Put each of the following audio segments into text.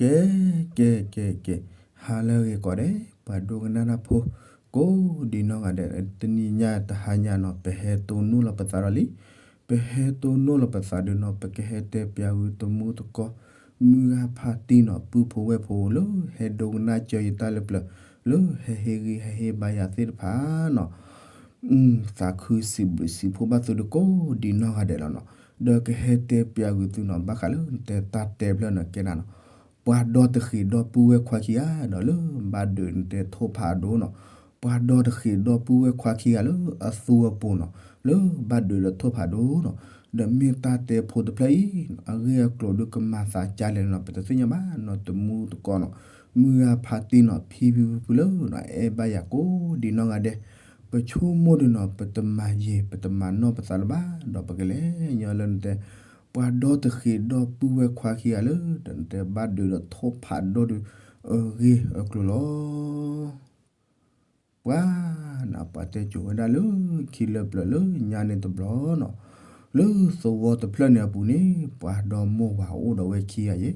ကဲ ကဲ ကဲ ကဲ, ဟါလၢအဂ့ၤကိးဂၤဒဲး ပှၤဒိကနၣ်တၢ်ဖိ ကိးဒံနီၢ်ဂၤဒဲး, တနံၤညါတဟါညါနီၤ ပဟဲတိၢ်နီၣ်လီၤပသးဒီးလံ, ပဟဲတိၢ်နီၣ်လီၤပသးဒီးနီၤ ပကဟဲတဲပၠးဝံၤတမူတကိး မုၢ်ဂၤဖါတံၢ်နီၤ ပုၢ်ဖိဝဲၢ်ဖိလၢ ဟဲဒိကနၣ်စၢၤယတၢ်လၢပျၢၤ လၢဟဲဟ့ၣ်ဂံၢ်ဟဲဟ့ၣ်ဘါယၤသ့ၣ်တဖၣ်နီၤ သးခုစံးဘျုးစံးဖှိၣ်ဘၣ်သုဒီးကိးဒံနီၢ်ဂၤဒဲးလီၤနီၤ. ဒီးကဟဲတဲပၠးဝံၤသုနီၤ ဘၣ်ဃးလၢနတဲတၢ်တဲဖျၢၣ်န့ၣ်ကဲနၤနီၤ, ပှၤဒီတဃ့ၢ်ဒီပုၢ်ဝဲၢ်ခွါခံဂၤဒီးလၢဘၣ်ဒုးနတဲထိၣ်ဖးဒိၣ်နီၤ, ပှၤဒီတဃ့ၢ်ဒီပုၢ်ဝဲၢ်ခွါခံဂၤလၢအသူအပူၤနီၤ လၢဘၣ်ဒုးဒီးထိၣ်ဖးဒိၣ်နီၤ, ဒီးမ့ၢ်တၢ်တဲဖိတဖျၢၣ်အံၤ အဂ့ၢ်အကျိၤဒုးကမၤသးကလဲၣ်နီၤ ပတသ့ၣ်ညါဘၣ်နီၤ တမူတကိးနီၤ မုၢ်ဂၤဖါတံၢ်နီၤ ဖံဖံဖုဖုလၢနီၤ အဲၣ်ဘၣ်ယၤကိးဒံနီၢ်ဂၤဒဲး, ပဆိကမိၣ်ဒီးနီၤ ပတမၤယံာ် ပတမၤနီၢ်ပသးလၢၤဘၣ် ဒီးပကလဲၤညီလၢနတဲ ပှၤဒီတဃ့ၢ်ဒီပုၢ်ဝဲၢ်ခွါခံဂၤလၢ ဒီးနတဲဘၣ်ဒုးဒီးထိၣ်ဖးဒိၣ်ဒီး အဂ့ၢ်အကျိၤလီၤ. ပှၤနၤ ပှၤတဲကိၤဝဲဒၣ်လၢခံလၢပျၢၤလၢညါန့ၣ်တဘျီနီၤ, လၢသဝီတဖျၢၣ်န့ၣ်အပူၤန့ၣ် ပှၤဒီမိၢ်ဝၤအိၣ်ဒီးဝဲခံဂၤယဲ,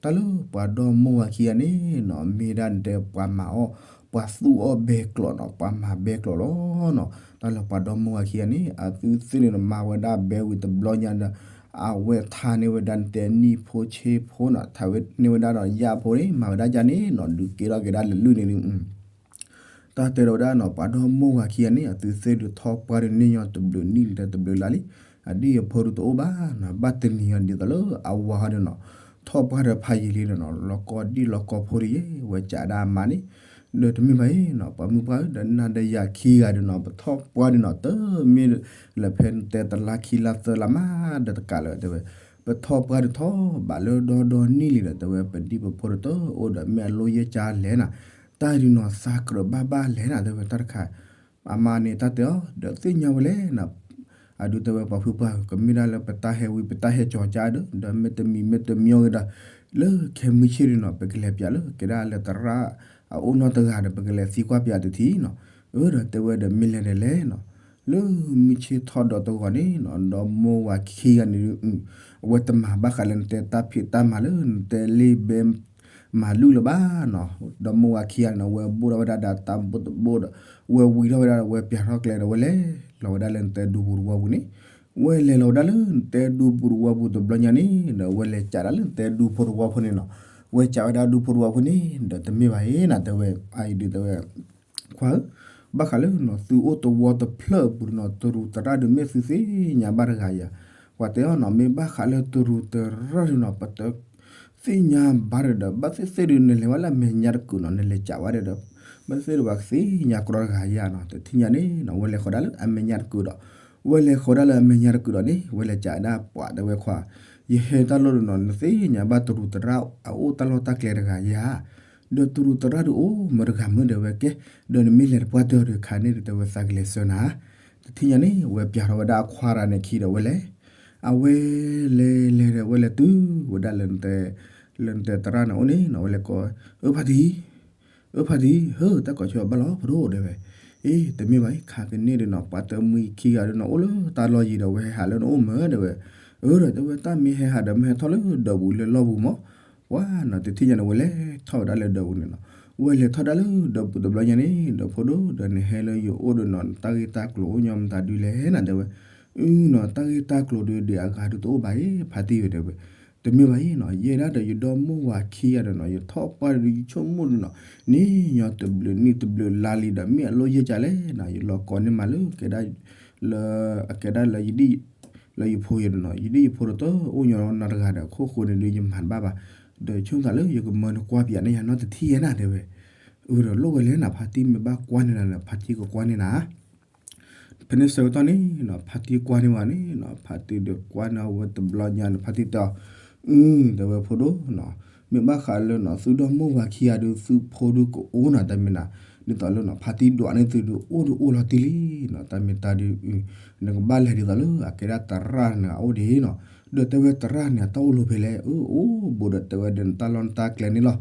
တၢ်လၢပှၤဒီမိၢ်ဝၤခံဂၤန့ၣ်နီၤ မ့ၢ်ဒၣ်နတဲပှၤမၤအီၣ် ပှၤသူၣ်အီၣ်ဘဲကျိးနီၤ ပှၤမၤဘဲကျိးလီၤနီၤ, တၢ်လၢပှၤဒီမိၢ်ဝၤခံဂၤန့ၣ် အသုသ့ၣ်န့ၣ်နီၤ မၤဝဲဒၣ်ဘဲဝံၤတဘျီညါဒီး အဝဲထါန့ၢ်ဝဲဒၣ်နတဲနံၣ်ဖိဆ့ဖိနီၤ ထါန့ၢ်ဝဲဒၣ်ဒီးယၣ်ဖိန့ၣ် မၤဝဲဒၣ်ယၣ်န့ၣ်နီၤ ဒုးကဲထီၣ်က့ၤဒၣ်လၢလုၢ်န့ၣ်ဒုး တၢ်တဲဒီးဝဲဒၣ်နီၤ ပှၤဒီမိၢ်ဝၤခံဂၤန့ၣ် အသုသ့ၣ်ဒုးထီၣ်ပှၢ်ဒုးန့ၢ်ညီတဘျုးနံၣ်လံဒီးတဘျုးလါလံ, အဒံၣ်အဖိဒုးတအိၣ်ဘၣ်နီၤ ဘၣ်တနံၤအီၤဒ်သိးလၢအဝၤဟီဒုးနီၤ ထီၣ်ပှၢ်ဒီးဖးယံာ်လံဒီးနီၤ လီၤကီဒံၣ်လီၤကီဖိဒုးယဲ ဝဲကးဒၣ်အမါန့ၣ်, ဒီးတမ့ၢ်ဘၣ်အံၤနီၤ ပှၤမုၢ်ပှၢ်ဒီးနၤဒီးယၤခံဂၤဒုးနီၤ ပထီၣ်ပှၢ်ဒုးနီၤ တမ့ၢ်လၢဖဲတဲတလါခံလါသၢလါမးဒီးတကးလၢၤတဲဝဲ, ပထီၣ်ပှၢ်ဒုးထီၣ်ဘးလၢဒီဒီနံၣ်လံဒီး တဲဝဲပဒံၣ်ပဖိဒုးတအိၣ်ဒီးမ့ၢ်အလိယဲၢ်ကၢလဲၣ်နၤ, တၢ်ဒုးနီၤသးကြၢးဘၣ်ဘၣ်လဲၣ်နၤ တဲဝဲတၢ်တခါ အမါန့ၣ်တၢ်တဲအီၤ ဒီးသ့ၣ်ညါဝဲလဲၣ်နၤ, အဒုးတဲဝဲပှၤဖုပှၢ် ကမ့ၢ်ဒၣ်လၢပတၢ်ဟဲဝံၤ ပတၢ်ဟဲကၠီၤကၢဒီး ဒီးမ့တမံၤမ့တမံၤအဂ့ၤဒီး လၢခဲမုၢ်ဆ့ၣ်ဒုးနီၤ ပကလဲၤပၠးလၢ ကဲဒၣ်လၢသရၣ်အအိၣ်နီတဂၤဒီး ပကလဲၤသံကွၢ်ပၠးတထံၣ်နီၤ, အၢဒီးတဲဝဲဒီးမ့ၢ်လဲၤဒီးလဲၤနီၤ, လၢမုၢ်ဆ့ၣ်ထီၣ်ဒီးတဂီၤန့ၣ်နီၤ ဒီမိၢ်ဝၤခံဂၤန့ၣ် အဝဲတမၤဘၣ်ဃးလၢနတဲတၢ်ဖံးတၢ်မၤလၢနတဲလ့ဘဲ မၤလုၢ်လၢၤဘၣ်နီၤ, ဒီမိၢ်ဝၤခံဂၤန့ၣ် အဝဲဘိၣ်ထီၣ်ဝဲဒၣ်ဒီးတၢ်ဘိၣ်တဘိၣ်ဒီး ဝဲဝံၤထီၣ်ဝဲဒၣ်ဒီး ဝဲပၠးထီၣ်ကျဲဒီး ဝဲလဲၤလီၤဝဲဒၣ်လၢနတဲဒူပူၤတဝီပူၤန့ၣ်, ဝဲလဲၤလီၤဝဲဒၣ်လၢနတဲဒူပူၤတဝီပူၤတဘျီညါန့ၣ် ဒီးဝဲလဲၤကးဒၣ်လၢနတဲဒူဖိတဝီဖိန့ၣ်နီၤ, ဝဲကးဝဲဒၣ်ဒူဖိတဝီဖိန့ၣ် ဒီးတမ့ၢ်ဘၣ်အံၤနၤ တဲဝဲ အအံၤဒုးတဲဝဲ ခွါဧၢ, ဘၣ်ဃးလၢနီၤ သုအိၣ်တဝီတဖျၢၣ်အပူၤနီၤ တရူးသရၣ်ဒုးမ့ၢ်သုသ့ၣ်ညါဘၣ်တဂၤယၤ, ပှၤတဲအီၤနီၤ မ့ၢ်ဘၣ်ဃးလၢတရူးသရၣ်ဒုးနီၤ ပတသ့ၣ်ညါဘၣ်ဒီး ဘၣ်သ့ၣ်သ့ၣ်ဒုး နလဲၤဝဲလၢအမဲာ်ညါတကုာ်နီၤ နလဲၤကးဝဲဒီး ဘၣ်သ့ၣ်သ့ၣ်ဒုး ပှၤကသ့ၣ်ညါကြီတဂၤယၤနီၤ, တထံၣ်ညါန့ၣ်နီၤ ဝဲလဲၤဃီၤဒၣ်လၢအမဲာ်ညါတကုာ်ဒီး ဝဲလဲၤဃီၤဒၣ်လၢအမဲာ်ညါတကုာ်ဒီးန့ၣ် ဝဲလဲၤကးဒၣ်ပှၤတဲဝဲခွါ ယဟဲတၢ်လီၢ်ဒုးနီၤ နသ့ၣ်ညါဘၣ်တရူးသရၣ်အအိၣ်တၢ်လီၢ်တၢ်ကျဲတဂၤယၤ, ဒီးတရူးသရၣ်ဒုးအိၣ်မုာ်တဂၤမုာ်ဒီးဝဲကဲ, ဒီးနမ့ၢ်လဲၤတပှၢ်တၢၢ်ဒီးခါန့ၣ်ဒီး တဲဝဲသးကလဲၤဆှၢနၤ, တထံၣ်ညါန့ၣ် ဝဲပၠးထီၣ်ဝဲဒၣ်အခွါတဂၤန့ၣ်ခံဒီးဝဲလဲၤ, အဝဲလဲၤလဲၤဒီးဝဲလဲၤတုၤဝဲဒၣ်လၢ လၢနတဲသရၣ်န့ၣ်အိၣ်န့ၣ်နီၤ ဝဲလဲၤကိး, အၢဖါတံၢ် အၢဖါတံၢ် ဟၢ တၢ်ကိးဆၢဘၣ်လီၤဖိဒိၣ်တဲဝဲ, အ့ တမ့ၢ်ဘၣ်အံၤ ခါကန့ၣ်ဒီးနီၤ ပှၤတမှံခံဂၤဒီးနီၤ အိၣ်လၢတၢ်လီၢ်ယံၤဒီး ဝဲဟဲဟးလၢနအိၣ်မးတဲဝဲ, အၢဒီးတဲဝဲ တၢ်မ့ၢ်ဟဲဟးဒီးမ့ၢ်ဟဲထီၣ်လၢဒၢးပူၤလၢလီၢ်ပူၤမး, ပှၤနီၤ တထံၣ်ညါန့ၣ် ဝဲလဲၤထီၣ်ဝဲဒၣ်လၢဒၢးပူၤန့ၣ်နီၤ, ဝဲလဲၤထီၣ်ဒၣ်လၢဒၢးပူၤတဘျီညါန့ၣ် ဒီးဖိဒိၣ်ဒီးနဟဲလၢယအိၣ်ဒီးနီၤ တၢ်ဂ့ၢ်တၢ်ကျိၤအိၣ်ညီမတၤဒုးလဲၣ်နၤတဲဝဲ, အုနီၤ တၢ်ဂ့ၢ်တၢ်ကျိၤဒုးဒံးအဂၤဒုးတအိၣ်ဘၣ်အံၤ ဖါတံၢ်ဝဲတဲဝဲ, တမ့ၢ်ဘၣ်အံၤနီၤ ယဲဒၣ်ဒီးယဒီမိၢ်ဝၤခံဂၤဒီးနီၤ ယထီၣ်ပှၢ်ဒီးယဆိကမိၣ်ဒီးနီၤ န့ၣ်ညီတဘျုးနံၣ်တဘျုးလါလံဒီး မ့ၢ်အလိၣ်ယဲၢ်ကၢလဲၣ်နီၤ ယလီၤကိးန့ၢ်မးလၢ ကဲဒၣ်လၢ အကဲဒၣ်လၢယဒ် လၢယဖိယဲဒီးနီၤ ယဒ်ယဖိဒီးတအိၣ်ညီနီတဂၤဒီး ခိၣ်ဃိန့ၣ်ဒုးယမၤတဘၣ်ဘၣ်, ဒီးဆိကမိၣ်သးလၢယကမၢနကွၢ်ပၠးန့ၢ်ယၤနီတထံၣ်ယဲနၤတဲဝဲ, အၢဒီးလိၣ်ဝဲလဲၣ်နၤ ဖါတံၢ်မ့ၢ်ဘၣ်ကွၢ်န့ၢ်နၤဒီး ဖါတံၢ်ကကွၢ်န့ၢ်နၤ ဖဲန့ၣ်ဆၢကတီၢ်န့ၣ်နီၤ ဖါတံၢ်ကွၢ်န့ၢ်ဝဲန့ၣ်နီၤ ဖါတံၢ်ဒီးကွၢ်န့ၢ်ဝဲတဘျီညါန့ၣ် ဖါတံၢ်တဲအီၤ, အု တဲဝဲဖိဒိၣ်နီၤ မ့ၢ်ဘၣ်ဃးလၢနီၤ သုဒီမိၢ်ဝၤခံဂၤဒုး သုဖိဒုးကအိၣ်နီၤ တၢ်မ့ၢ်နၤ ဒ်သိးလၢနီၤ ဖါတံၢ်ဒွးန့ၢ်သုဒုးအိၣ်ဒုးအိၣ်လီၤတံၢ်လံနီၤ တၢ်မ့ၢ်တၢ်ဒုး နကဘၣ်လဲၤဒ်သိးလၢအကဲဒၣ်သရၣ်န့ၣ်အအိၣ်ဒံးနီၤ ဒီးတဲဝဲသရၣ်န့ၣ် အတၢ်အိၣ်လီၤဖဲလဲၣ် အၢ အိၣ်ဘူးဒီးတဲဝဲဒီးနတၢ်လီၢ်နတၢ်ကျဲန့ၣ်လီၤ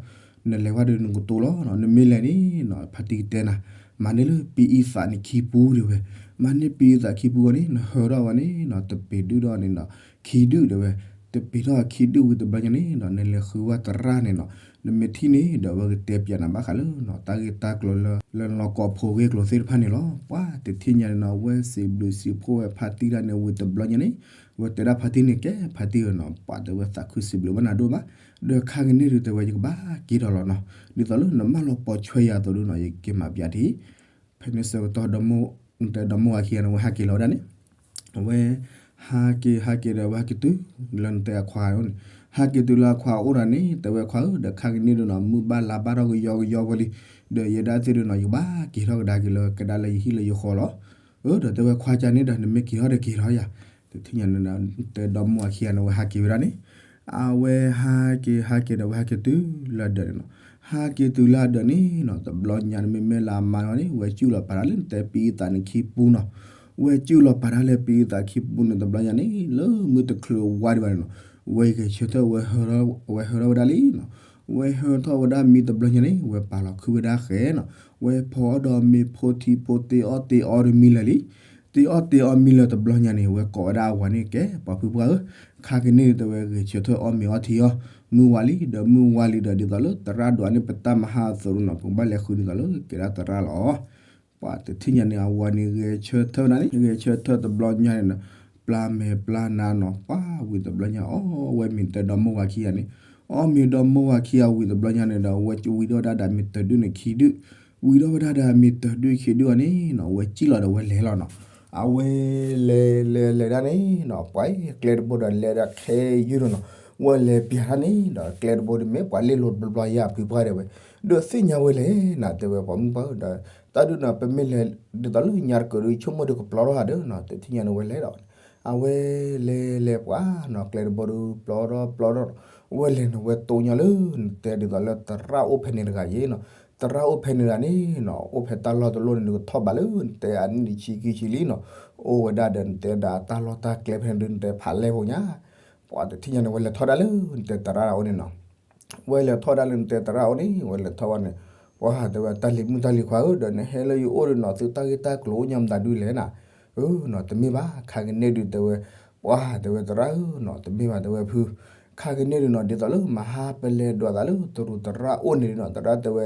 နလဲၤဝဲဒီးနကတိၤလီၤနီၤ နမ့ၢ်လဲၤန့ၣ်နီၤ ဖါတံၢ်ကတဲနၤ မၤန့ၢ်လၢပအံသးန့ၣ်ခံပူၤတဲဝဲ, မၤန့ၢ်ပအံသးခံပူၤအဂီၢ်န့ၣ် နဟၢထီၣ်ဝဲန့ၣ်နီၤ တပ့ၤဒုၣ်ဒီးန့ၣ်နီၤ ခံဒုၣ်တဲဝဲ, တ တပ့ၤထီၣ်အခံဒုၣ်ဝံၤတဘျီညါန့ၣ်နီၤ နလဲၤဃုဝဲသရၣ်န့ၣ်နီၤ နမ့ၢ်ထံၣ်န့ၣ်ဒီး အဝဲကတဲပၠးနၤဘၣ်ဃးလၢနီၤ တၢ်ဂ့ၢ်တၢ်ကျိၤလၢ လၢလီၢ်ကီၢ်ဖိဂ့ၢ်ကျိၤသ့ၣ်တဖၣ်န့ၣ်လီၤ. ပှၤတထံၣ်ညါန့ၣ်နီၤ အဝဲစံးဘျုးစံးဖှိၣ်ဝဲဖါတံၢ်တၢ်န့ၣ်ဝံၤတဘျီညါန့ၣ် အဝဲတဲဒၣ်ဖါတံၢ်န့ၣ် ကဲဖါတံၢ်ဧၢနီၤ ပှၤတဲဝဲသးခုစံးဘျုးဘၣ်နၤဒိၣ်မး ဒီးခါကန့ၣ်ဒုးတဲဝဲယကဘၣ်က့ၤထီၣ်လီၤနီၤ ဒ်သိးလၢနမၢလီၤပိာ်ဆွဲယၤအသိးဒုးနီၤ ယကက့ၤမၤပၠးထံ ဖဲန့ၣ်ဆၢကတီၢ် နတဲဒီမါဝၤခံဂၤန့ၣ် အဝဲဟးက့ၤလီၤဝဲဒၣ်န့ၣ် အဝဲ ဟးက့ၤ ဟးက့ၤဒီး အဝဲဟဲက့ၤတုၤ လၢနတဲအခွါန့ၣ် ဟးက့ၤတုၤလၢအခွါအိၣ်ဒီးန့ၣ် တဲဝဲခွါဧၢ ဒီးခါကန့ၣ်ဒုးနီၤ မုၢ်ဘၣ်လါဘၣ်ထီၣ်ကယီကယီဝဲလံ ဒီးယဲဒၣ်သ့ၣ်ဒုးနီၤ ယကဘၣ်က့ၤထီၣ်ကဒါက့ၤလၢကဒါလၢယဟံၣ်လၢယဃီလီၤ. အၢ ဒီးတဲဝဲခွါကန့ၣ်ဒီး နမ့ၢ်က့ၤထီၣ်ဒီးက့ၤထီၣ်ယၤ တထံၣ်ညါန့ၣ်ဒီး နတဲဒီမါဝၤခံဂၤန့ၣ် အဝဲဟးက့ၤဝဲဒၣ်န့ၣ် အဝဲဟးက့ၤ ဟးက့ၤဒီး အဝဲဟဲက့ၤတုၤလၢဒၢးန့ၣ်နီၤ ဟးက့ၤတုၤလၢအဒၢးန့ၣ်နီၤ တဘျီညါန့ၣ် မ့မ့ၢ်လၢအမါန့ၣ် ဝဲစုၣ်လီၤပာ်ဒၣ်လၢနတဲပံအသးန့ၣ်ခံပူၤနီၤ ဝဲစုၣ်လီၤပာ်ဒၣ်လၢပံအသးခံပူၤန့ၣ် တဘျီညါန့ၣ် လၢမုၢ်တချုးဝါဒံးဘၣ်န့ၣ်နီၤ ဝဲဂဲၤဆၢထၢၣ်ဝဲဟၢထီၣ်ဝဲဒၣ်လံနီၤ ဝဲဟၢထီၣ်ဝဲဒၣ်မံတဘျီညါန့ၣ် ဝဲပာ်လီၤခုဝဲဒၣ်ဃဲနီၤ ဝဲဖီအီၣ်ဒီးမ့ၤဖိထံဖိတ့အီၣ်တ့အီတမံလၢာ်လံ တ့အီၣ်တ့အီမံလၢာ်တဘျီညါန့ၣ် ဝဲကိးဝဲဒၣ်အဝၤန့ၣ် ကဲပှၤဖုပှၢ်ဧၢ ခါကန့ၣ်ဒုးတဲဝဲဂဲၤဆၢထၢၣ်အီၣ်မ့ၤအီထံအီ မုၢ်ဝါလံ ဒီးမုၢ်ဝါလံဒီး ဒ်သိးလၢသရၣ်ဒိးန့ၣ် ပတၢ်မဟါအသိးဒုးနီၤ ပကဘၣ်လဲၤဃုဒ်သိးလၢကဲဒၣ်သရၣ်လီၤ. ပှၤတထံၣ်ညါန့ၣ် အဝၤန့ၣ်ဂဲၤဆၢထၢၣ်ဝဲဒၣ်န့ၣ် ဂဲၤဆၢထၢၣ်တဘျီညါန့ၣ်နီၤ ပျၢ်မဲာ်ပျၢ်နါနီၤ ပှၤဝံၤတဘျီညါ အီၣ်ဝဲမ့ၤတဲဒီမါဝၤခံဂၤန့ၣ် အီၣ်မ့ၤဒီမါဝၤခံဂၤဝံၤတဘျီညါန့ၣ်ဒီး အဝဲဝံၤထီၣ်ဝဲဒၣ်ဒီးမ့ၤတၢၤဒုၣ်န့ၣ်ခံဒုၣ် ဝံၤထီၣ်ဝဲဒၣ်ဒီးမ့ၤတၢၤဒုၣ်ခံဒုၣ်အီၤန့ၣ်နီၤ အဝဲစံၣ်လီၤဒီးဝဲလဲၤလီၤနီၤ အဝဲလဲၤလဲၤလဲၤဒၣ်န့ၣ်နီၤ ပှၤအံၤကျဲတဘိဒီးလဲၤဒၣ်ခဲယုၢ်နီၤ ဝဲလဲၤပၠးဒၣ်န့ၣ်ဒီး ကျဲတဘိဒုးမ့ၢ်ပှၤလ့လိာ်တဘျီဘျီယါဖုပှၢ်ဒဲးဝဲ ဒီးသ့ၣ်ညါဝဲလဲၣ်နၤ တဲဝဲပှၤမုၢ်ပှၢ်ဧၢဒီး တၢ်ဒုးနီၤ ပမ့ၢ်လဲၤဒ်သိးလၢညါတကၢၢ်ဒုး ဆိကမိၣ်ဒုးကပျီထီၣ်ဧါဒီးနီၤ တထံၣ်ညါန့ၣ်ဝဲလဲၤဒီး အဝဲလဲၤလဲၤပှၤနီၤ ကျဲတဘိဒုးပျီထီၣ်ပျီထီၣ် ဝဲလဲၤန့ၣ် ဝဲတိၢ်ညီလၢနတဲဒ်သိးလၢသရၣ်အိၣ်ဖဲန့ၣ်တဂၤယ့နီၤ သရၣ်အိၣ်ဖဲန့ၣ်တဂၤန့ၣ်နီၤ အိၣ်ဖဲတၢ်လီၢ်တလီၢ်န့ၣ် နကထီၣ်ဘးလၢနတဲအနံၣ်တဆံခံဆံလံနီၤ အိၣ်ဝဲဒၣ်ဒီးနတဲဒၣ်တၢ်လီၢ်တၢ်ကျဲဖဲန့ၣ်ဒုး နတဲဖးလဲၢ်ဖိညါ ပှၤတထံၣ်ညါန့ၣ် ဝဲလဲၤထီၣ်ဒၣ်လၢနတဲသရၣ်အအိၣ်န့ၣ်နီၤ ဝဲလဲၤထီၣ်ဒၣ်လၢနတဲသရၣ်အအိၣ်န့ၣ် ဝဲလဲၤထီၣ်ဝဲန့ၣ် ပှၤတဲဝဲတၢ်လံၤမုၣ်တၢ်လံၤခွါဧၢ ဒီးနဟဲလၢယအိၣ်ဒီးနီၤ သုတၢ်ဂ့ၢ်တၢ်ကျိၤအိၣ်ညါမတၤဒုလဲၣ်နၤ အၢနီၤ တမ့ၢ်ဘၣ် ခါကန့ၣ်ဒုးတဲဝဲ ပှၤတဲဝဲသရၣ်ဧၢနီၤ တမ့ၢ်ဘၣ်တဲဝဲဖု ခါကန့ၣ်ဒုးနီၤ ဒ်သိးလၢမဟါပလဲၤဒွးသးလၢတရူးသရၣ်အိၣ်န့ၣ်နီၤ သရၣ်တဲဝဲ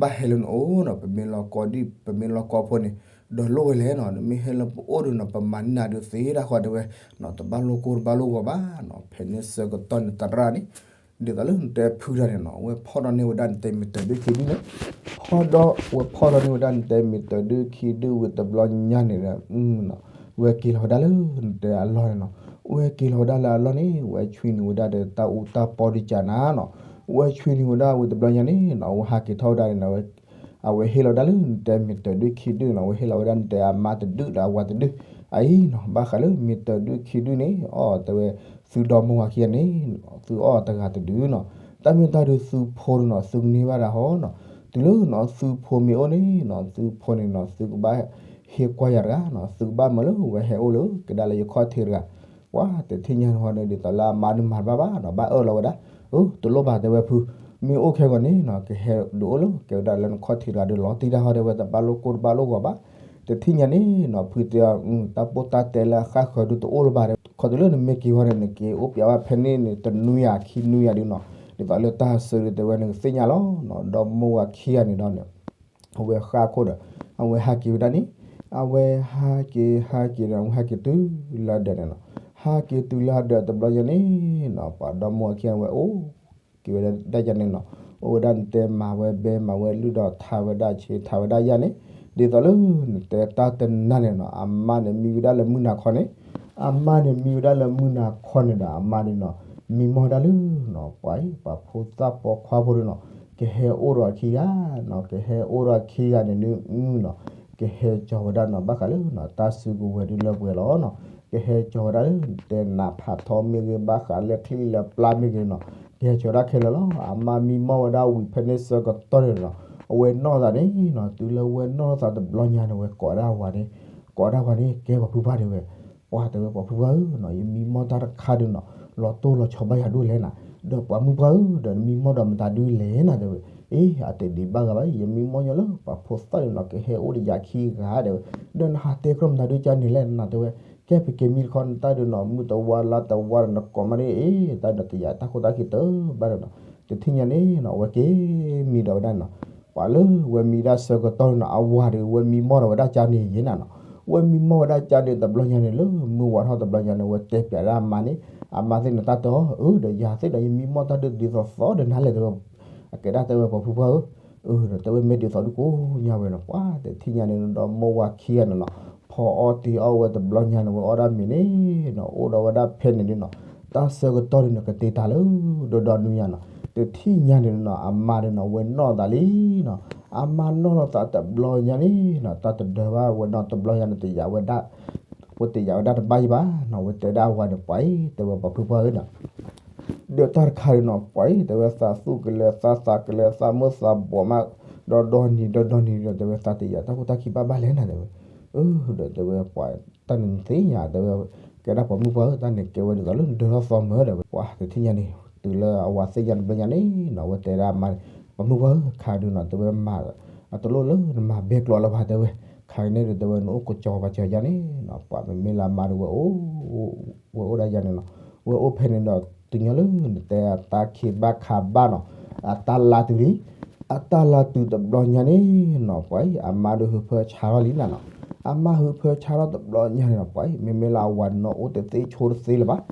ဘၣ်ဟဲလၢနအိၣ်နီၤ ပမ့ၢ်လီၤကီဒံၣ် ပမ့ၢ်လီၤကီဖိန့ၣ် ဒီးလိၣ်ဝဲလဲၣ်နီၤ နမ့ၢ်ဟဲလၢပအိၣ်ဒုးနီၤ ပမၤန့ၢ်နၤဒုးသ့ဒၣ်ဃီတဲဝဲ တဘၣ်လိၣ်ကိၢ်တဘၣ်လိၣ်ဂီၤဘၣ်နီၤ ဖဲန့ၣ်ဆၢကတီၢ်န့ၣ်သရၣ်န့ၣ် ဒ်သိးလၢနတဲဖုတၢ်န့ၣ်နီၤ ဝဲဖီၣ်ဒီးန့ၢ်ဝဲဒၣ်နတဲမ့ၤတၢၤဒုၣ်ခံဒုၣ်န့ၣ် ဖီၣ်ဒီး ဝဲဖီၣ်ဒီးန့ၢ်ဝဲဒၣ်နတဲမ့ၤတၢၤဒုၣ်ခံဒုၣ်ဝံၤတဘျီညါန့ၣ်ဒီး ဝဲက့ၤလီၤဝဲဒၣ်လၢနတဲအလီၢ်န့ၣ်နီၤ ဝဲက့ၤလီၤဝဲဒၣ်လၢအလီၢ်န့ၣ် ဝဲဆွံနုာ်ဝဲဒၣ်ဒီးတၢ်အူတၢ်ပီဒုးကနၤနီၤ ဝဲဆွံနုာ်ဝဲဒၣ်ဝံၤတဘျီညါန့ၣ်နီၤ ဝဲဟးက့ၤထီၣ်ဝဲဒၣ်န့ၣ်နီၤ အဝဲဟ့ၣ်လီၤဝဲဒၣ်လၢနတဲမ့ၤတၢၤဒုၣ်ခံဒုၣ်နီၤ ဝဲဟ့ၣ်လီၤဝဲဒၣ်နတဲအမါတဒုၣ်ဒီးအဝၤတဒုၣ် အအံၤနီၤ ဘၣ်ဃးလၢမ့ၤတၢၤဒုၣ်ခံဒုၣ်န့ၣ် အီၣ်တဲဝဲ သုဒီမါဝၤခံဂၤန့ၣ် သုအီၣ်တဂၤတဒုနီၤ တၢ်မ့ၢ်တၢ်ဒုးသုဖိဒုနီၤ သုကန့ၢ်ဘၣ်ဒၣ်ဟီနီၤ တုၤလၢနီၤ သုဖိမ့ၢ်အိၣ်န့ၣ်နီၤ သုဖိန့ၣ်နီၤ သုကဘၣ်ဟ့ၣ်ကွၢ်ယၤတဂၤနီၤ သုကဘၣ်မၢလၢဝဲဟဲအိၣ်လၢကဒါလၢယခီၣ်ထံးတဂၤ ပှၤတထံၣ်ညါန့ၣ်ဟီန့ၣ် ဒ်သိးလၢအမါဒုးမၤတဘၣ်ဘၣ်နီၤ ဘၣ်အၢၣ်လီၤဝဲဒၣ် အၢ တလိၣ်ဘၣ်တဲဝဲဖု မ့ၢ်အိၣ်ခဲဂီၤန့ၣ်နီၤ ကဟဲဒုးအိၣ်လၢကဲဝဲဒၣ်လၢနခီၣ်ထံးတဂၤဒုးလီၤတံၢ်တၢ်ဟီတဲဝဲ တဘၣ်လိၣ်ကိၢ်တဘၣ်လိၣ်ဂီၤဘၣ် တထံၣ်ညါန့ၣ်နီၤ ဖုတဲအီၤ တၢ်ပိၢ်တၢ်တဲလၢအဃၣ်ဃၢၤဒုးတအိၣ်လၢၤဘၣ် ခီတုၤလၢနမ့ၢ်က့ၤဝဲန့ၣ် နက့ၤအိၣ်ပျးဝဲဖဲန့ၣ်န့ၣ် တနွံယၤခံနွံယၤဒုနီၤ ဒ်သိးလၢတၢ်စၢၤဒုးတဲဝဲ နကသ့ၣ်ညါလီၤနီၤ ဒီမါဝၤခံဂၤန့ၣ်ဒီးန့ၣ် အဝဲဃၣ်ခိၣ်ဒီး အဝဲဟးက့ၤဝဲဒၣ်န့ၣ် အဝဲဟးက့ၤဟးက့ၤဒီး အဝဲဟးက့ၤတုၤလၢဒၢးန့ၣ်နီၤ ဟးက့ၤတုၤလၢဒၢးတဘျီညါန့ၣ်နီၤ ပှၤဒီမါဝၤခံဂၤဝဲအိၣ် က့ၤဝဲဒၣ်ယၤန့ၣ်နီၤ အိၣ်ဝဲဒၣ်နတဲမၤဝဲဘဲမၤဝဲလုၢ်ဒီးထါဝဲဒၣ်ဆ့ထါဝဲဒၣ်ယၤန့ၣ် ဒ်သိးလၢနတဲတၢ်တနၤန့ၣ်နီၤ အမါန့ၣ်မံဝဲဒၣ်လၢမုၢ်နၤခီန့ၣ် အမါန့ၣ်မံဝဲဒၣ်လၢမုၢ်နၤခီန့ၣ်ဒီး အမါန့ၣ်နီၤ မံမီၢ်ဝဲဒၣ်လၢနီၤ ပှၤအံၤ ပှၤဖိသၣ်ပိာ်ခွါဖိဒုနီၤ ကဟဲအိၣ်ဒီးအခံဂၤနီၤ ကဟဲအိၣ်ဒီးအခံဂၤန့ၣ်ဒုးနီၤ ကဟဲကၠီၤဝဲဒၣ်နီၤ ဘၣ်ဃးလၢနီၤ တၢ်စုကဝဲၤဒုးလၢပှဲၤလီၤနီၤ ကဟဲကၠီၤဝဲဒၣ်လၢ တဲနးဖးထီမ့ၢ်ဂ့ၤ ဘၣ်ဃးလၢချံလၢပျၢမ့ၢ်ဂ့ၤနီၤ ကဟဲကၠီၤဒၣ်ခဲလၢာ်လီၤ အမါမံမီၢ်ဝဲဒၣ်ဝံၤဖဲန့ၣ်ဆၢကတီၢ်န့ၣ်နီၤ အဝဲနီၢ်သးန့ၣ်နီၤ တုၤလၢဝဲနီၢ်သးတဘျီညါန့ၣ် ဝဲကိးဒၣ်ဝၤန့ၣ် ကိးဒၣ်ဝၤန့ၣ် ကဲပှၤဖုပှၢ်တဲဝဲ ပှၤတဲဝဲပှၤဖုပှၢ်ဧၢနီၤ ယမံမီၢ်တၢ်တခါဒုနီၤ လီၤတိၢ်လီၤဆီဘၣ်ယၤဒိၣ်လဲၣ်နၤ ဒီးပှၤမုၢ်ပှၢ်ဧၢ ဒီးနမံမီၢ်ဒီးမတၤဒုလဲၣ်နၤတဲဝဲ အ့ အတဒံးဘၣ်ဂၤဘၣ် ယမံမီၢ်ညီလၢပှၤဖိသၣ်န့ၣ်နီၤ ကဟဲအိၣ်ဒီးယၤခံဂၤတဲဝဲ ဒီးနဟးတဲကြၢးမတၤဒုကန့ၣ်လဲၣ်နၤတဲဝဲ ကဲပက့ၤမံတခီနတၢ်ဒုးနီၤ မုၢ်တဝါလါတဝါဒီးနကိးမးန့ၣ် အ့ တၢ်ဒုးတယာ်တၢ်ခိၣ်တၢ်ခံတဘၣ်ဒီးနီၤ တထံၣ်ညါန့ၣ်နီၤ အဝဲက့ၤမံဒီးဝဲဒၣ်နီၤ ပှၤလၢဝဲမံဒၣ်ဆၢကတီၢ်န့ၣ်နီၤ အဝၤဒီးဝဲမံမီၢ်ဒီးဝဲဒၣ်ကါန့ၣ်ယ့ၣ်နၤနီၤ ဝဲမံမီၢ်ဝဲဒၣ်ကါန့ၣ်တဘျီညါန့ၣ် လၢမုၢ်ဝါထီၣ်တဘျီညါန့ၣ် ဝဲတဲပျးဒၣ်အမါန့ၣ် အမါသ့ၣ်န့ၣ်တၢ်တဲအီၤ အၢဒီးယၤသ့ၣ်ဒီးယမံမီၢ်တၢ်ဒုးဒ်သိးသိးဒီးနၤလဲၣ်တဲဝဲ အကဲဒၣ်တဲဝဲပှၤဖုပှၢ်ဧၢ အၢဒီးတဲဝဲမ့ၢ်ဒ်သိးဒုကိးညါဝဲနီၤ ပှၤတထံၣ်ညါန့ၣ်ဒီးမိၢ်ဝၤခံဂၤန့ၣ်နီၤ ဖီအီၣ်တ့ၤအီၣ်ဝဲတဘျီညါန့ၣ် ဝဲအီၣ်ဒၣ်မ့ၤန့ၣ်နီၤ အိၣ်ဒီးဝဲဒၣ်ဖဲန့ၣ်ဒုနီၤ တၢ်ဆၢကတီၢ်ဒုန့ၣ် ကတ့တၢ်လၢဒီဒီနွံညါနီၤ တထံၣ်ညါန့ၣ်နီၤ အမါဒုနီၤ ဝဲနီၢ်သးလံနီၤ အမါနီၢ်လိာ်သးတဘျီညါန့ၣ်နီၤ တၢ်တဒၢဘၣ်ဝဲနီၤ တဘျီညါန့ၣ် တယာ်ဝဲဒၣ် ဝဲတယာ်ဝဲဒၣ်တဘၣ်ယံၤဘၣ်နီၤ ဝဲတဲဒၣ်အဝၤန့ၣ် ပှၤအံၤ တဲဝဲပှၤဖုပှၢ်ဧၢနီၤ ဒီးတၢ်တခါဒုနီၤ ပှၤအံၤ တဲဝဲသးသူၣ်ကလဲၤသးသးကလဲၤသးမုၢ်သးဘီးမး ဒီဒီနံၤဒီဒီနံၤဒီး တဲဝဲသးတယာ်တၢ်ခိၣ်တၢ်ခံဘၣ်ဘၣ်လဲၣ်နၤ တဲဝဲ အၢ ဒီးတဲဝဲပှၤ တၢ်န့ၣ်နသ့ၣ်ညါ တဲဝဲ ကဲဒၣ်ပှၤမုၢ်ပှၢ်ဧၢ တၢ်န့ၣ်ကဲဝဲဒ်သိးလၢနဒၢထီၣ်သီမုၢ်ဒီး ပှၤတထံၣ်ညါန့ၣ် တုၤလၢအဝၤသ့ၣ်ညါတဘျီညါန့ၣ်နီၤ ဝဲတဲဒၣ်အမါန့ၣ် ပှၤမုၢ်ပှၢ်ဧၢ ခါဒုနီၤ တဲဝဲမၤ အတလိၣ်လၢနမၤဘဲကျိးလၢၤဘၣ် တဲဝဲ ခါကန့ၣ်ဒီး တဲဝဲနအိၣ်ကစီၤပၤစၢၤယါန့ၣ်နီၤ ပှၤမ့မ့ၢ်လၢအမါဒီးဝဲ ဝဲအိၣ်ဒၣ်ယါန့ၣ်နီၤ ဝဲအိၣ်ဖဲန့ၣ်ဒီး တုၤညီလၢနတဲအတၢ်ခံဘၣ်ခါဘၣ်နီၤ အတၢ်လါတုၤလံ အတၢ်လါတုၤတဘျီညါန့ၣ်နီၤ ပှၤအံၤ အမါဒီးဟုးဖၢဆါထီၣ်လံနၤနီၤ အမါဟုးဖၢဆါထီၣ်တဘျီညါန့ၣ်နီၤ ပှၤအံၤ မ့မ့ၢ်လၢအဝၤနီၤ အိၣ်တသ့ဆိတသ့လၢၤဘၣ်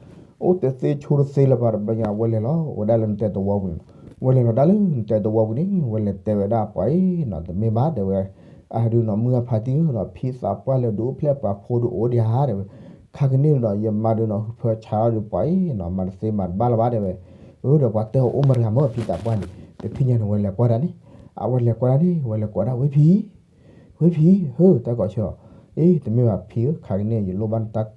အိၣ်တသ့ဆိတသ့လၢၤဘၣ်တဘျီညါ ဝဲလဲၤလီၤဝဲဒၣ်လၢနတဲသဝီပူၤန့ၣ် ဝဲလဲၤလီၤဒၣ်လၢနတဲသဝီပူၤန့ၣ် ဝဲလဲၤတဲဝဲဒၣ်ပှၤအံၤနီၤ တမ့ၢ်ဘၣ်တဲဝဲ အဒုနီၤ မုၢ်အဖါတံၢ်ဧၢနီၤ ဖံသးပှၢ်လဲၤဒုးအိၣ်ဖျဲၣ်ပှၤဖိဒုးအိၣ်ဒံးဧါ တဲဝဲ ခါကန့ၣ်ဒီး ယမါဒုနီၤ ဟုးဖၢဆါထီၣ်ဒုးပှၤအံၤနီၤ မၤတသ့မၤတဘၣ်လၢၤဘၣ် တဲဝဲ အၢ ဒီးပှၤတဲအီၤအိၣ်မတၤတဂၤမ့ၢ်ဖံသးပှၢ်န့ၣ် တထံၣ်ညါန့ၣ် ဝဲလဲၤကွၢ်ဒၣ်န့ၣ် အဝဲလဲၤကွၢ်ဒၣ်န့ၣ် ဝဲလဲၤကွၢ်ဒၣ်ဝဲဖံ ဝဲဖံ ဟၢ တၢ်ကိးဆၢအီၤ အ့ တမ့ၢ်ဘၣ်ဖံဧၢ ခါကန့ၣ် ယလိၣ်ဘၣ်နတၢ်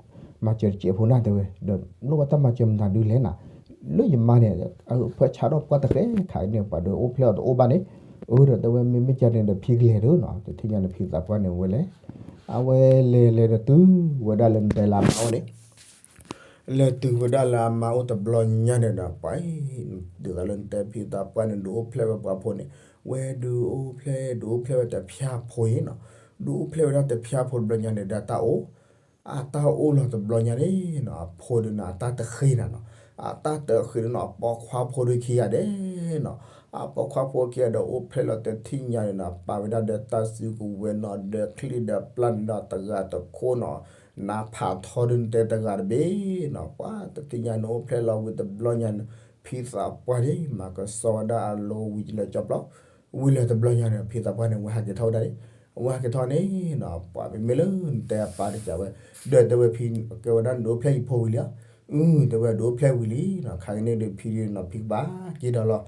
မၤစၢၤတစဲးဖိနၤ တဲဝဲ ဒီးလိၣ်ဘၣ်တၢ်မၤစၢၤမတၤဒုလဲၣ်နၤ လၢယမါန့ၣ် အဟုးဖၢဆါထီၣ်ပှၢ်တဃဲ ခါကန့ၣ် ပှၤဒုးအိၣ်ဖျဲၣ်အီၤတအိၣ်ဘၣ်န့ၣ် အၢ ဒီးတဲဝဲ မ့မ့ၢ်ကန့ၣ်ဒီးဖံကလဲၤဒုနီၤ တထံၣ်ညါန့ၣ် ဖံသးပှၢ်န့ၣ် ဝဲလဲၤ အဝဲလဲၤလဲၤဒီးတုၤဝဲဒၣ်လၢနတဲလၢအမါအိၣ်န့ၣ် လဲၤတုၤဝဲဒၣ်လၢအမါအိၣ်တဘျီညါန့ၣ်ဒီး ပှၤအံၤ ဒ်သိးလၢနတဲဖံသးပှၢ်န့ၣ် ဒုးအိၣ်ဖျဲၣ်ဝဲပှၤဖိန့ၣ် ဝဲဒုးအိၣ်ဖျဲၣ် ဒုးအိၣ်ဖျဲၣ်ဝဲတဖၠၣ်ဖိအံၤနီၤ ဒုးအိၣ်ဖျဲၣ်ဝဲဒၣ်တဖၠၣ်ဖိတဘျီညါန့ၣ်ဒီးတၢ်အိၣ် အတၢ်အိၣ်လီၤတဘျီညါန့ၣ်နီၤ အဖိဒုနီၤ အတၢ်တဃ့နၤနီၤ အတၢ်တဃ့ဒုနီၤ အပိာ်ခွါဖိဒုခံဂၤဒဲးနီၤ အပိာ်ခွါဖိခံဂၤဒီးအိၣ်ဖျဲၣ်လီၤတထံၣ်ညါန့ၣ်နီၤ ပာ်ဝဲဒၣ်ဒီးတၢ်စုကဝဲၤနီၤ ဒီးချံၣ်ဒီးပျၢ်န့ၣ်ဒီးတဂၤတခိၣ်နီၤ နါဖးထီဒုနတဲတဂၤတဘ့ၣ်နီၤ ပှၤတထံၣ်ညါန့ၣ်အိၣ်ဖျဲၣ်လီၤဝံၤတဘျီညါန့ၣ် ဖံသးပှၢ်န့ၣ် မၤကစီဝဲဒၣ်အလိၤဝံၤလၢကၠီပျီ ဝံၤလၢတဘျီညါန့ၣ် ဖံသးပှၢ်န့ၣ် ဝဲဟးက့ၤထီၣ်ဝဲဒၣ်န့ၣ် အဝဲဟးက့ၤထီၣ်န့ၣ်နီၤ ပှၤမ့မ့ၢ်လၢနတဲအပၢ်တကးဝဲ ဒီးတဲဝဲဖံ ကဲဝဲဒၣ်နဒုးအိၣ်ဖျဲၣ်ယဖိဝံၤလံဧါ အၢ တဲဝဲဒုးအိၣ်ဖျဲၣ်ဝံၤလံနီၤ ခါကန့ၣ်ဒီးဖံဒုနီၤ ဖံကဘၣ်က့ၤဒီးလီၤ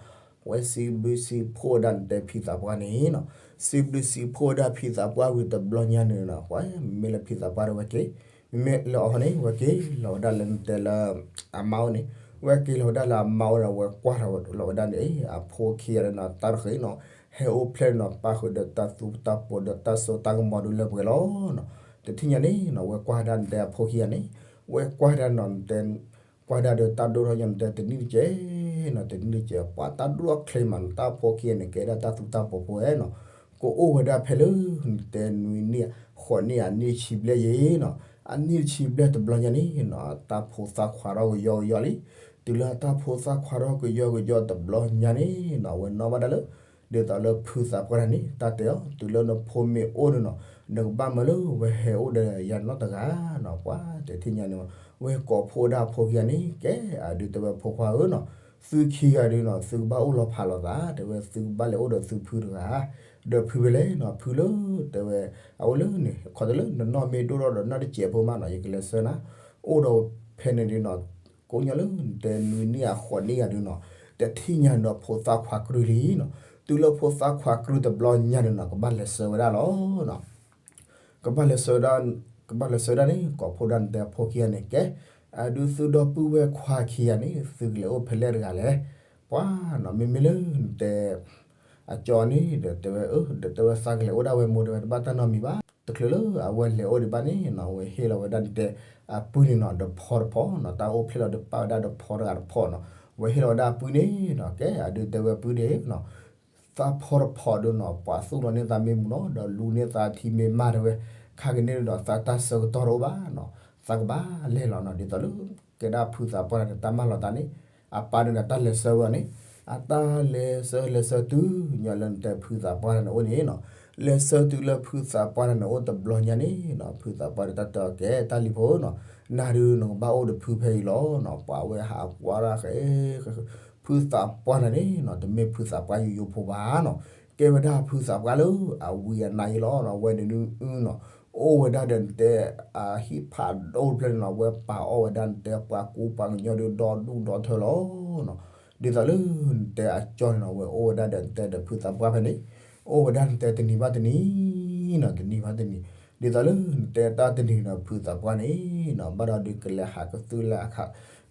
ဝဲစံးဘျုးစံးဖှိၣ်ဝဲဒၣ်နတဲဖံသးပှၢ်န့ၣ်နီၤ စံးဘျုးစံးဖှိၣ်ဝဲဒၣ်ဖံသးပှၢ်ဝံၤတဘျီညါန့ၣ်နီၤ ပှၤမ့မ့ၢ်လၢဖံသးပှၢ်ဒီးဝဲက့ၤ မ့မ့ၢ်လၢအီၤန့ၣ် ဝဲက့ၤလီၤဝဲဒၣ်လၢနတဲလၢ အမါအိၣ်န့ၣ် ဝဲက့ၤလီၤဝဲဒၣ်လၢအမါအိၣ်ဒီး ဝဲကွၢ်ထီၣ်လီၤဝဲဒၣ်န့ၣ် အဖိခံဂၤဒီးနီၤ တၢ်တဃ့နီၤ ဟဲအိၣ်ဖျဲၣ်နီၤ ပၣ်ဃုာ်ဒီးတၢ်သူတၢ်ပိာ်ဒီးတၢ်စိတၢ်ကမီၤဒုလၢပှဲၤလီၤနီၤ တထံၣ်ညါန့ၣ်နီၤ ဝဲကွၢ်ဒၣ်နတဲအဖိခံဂၤန့ၣ် ဝဲကွၢ်ဒၣ်နီၤ နတဲ ကွၢ်ဒၣ်ဒီးတၢ်ဒိၣ်ထီၣ်ညါနတဲတနံၣ်တကဲးနီၤ တနံၣ်တကဲး ပှၤတၢ်ဒိၣ်ထီၣ်ချ့မးနီၤ တၢ်ဖိခံဂၤန့ၣ် ကဲဒၣ်တၢ်သူတၢ်ပိာ်ဖိဝဲနီၤ ကအိၣ်ဝဲဒၣ်ဖဲလၢ နတဲနွံနံၣ် ဃိးနံၣ် အနံၣ်ဆံဘျဲၣ်ယ့ၣ်နီၤ အနံၣ်ဆံဘျဲၣ်တဘျီညါန့ၣ်နီၤ တၢ်ဖိသၣ်ခွါထီၣ်ကယီကယီလံ တုၤလၢတၢ်ဖိသၣ်ခွါထီၣ်ကယီကယီတဘျီညါန့ၣ်နီၤ အဝဲနီၣ်ဘၣ်ဒၣ်လၢ ဒ်သိးလၢဖုသးပှၢ်တဂၤန့ၣ် တၢ်တဲအီၤ တုၤလၢနဖိမ့ၢ်အိၣ်န့ၣ်နီၤ နကဘၣ်မၢလၢဝဲဟဲအိၣ်ဒီးယၤနီတဂၤနီၤ ပှၤတထံၣ်ညါန့ၣ် ဝဲကိးဖှိၣ်ဝဲဒၣ်အဖိခံဂၤန့ၣ် ကဲအဒုးတဲဝဲဖိခွါဧၢနီၤ သုခံဂၤဒုနီၤ သုကဘၣ်အိၣ်လီၤဖးလိာ်သး တဲဝဲသုကဘၣ်လဲၤအိၣ်ဒီးသုဖုတဂၤ ဒီးဖုဖဲလဲၣ်နီၤ ဖုလၢတဲဝဲ အအိၣ်လၢန့ၣ် ခီတလၢနနီၢ်မ့ၢ်ဒိၣ်ထီၣ်ဒီးနီၢ်တစဲးဖိမးနီၤ ယကလဲၤဆှၢနၤ အိၣ်ဒီးဖဲန့ၣ်ဒုနီၤ ကိးညါလၢ နတဲနွံနံၣ်အဃိးနံၣ်ဂၤဒုနီၤ တထံၣ်ညါန့ၣ်ဒီးဖိသၣ်ခွါကြုးလံနီၤ တုၤလၢဖိသၣ်ခွါကြုးတဘျီညါန့ၣ်နီၤ ကဘၣ်လဲၤဆှၢဝဲဒၣ်လီၤနီၤ ကဘၣ်လဲၤဆှၢဝဲဒၣ် ကဘၣ်လဲၤဆှၢဝဲဒၣ်န့ၣ် ကိးဖှိၣ်ဒၣ်နတဲအဖိခံဂၤန့ၣ် ကဲ အဒုးသုဒီပုၢ်ဝဲၢ်ခွါခံဂၤန့ၣ် သုကလဲၤအိၣ်ဖဲလဲၣ်တဂၤလဲၣ် ပှၤနီၤ မ့မ့ၢ်လၢနတဲ အကၠီန့ၣ်ဒီးတဲဝဲ အၢ ဒီးတဲဝဲသးကလဲၤအိၣ်ဒၣ်ဝဲမိၢ်တဲဝဲတဘၣ်တၢ်နီတမံၤဘၣ် တချုးလၢအဝဲလဲၤအိၣ်ဒံးဘၣ်န့ၣ်နီၤ အဝဲဟ့ၣ်လီၤဝဲဒၣ်နတဲ အပုၢ်န့ၣ်နီၤ ဒီးဖီတဖီနီၤ တၢ်အိၣ်ဖျဲၣ်လီၤဒီးပာ်ဝဲဒၣ်ဒီးဖီတဂၤတဖီနီၤ အဝဲဟ့ၣ်လီၤဝဲဒၣ်အပုၢ်န့ၣ်နီၤ ကဲအဒုးတဲဝဲပုၢ်န့ၣ်နီၤ သးဖီတဖီဒုနီၤ ပှၤသူၣ်လီၤန့ၢ်သးမ့ၢ်မူနီၤ ဒီးလူန့ၢ်သးထံမ့ၢ်မးတဲဝဲ ခါကန့ၣ်ဒီးသးတၢ်ဆၢကတီၢ်တအိၣ်ဘၣ်နီၤ တၢ်ကဘၣ်လဲၤလီၤနီၤ ဒ်သိးလၢ ကဲဒၣ်ဖုသးပှၢ်တၢ်န့ၣ် တၢ်မၢလီၤတၢ်န့ၣ် အပၢ်ဒုးန့ၣ် တၢ်လဲၤဆၢဝဲန့ၣ် အတၢ်လဲၤဆၢလဲၤဆၢတုၤ ညီလၢနတဲဖုသးပှၢ်တၢ်န့ၣ်အိၣ်န့ၣ်နီၤ လဲၤဆၢတုၤလၢဖုသးပှၢ်တၢ်န့ၣ်အိၣ်တဘျီညါန့ၣ်နီၤ ဖုသးပှၢ်ဒုးတၢ်တဲအီၤ ကဲတၢ်လံၤဖိနီၤ နၤဒုးနကဘၣ်အိၣ်ဒီးဖုဖဲအံၤလီၤနီၤ ပှၤဝဲဟးကွၢ်တၢ်ဃဲ ဖုသးပှၢ်တၢ်န့ၣ်နီၤ တမ့ၢ်ဖုသးပှၢ်ယိယိဖိဘၣ်နီၤ ကဲဝဲဒၣ်ဖုသးပှၢ်လၢအဝံအနါအံၤလီၤနီၤ ဝဲန့ၣ်ဒုးနီၤ အိၣ်ဝဲဒၣ်ဒီးနတဲ အဟံၣ်ဖးဒိၣ်တဖျၢၣ်န့ၣ်နီၤ ဝဲပာ်အီၣ်ဝဲဒၣ်နတဲပှၤကူပှၤကညီဒုးဒီဒူၣ်ဒီထၢလီၤနီၤ ဒ်သိးလၢနတဲအကၠီန့ၣ်နီၤ ဝဲအိၣ်ဝဲဒၣ်ဒီးနတဲဒီးဖုသးပှၢ်ဖဲန့ၣ် အိၣ်ဝဲဒၣ်နတဲတနံၤဘၣ်တနံၤနီၤ တနံၤဘၣ်တနံၤ ဒ်သိးလၢနတဲတၢ်တနံၤနီၤ ဖုသးပှၢ်န့ၣ်နီၤ ဘၣ်ဒီးဒုးကလဲၤဟးကသုလၢ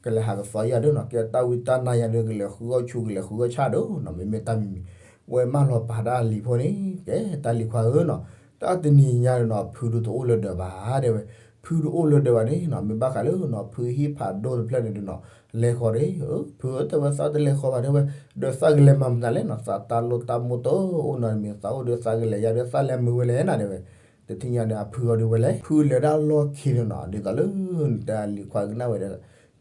ကလဲၤဟးကသီယၤဒုးနီၤ ကဲတၢ်ဝံတၢ်နါယၤဒုး ကလဲၤဃုအီၣ်ဆူ ကလဲၤဃုအီၣ်ဆၣ်ဒုးနီၤ မ့မ့ၢ်တၢ်မံၤမံၤ ဝဲမၢလီၤပာ်တၢ်အလံၤဖိန့ၣ် ကဲတၢ်လံၤခွါဧၢနီၤ တၢ်တနံၤညါဒုးနီၤ ဖုဒုးတအိၣ်လၢဒၢးဘၣ်ဒဲဝဲ ဖုတအိၣ်လၢဒၢးဘၣ်န့ၣ်နီၤ မ့ၢ်ဘၣ်ဃးလၢနီၤ ဖုဟံၣ်ဖးဒိၣ်တဖျၢၣ်န့ၣ်ဒုးနီၤ လဲၤဃီၤတဂ့ၤ ဖုဧၢ တဲဝဲသးတလဲၤဃီၤဘၣ်ဒဲဝဲ ဒီးသးကလဲၤမၤမနုၤလဲၣ်နီၤ သးတၢ်လိၣ်တၢ်မိၣ်တအိၣ်နီတမံၤ သးအိၣ်ဒီးသးကလဲၤယၤဒီးသးလဲၤမုာ်ဝဲလဲၣ်နၤဒဲဝဲ တထံၣ်ညါန့ၣ် အဖုအီၤဒုးဝဲလဲၣ် ဖုလဲၤဒၣ်လီၢ်ခံန့ၣ်နီၤ ဒ်သိးလၢနတဲအလံၤခွါကနၣ်ဝဲဒီး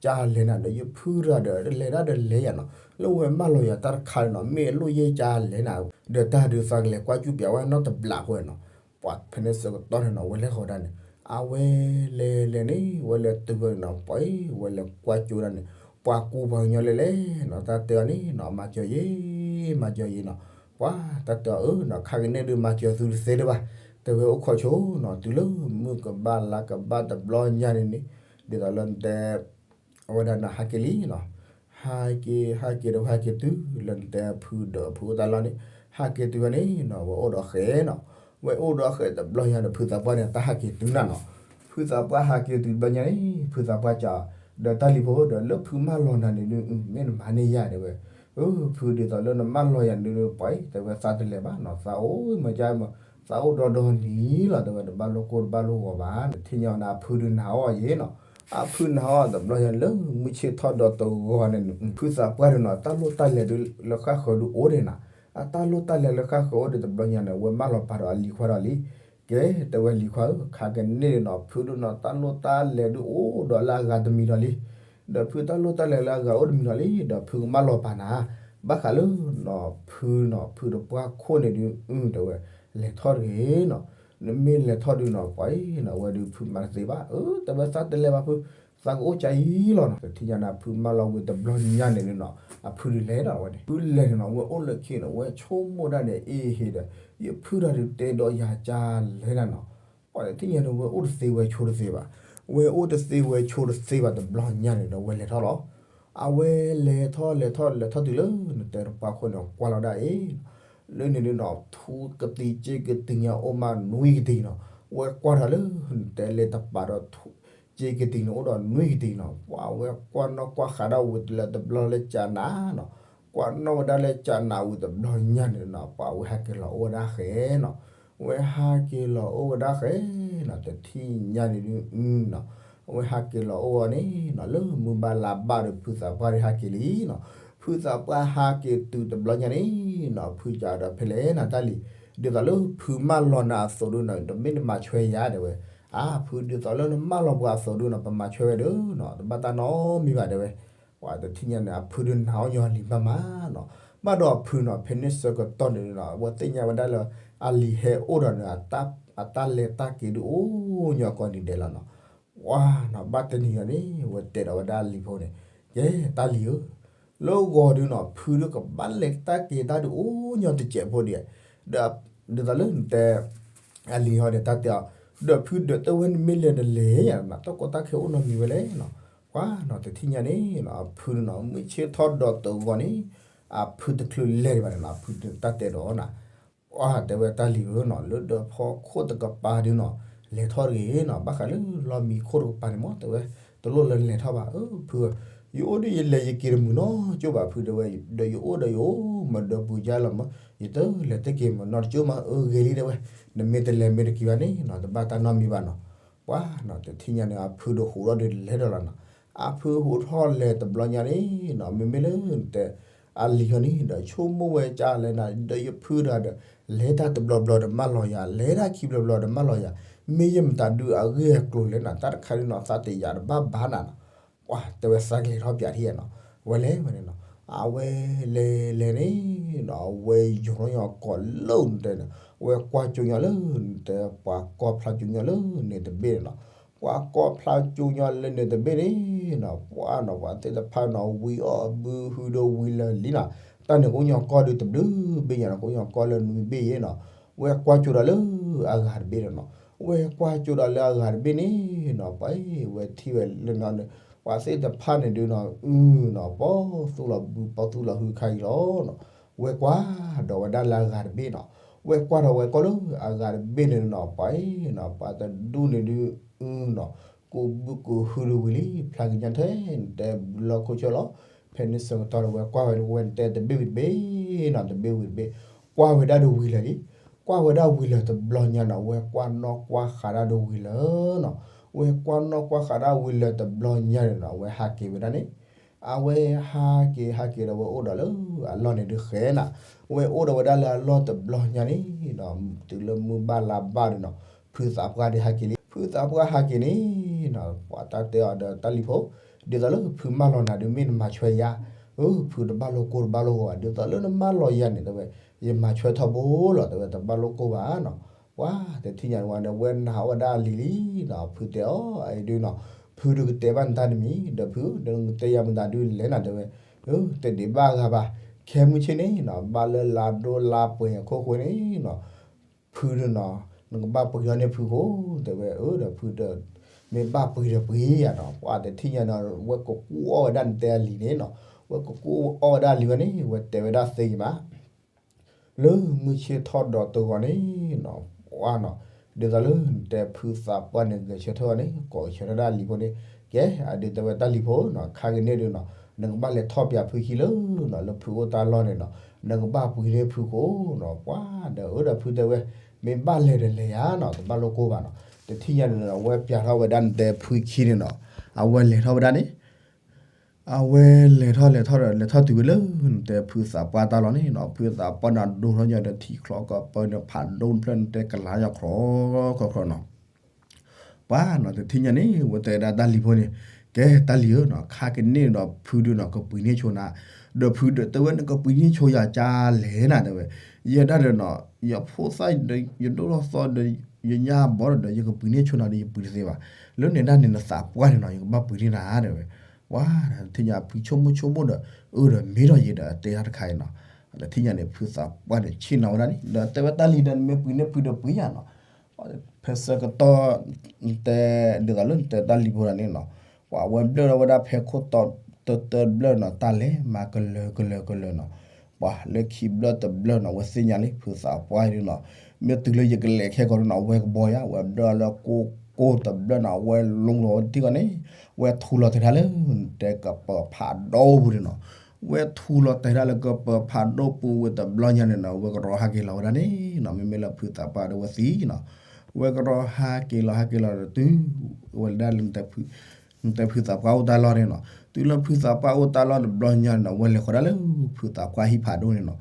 ကလဲၤနၤဒီး ယဖုတဂၤဒီး လဲၤဒၣ်ဒီးလဲၤယၤနီၤ လၢဝဲမၢလီၤယၤတၢ်တခါန့ၣ်နီၤ မ့ၢ်အလိၣ်ယဲၢ်ကလဲၤနၤ ဒီးတၢ်ဒုးသးကလဲၤကွၢ်ကူပျးဝဲနီတဘျီဖိနီၤ ပှၤဖဲန့ၣ်ဆၢကတီၢ်န့ၣ်နီၤ ဝဲလဲၤဃီၤဒၣ်န့ၣ် အဝဲလဲၤလဲၤန့ၣ် ဝဲလဲၤတုၤဝဲန့ၣ်နီၤ ပှၤအံၤ ဝဲလဲၤကွၢ်ကၠိဒၣ်န့ၣ် ပှၤကူပှၤကညီလဲၤလဲၤနီၤ တၢ်တဲအီၤန့ၣ်နီၤ မၤစၢၤယ့ မၤစၢၤယ့နီၤ ပှၤတၢ်တဲအီၤအၢနီၤ ခါကန့ၣ်ဒုးမၤစၢၤသုတသ့ဒံးဘၣ် တဲဝဲအိၣ်ခိးဆိနီၤ တုၤလၢမုၢ်ကဘၣ်လါကဘၣ်တဘျီညါန့ၣ်န့ၣ် ဒ်သိးလၢနတဲ အဝဲဒၣ်န့ၣ်ဟးက့ၤလံနီၤ ဟးက့ၤ ဟးက့ၤဒီးဝဲဟးက့ၤတုၤလၢနတဲဖုဒီးဖုအိၣ်တၢ်လီၢ်န့ၣ် ဟးက့ၤတုၤဝဲန့ၣ်နီၤ ဝဲအိၣ်ဒီးဃဲနီၤ ဝဲအိၣ်ဒီးဃဲတဘျီညါဒီး ဖုသးပှၢ်န့ၣ် တၢ်ဟးက့ၤတုၤနၤနီၤ ဖုသးပှၢ်ဟးက့ၤတုၤတဘျီညါန့ၣ် ဖုသးပှၢ်ကး ဒီးတၢ်လံၤဖိဒီး လၢဖုမၢလီၤနၤန့ၣ်ဒုး မ့ၢ်နမၤန့ၢ်ယၤဒဲဝဲ ဖုဒ်သိးလၢနမၢလီၤယၤန့ၣ်ဒုး ပှၤအံၤ တဲဝဲသးတလဲၤဘၣ်နီၤ သးအိၣ်မၤကမ သးအိၣ်ဒီဒီနံၤလီၤ တဲဝဲတဘၣ်လိၣ်ကိၢ်တဘၣ်လိၣ်ဂီၤဘၣ် နထံၣ်ညါအီၤန့ၣ် အဖုဒုးနာ်အီၤယ့နီၤ အဖုနာ်အီၤတဘျီညါလၢမုၢ်ဆ့ၣ်ထီၣ်ဒီးတဂီၤန့ၣ် ဖုသးပှၢ်ဒုးနီၤ တၢ်လိၣ်တၢ်လဲၤဒုးလၢဃၣ်ဃၢၤဒုးအိၣ်ဒံးနၤ အတၢ်လိၣ်တၢ်လဲၤလၢဃၣ်ဃၢၤအိၣ်ဒံးတဘျီညါန့ၣ် ဝဲမၢလီၤပာ်ဒီးအလံၤခွါဒီးလံ ကဲ တဲဝဲလံၤခွါဧၢ ခါကန့ၣ်နီၤ ဖုဒုးနီၤ တၢ်လိၣ်တၢ်လဲၤဒုးအိၣ်ဒီးလၢအဂၤတမံၤဒီးလံ ဒီးဖုတၢ်လိၣ်တၢ်လဲၤလၢအဂၤအိၣ်တမံၤဒီးလံ ဒီးဖုကမၢလီၤပာ်နၤ ဘၣ်ဃးလၢနီၤ ဖုနီၤ ဖုတပှၢ်ခိၣ်န့ၣ်ဒုး တဲဝဲ လဲၤထီၣ်တဂ့ၤနီၤ နမ့ၢ်လဲၤထီၣ်ဒုးနီၤ ပှၤအံၤနီၤ အဝဲဒုးဖုမၤတသ့ဘၣ် အၢ တဲဝဲသးတလဲၤဘၣ်ဖု သးကအိၣ်ကၢအံၤလီၤနီၤ တထံၣ်ညါန့ၣ် အဖုမၢလီၤဝံၤတဘျီညါန့ၣ်ဒုးနီၤ အဖုဒုးလဲၤဒီးဝဲန့ၣ် ဖုလဲၤန့ၣ်နီၤ ဝဲအိၣ်လၢခံန့ၣ် ဝဲဆိကမိၣ်ဒၣ်န့ၣ် အ့ဟ့ဒီး ယဖုတၢ်ဒုးတဲဒီးယၤကၢလဲၤဒၣ်နီၤ ပှၤတထံၣ်ညါန့ၣ် ဝဲအိၣ်တသ့ဝဲဆိတသ့ဘၣ် ဝဲအိၣ်တသ့ဝဲဆိတသ့ဘၣ်တဘျီညါန့ၣ်ဒီး ဝဲလဲၤထီၣ်လီၤ အဝဲလဲၤထီၣ်လဲၤထီၣ်လဲၤထီၣ်တုၤလၢ နတဲတပှၢ်ခိၣ်န့ၣ် ကွၢ်လီၤဒၣ်အ့ၣ် လၢန့ၣ်ဒုးနီၤ ထူကတံၤစ့ကတံၤညါအိၣ်မးနွံကတံၤနီၤ ဝဲကွၢ်ထီၣ်လၢ နတဲလဲၤတပာ်ဒီးထူ စ့ကတံၤန့ၣ်အိၣ်ဒီးနွံကတံၤနီၤ ပှၤဝဲကွၢ်နီၣ်ကွၢ်ဃာ်ဒၣ်ဝံၤလၢတဘျီလၢကၢနၤနီၤ ကွၢ်နီၣ်ဝဲဒၣ်လၢကၢနၤဝံၤတဘျီညါန့ၣ်နီၤ ပှၤဝဲဟဲက့ၤလီၤအိၣ်ဝဲဒၣ်ဃဲနီၤ ဝဲဟဲက့ၤလီၤအိၣ်ဝဲဒၣ်ဃဲနီၤ တထံၣ်ညါန့ၣ်ဒုးနီၤ ဝဲဟဲက့ၤလီၤအိၣ်ဝဲန့ၣ်နီၤ လၢမုၢ်ဘၣ်လါဘၣ်ဒီး ဖုသးပှၢ်ဒုးဟဲက့ၤလံနီၤ ဖုသးပှၢ်ဟဲက့ၤတုၤတဘျီညါန့ၣ်နီၤ ဖုကးဒီးဖဲလဲၣ်နၤတၢ်လံၤ ဒ်သိးလၢဖုမၢလီၤနၤအသိးဒုးနီၤ တမ့ၢ်နမၤဆွဲယၤဒဲဝဲ အါ ဖုဒ်သိးလၢနမၢလီၤပှၤအသိးဒုးနီၤ ပမၤဆွဲဝဲဒုးနီၤ တဘၣ်တၢ်နီတမံၤဘၣ်ဒဲဝဲ ပှၤတထံၣ်ညါန့ၣ် အဖုဒုးနာ်အီၣ်ညီအလံၤဘၣ်မးနီၤ ဘၣ်ဒီးအဖုနီၤ ဖဲန့ၣ်ဆၢကတီၢ်န့ၣ်နီၤ အဝဲသ့ၣ်ညါဝဲဒၣ်လၢ အလံၤဟဲအိၣ်ဒီးန့ၣ် အတၢ်လဲၤတၢ်က့ၤဒုးအိၣ်ညီကိးနံၤဒဲးလီၤနီၤ ပှၤနီၤ ဘၣ်တနံၤအံၤန့ၣ် ဝဲတဲဒီးဝဲဒၣ်အလံၤဖိန့ၣ် ကဲတၢ်လံၤဧၢ လၢဂီၤဒုးနီၤ ဖုဒုးကဘၣ်လဲၤတၢ်က့ၤတၢ်ဒုးအိၣ်ညီတစဲးဖိဒံး ဒီး ဒ်သိးလၢနတဲ အလံၤဟီဒီးတၢ်တဲအီၤ ဒီးဖုဒီးတဲဝဲနမ့ၢ်လဲၤနလဲၤယၤနီၤ တၢ်ကီတၢ်ခဲအိၣ်နီတမံၤဝဲလဲၣ်နီၤ ပှၤနီၤ တထံၣ်ညါန့ၣ်နီၤ အဖုဒုးနီၤ မုၢ်ဆ့ၣ်ထီၣ်ဒီးတဂီၤန့ၣ် အဖုတချုးလဲၤဒံးဘၣ်န့ၣ်နီၤ အဖုဒုးတၢ်တဲဒီးနီၤ ပှၤတဲဝဲတၢ်လံၤဧၢနီၤ လၢဒၢးဖီခိၣ်တကပၤဒုးနီၤ လဲၤထီၣ်တဂ့ၤနီၤ ဘၣ်ဃးလၢလီၢ်မံခိၣ်တကပၤန့ၣ်မ့ၢ် တဲဝဲ တလိၣ်လၢလဲၤထီၣ်ဘၣ် အၢ ဖု ယအိၣ်ဒုးယလဲၤယက့ၤတမုာ်နီတကၠိဘၣ်ဖုတဲဝဲ ဒီးယအိၣ်ဒီးယအိၣ်မးဒီပူၤယါလီၤမး ယတလဲၤတက့ၤမးနီတကၠိမး အၢဂ့ၤလံတဲဝဲ နမ့ၢ်တလဲၤမ့ၢ်တက့ၤဘၣ်န့ၣ်နီၤ တဘၣ်တၢ်နီတမံၤဘၣ်နီၤ ပှၤနီၤ တထံၣ်ညါန့ၣ် အဖုဒီးဟူးထီၣ်ဒီးလဲၤဒီးလီၤနီၤ အဖုဟူးထီၣ်လဲၤတဘျီညါန့ၣ်နီၤ မ့မ့ၢ်လၢနတဲ အလံၤဟီန့ၣ် ဒီးဆိကမိၣ်ဝဲကၢလဲၤနၤ ဒီးယဖုတဂၤဒီး လဲၤတၢ်တဘျီဘျီဒီးမၢလီၤယၤ လဲၤတၢ်ခံဘျီဘျီဒီးမၢလီၤယၤ မ့ၢ်ယမတၤဒုးအဂ့ၢ်အကျိၤလဲၣ်နီၤ, တၢ်တခါဒုးနီၤ သးတယာ်တဘၣ်ဘၣ်နၤနီၤ, ပှၤတဲဝဲသးကလဲၤထီၣ်ပၠးထံနီၤ, ဝဲလဲၤဝဲန့ၣ်နီၤ, အဝဲလဲၤလဲၤန့ၣ်နီၤ, အဝဲယိၤထီၣ်ညီကိးလၢနတဲန့ၣ်, အဝဲကွၢ်ကၠိညီလၢနတဲ ပှၤကီၢ်ဖျါကၠိညီလၢန့ၣ်တဘ့ၣ်န့ၣ်နီၤ, ပှၤကီၢ်ဖျါကၠိညီလၢန့ၣ်တဘ့ၣ်န့ၣ်နီၤ, ပှၤနီၤ ပှၤသ့ၣ်တဖၣ်နီၤ ဝံအီၣ်ဘုဟုဒိၣ်ဝံလၢာ်လံနီၤ, တၢ်န့ၣ်ကအိၣ်ညီကီၢ်ဒုးတဘျုးဘ့ၣ်ညါနီၤ, ကအိၣ်ညီကီၢ်လၢနွံဘ့ၣ်ယဲနီၤ, ဝဲကွၢ်ကၠိဒီးလၢအဂၤတဘ့ၣ်န့ၣ်နီၤ, ဝဲကွၢ်ကၠိဒီးလၢအဂၤတဘ့ၣ်န့ၣ်နီၤ, ပှၤအံၤဝဲထံၣ်ဝဲလၢနီၤန့ၣ်, ပှၤသ့ၣ်တဖၣ်န့ၣ်ဒုးနီၤ အုနီၤ ပီၣ်သူၣ်လီၤဘုပီၣ်သူၣ်လီၤဟုခါအံၤလီၤနီၤ, ဝဲကွၢ်ဒီးဝဲဒၣ်လၢအဂၤတဘ့ၣ်နီၤ, ဝဲကွၢ်ဒီးဝဲကီၢ်လၢအဂၤတဘ့ၣ်န့ၣ်နီၤ, ပှၤအံၤနီၤ ပှၤတဒူၣ်န့ၣ်ဒုး အုနီၤ ကိးဘုကိးဟုဒုးဝံၤလံ ဖျါကၠိညီထဲ နတဲဘုလီၢ်ခိၣ်ဆၢလီၤ, ဖဲန့ၣ်ဆၢကတီၢ်ဒီးဝဲကွၢ်ဝဲဝဲနတဲတဘ့ၣ်ဝံၤတဘ့ၣ်နီၤ, တဘ့ၣ်ဝံၤတဘ့ၣ်, ကွၢ်ဝဲဒၣ်ဒုးဝံၤလၢာ်လံ, ကွၢ်ဝဲဒၣ်ဝံၤလၢာ်တဘျီညါနီၤ, ဝဲကွၢ်နီၣ်ကွၢ်ဃာ်ဒၣ်ဒုးဝံၤလၢာ်နီၤ, ဝဲကွၢ်နီၣ်ကွၢ်ဃာ်ဒၣ်ဝံၤလၢာ်တဘျီညါန့ၣ်နီၤ, ဝဲဟးက့ၤဝဲဒၣ်န့ၣ် အဝဲဟးက့ၤဟးက့ၤဒီးဝဲအိၣ်ဒီးလၢအလီၢ်န့ၣ်ဒုးဃဲနၤ, ဝဲအိၣ်ဒီးဝဲဒၣ်လၢအလီၢ်တဘျီညါန့ၣ်နီၤ, တုၤလၢမုၢ်ဘၣ်လါဘၣ်န့ၣ်နီၤ, ဖုသးပှၢ်ဒုးဟးက့ၤလံ, ဖုသးပှၢ်ဟးက့ၤန့ၣ်နီၤ, ပှၤတၢ်တဲအီၤဒီးတၢ်လံၤဖိ, ဒ်သိးလၢဖုမၢလီၤနၤဒုးမ့ၢ်နမၤဆွဲယၤ, အၢ ဖုတဘၣ်လိၣ်ကိၢ်တဘၣ်လိၣ်ဂီၤဘၣ်, ဒ်သိးလၢနမၢလီၤယၤန့ၣ် တဲဝဲ, ယမၤဆွဲထီဘိလီၤ တဲဝဲ, တဘၣ်လိၣ်ကိၢ်ဘၣ်နီၤ, ပှၤတထံၣ်ညါန့ၣ်ဝဲန့ၣ် ဝဲနာ်ဝဲဒၣ်အလံၤလံနီၤ, ဖုတဲအီၤအံၤဒုးနီၤ, ဖုဒုးကတဲဘၣ်နတၢ်တမံၤ ဒီးဖုဧၢ နတဲယၤမတၤဒုးလဲၣ်နၤ တဲဝဲ, အၢ တဒံးဘၣ်အဂၤဘၣ်, ခဲမုၢ်ဆ့ၣ်န့ၣ်နီၤ ဘၣ်လၢလါဒိလါပှဲၤအခိၣ်ဃိန့ၣ်နီၤ, ဖုဒုးနီၤ နကဘၣ်ပှ့ၤထီၣ်န့ၢ်ဖုဃိ တဲဝဲ, အၢ ဒီးဖုဒီး မ့ၢ်ဘၣ်ပှ့ၤဒီးပှ့ၤယၤနီၤ, ပှၤတထံၣ်ညါနီၤ ဝဲကကူအီၣ်ဝဲဒၣ်နတဲအလံၤန့ၣ်နီၤ, ဝဲကကူအီၣ်ဝဲဒၣ်အလံၤဝဲန့ၣ် ဝဲတဲဝဲဒၣ်သ့ယမး လၢမုၢ်ဆ့ၣ်ထီၣ်ဒီးတဂီၤန့ၣ်နီၤ, ပှၤနီၤ, ဒ်သိးလၢနတဲဖုသးပှၢ်န့ၣ် ဂဲၤဆၢထၢၣ်အီၤန့ၣ် ကိးဂဲၤဆၢထၢၣ်ဒၣ်လံၤဖိန့ၣ်, ကဲ အဒုးတဲဝဲတၢ်လံၤဖိနီၤ, ခါကန့ၣ်ဒုးနီၤ နကဘၣ်လဲၤထီၣ်ပၠးဖုခံလၢနီၤ လၢဖုအိၣ်တၢ်လီၢ်န့ၣ်နီၤ, နကဘၣ်ပှ့ၤန့ၢ်ဖုဃိနီၤ, ပှၤဒီးအၢဒီးဖုတဲဝဲ, မ့ၢ်ဘၣ်လဲၤဒီးလဲၤယၤနီၤ တဘၣ်လိၣ်ကိၢ်ဘၣ်နီၤ, တထံၣ်ညါန့ၣ်နီၤ ဝဲပၠးထီၣ်ဝဲဒၣ်နတဲဖုခံန့ၣ်နီၤ, အဝဲလဲၤထီၣ်ဝဲဒၣ်န့ၣ် အဝဲလဲၤထီၣ်လဲၤထီၣ်ဒီး လဲၤထီၣ်တုၤဝဲလၢနတဲဖုသးပှၢ်တၢ်လီၢ်န့ၣ်နီၤ, ဖုသးပှၢ်န့ၣ်ဒိၣ်ထီၣ်ညီဒီးထံချီကပၢန့ၣ် ဖးဒိၣ်တဖျၢၣ်န့ၣ် တဲကလၤညီချီခီခီနီၤ, ပှၤနီၤ တထံၣ်ညါန့ၣ် ဝဲတဲဒၣ်တၢ်လံၤဖိန့ၣ်, ကဲတၢ်လံၤဧၢနီၤ, ခါကန့ၣ်ဒီးဖုဒုးနီၤ ကပှ့ၤန့ၢ်ဆိနၤ, ဒီးဖုဒီးတဲဝဲ နကပှ့ၤန့ၢ်ဆိယၤကလဲၣ်နၤ တဲဝဲ, ယဲဒၣ်ဒီးနီၤ ယဖိသၣ်ဒီး ယဒိၣ်ထီၣ်သီဒီး ယညါဘီဒီး ယကပှ့ၤန့ၢ်ဆိနၤဒီး ယပှ့ၤတသ့ဘၣ်, လၢန့ၣ်ဒၣ်န့ၣ် နသးပှၢ်န့ၣ်နီၤ ယကဘၣ်ပှ့ၤန့ၢ်နၤ တဲဝဲ, ပှၤတထံၣ်ညါဖုဆိကမိၣ်ဆိကမိၣ်ဒီး အၢဒီးမ့ၢ်ဒီးယဲဒီးတဲတၢ်တခါအံၤနီၤ, တထံၣ်ညါန့ၣ် ဖုသးပှၢ်န့ၣ် ဆ့ၣ်နီၤဝဲဒၣ်န့ၣ် ဒီးတဲဝဲတၢ်လံၤဒီး နမ့ၢ်ပှ့ၤန့ၢ်ဖုဒီးပှ့ၤယၤနီၤ, ဖဲဆၢကတီၢ် နတဲ ဒ်သိးလၢနတဲတၢ်လံၤဖိဒၣ်န့ၣ်နီၤ, ပှၤဝဲဘျၢၣ်ထီၣ်ဝဲဒၣ်ဖဲခိၣ်တီတၢတၢတဘျၢၣ်နီၤ တၢ်လဲၤမၤကလၢၤကလၢၤကလၢၤနီၤ, ပှၤလၢခံဘျၢၣ်တဘျၢၣ်နီၤ ဝဲသ့ၣ်ညါလံ ဖုသးပှၢ်ဒုးနီၤ, မ့ၢ်တုၤလၢယကလဲၤခဲကီးဒုးနီၤ ဝဲကဘီယၤ ဝဲဘျၢၣ်လၢကိၢ်ကိၢ်တဘျၢၣ်နီၤ ဝဲလူလီၤဝဲတထံၣ်ကီးန့ၣ်, ဝဲထူလီၤတဲာ်ဒၣ်လၢ နတဲကပၢၤဖးဒိၣ်ပူၤန့ၣ်နီၤ, ဝဲထူလီၤတဲာ်ဒၣ်လၢကပၢၤဖးဒိၣ်ပူၤဝံၤတဘျီညါန့ၣ်နီၤ ဝဲကရီဟးက့ၤလီၤဝဲဒၣ်န့ၣ်နီၤ မ့မ့ၢ်လၢဖုသးပှၢ်ဒီးဝဲသံနီၤ, ဝဲကရီဟးက့ၤလီၤဟးက့ၤလီၤဒီးတုၤ ဝဲလဲၤဒၣ်လၢ နတဲဖုသးပှၢ်အိၣ်တၢ်လီၢ်န့ၣ်နီၤ, တုၤလၢဖုသးပှၢ်အိၣ်တၢ်လီၢ်တဘျီညါန့ၣ်နီၤ ဝဲလဲၤဃီၤဒၣ်လၢဖုသးပှၢ်ဟံၣ်ဖးဒိၣ်န့ၣ်နီၤ,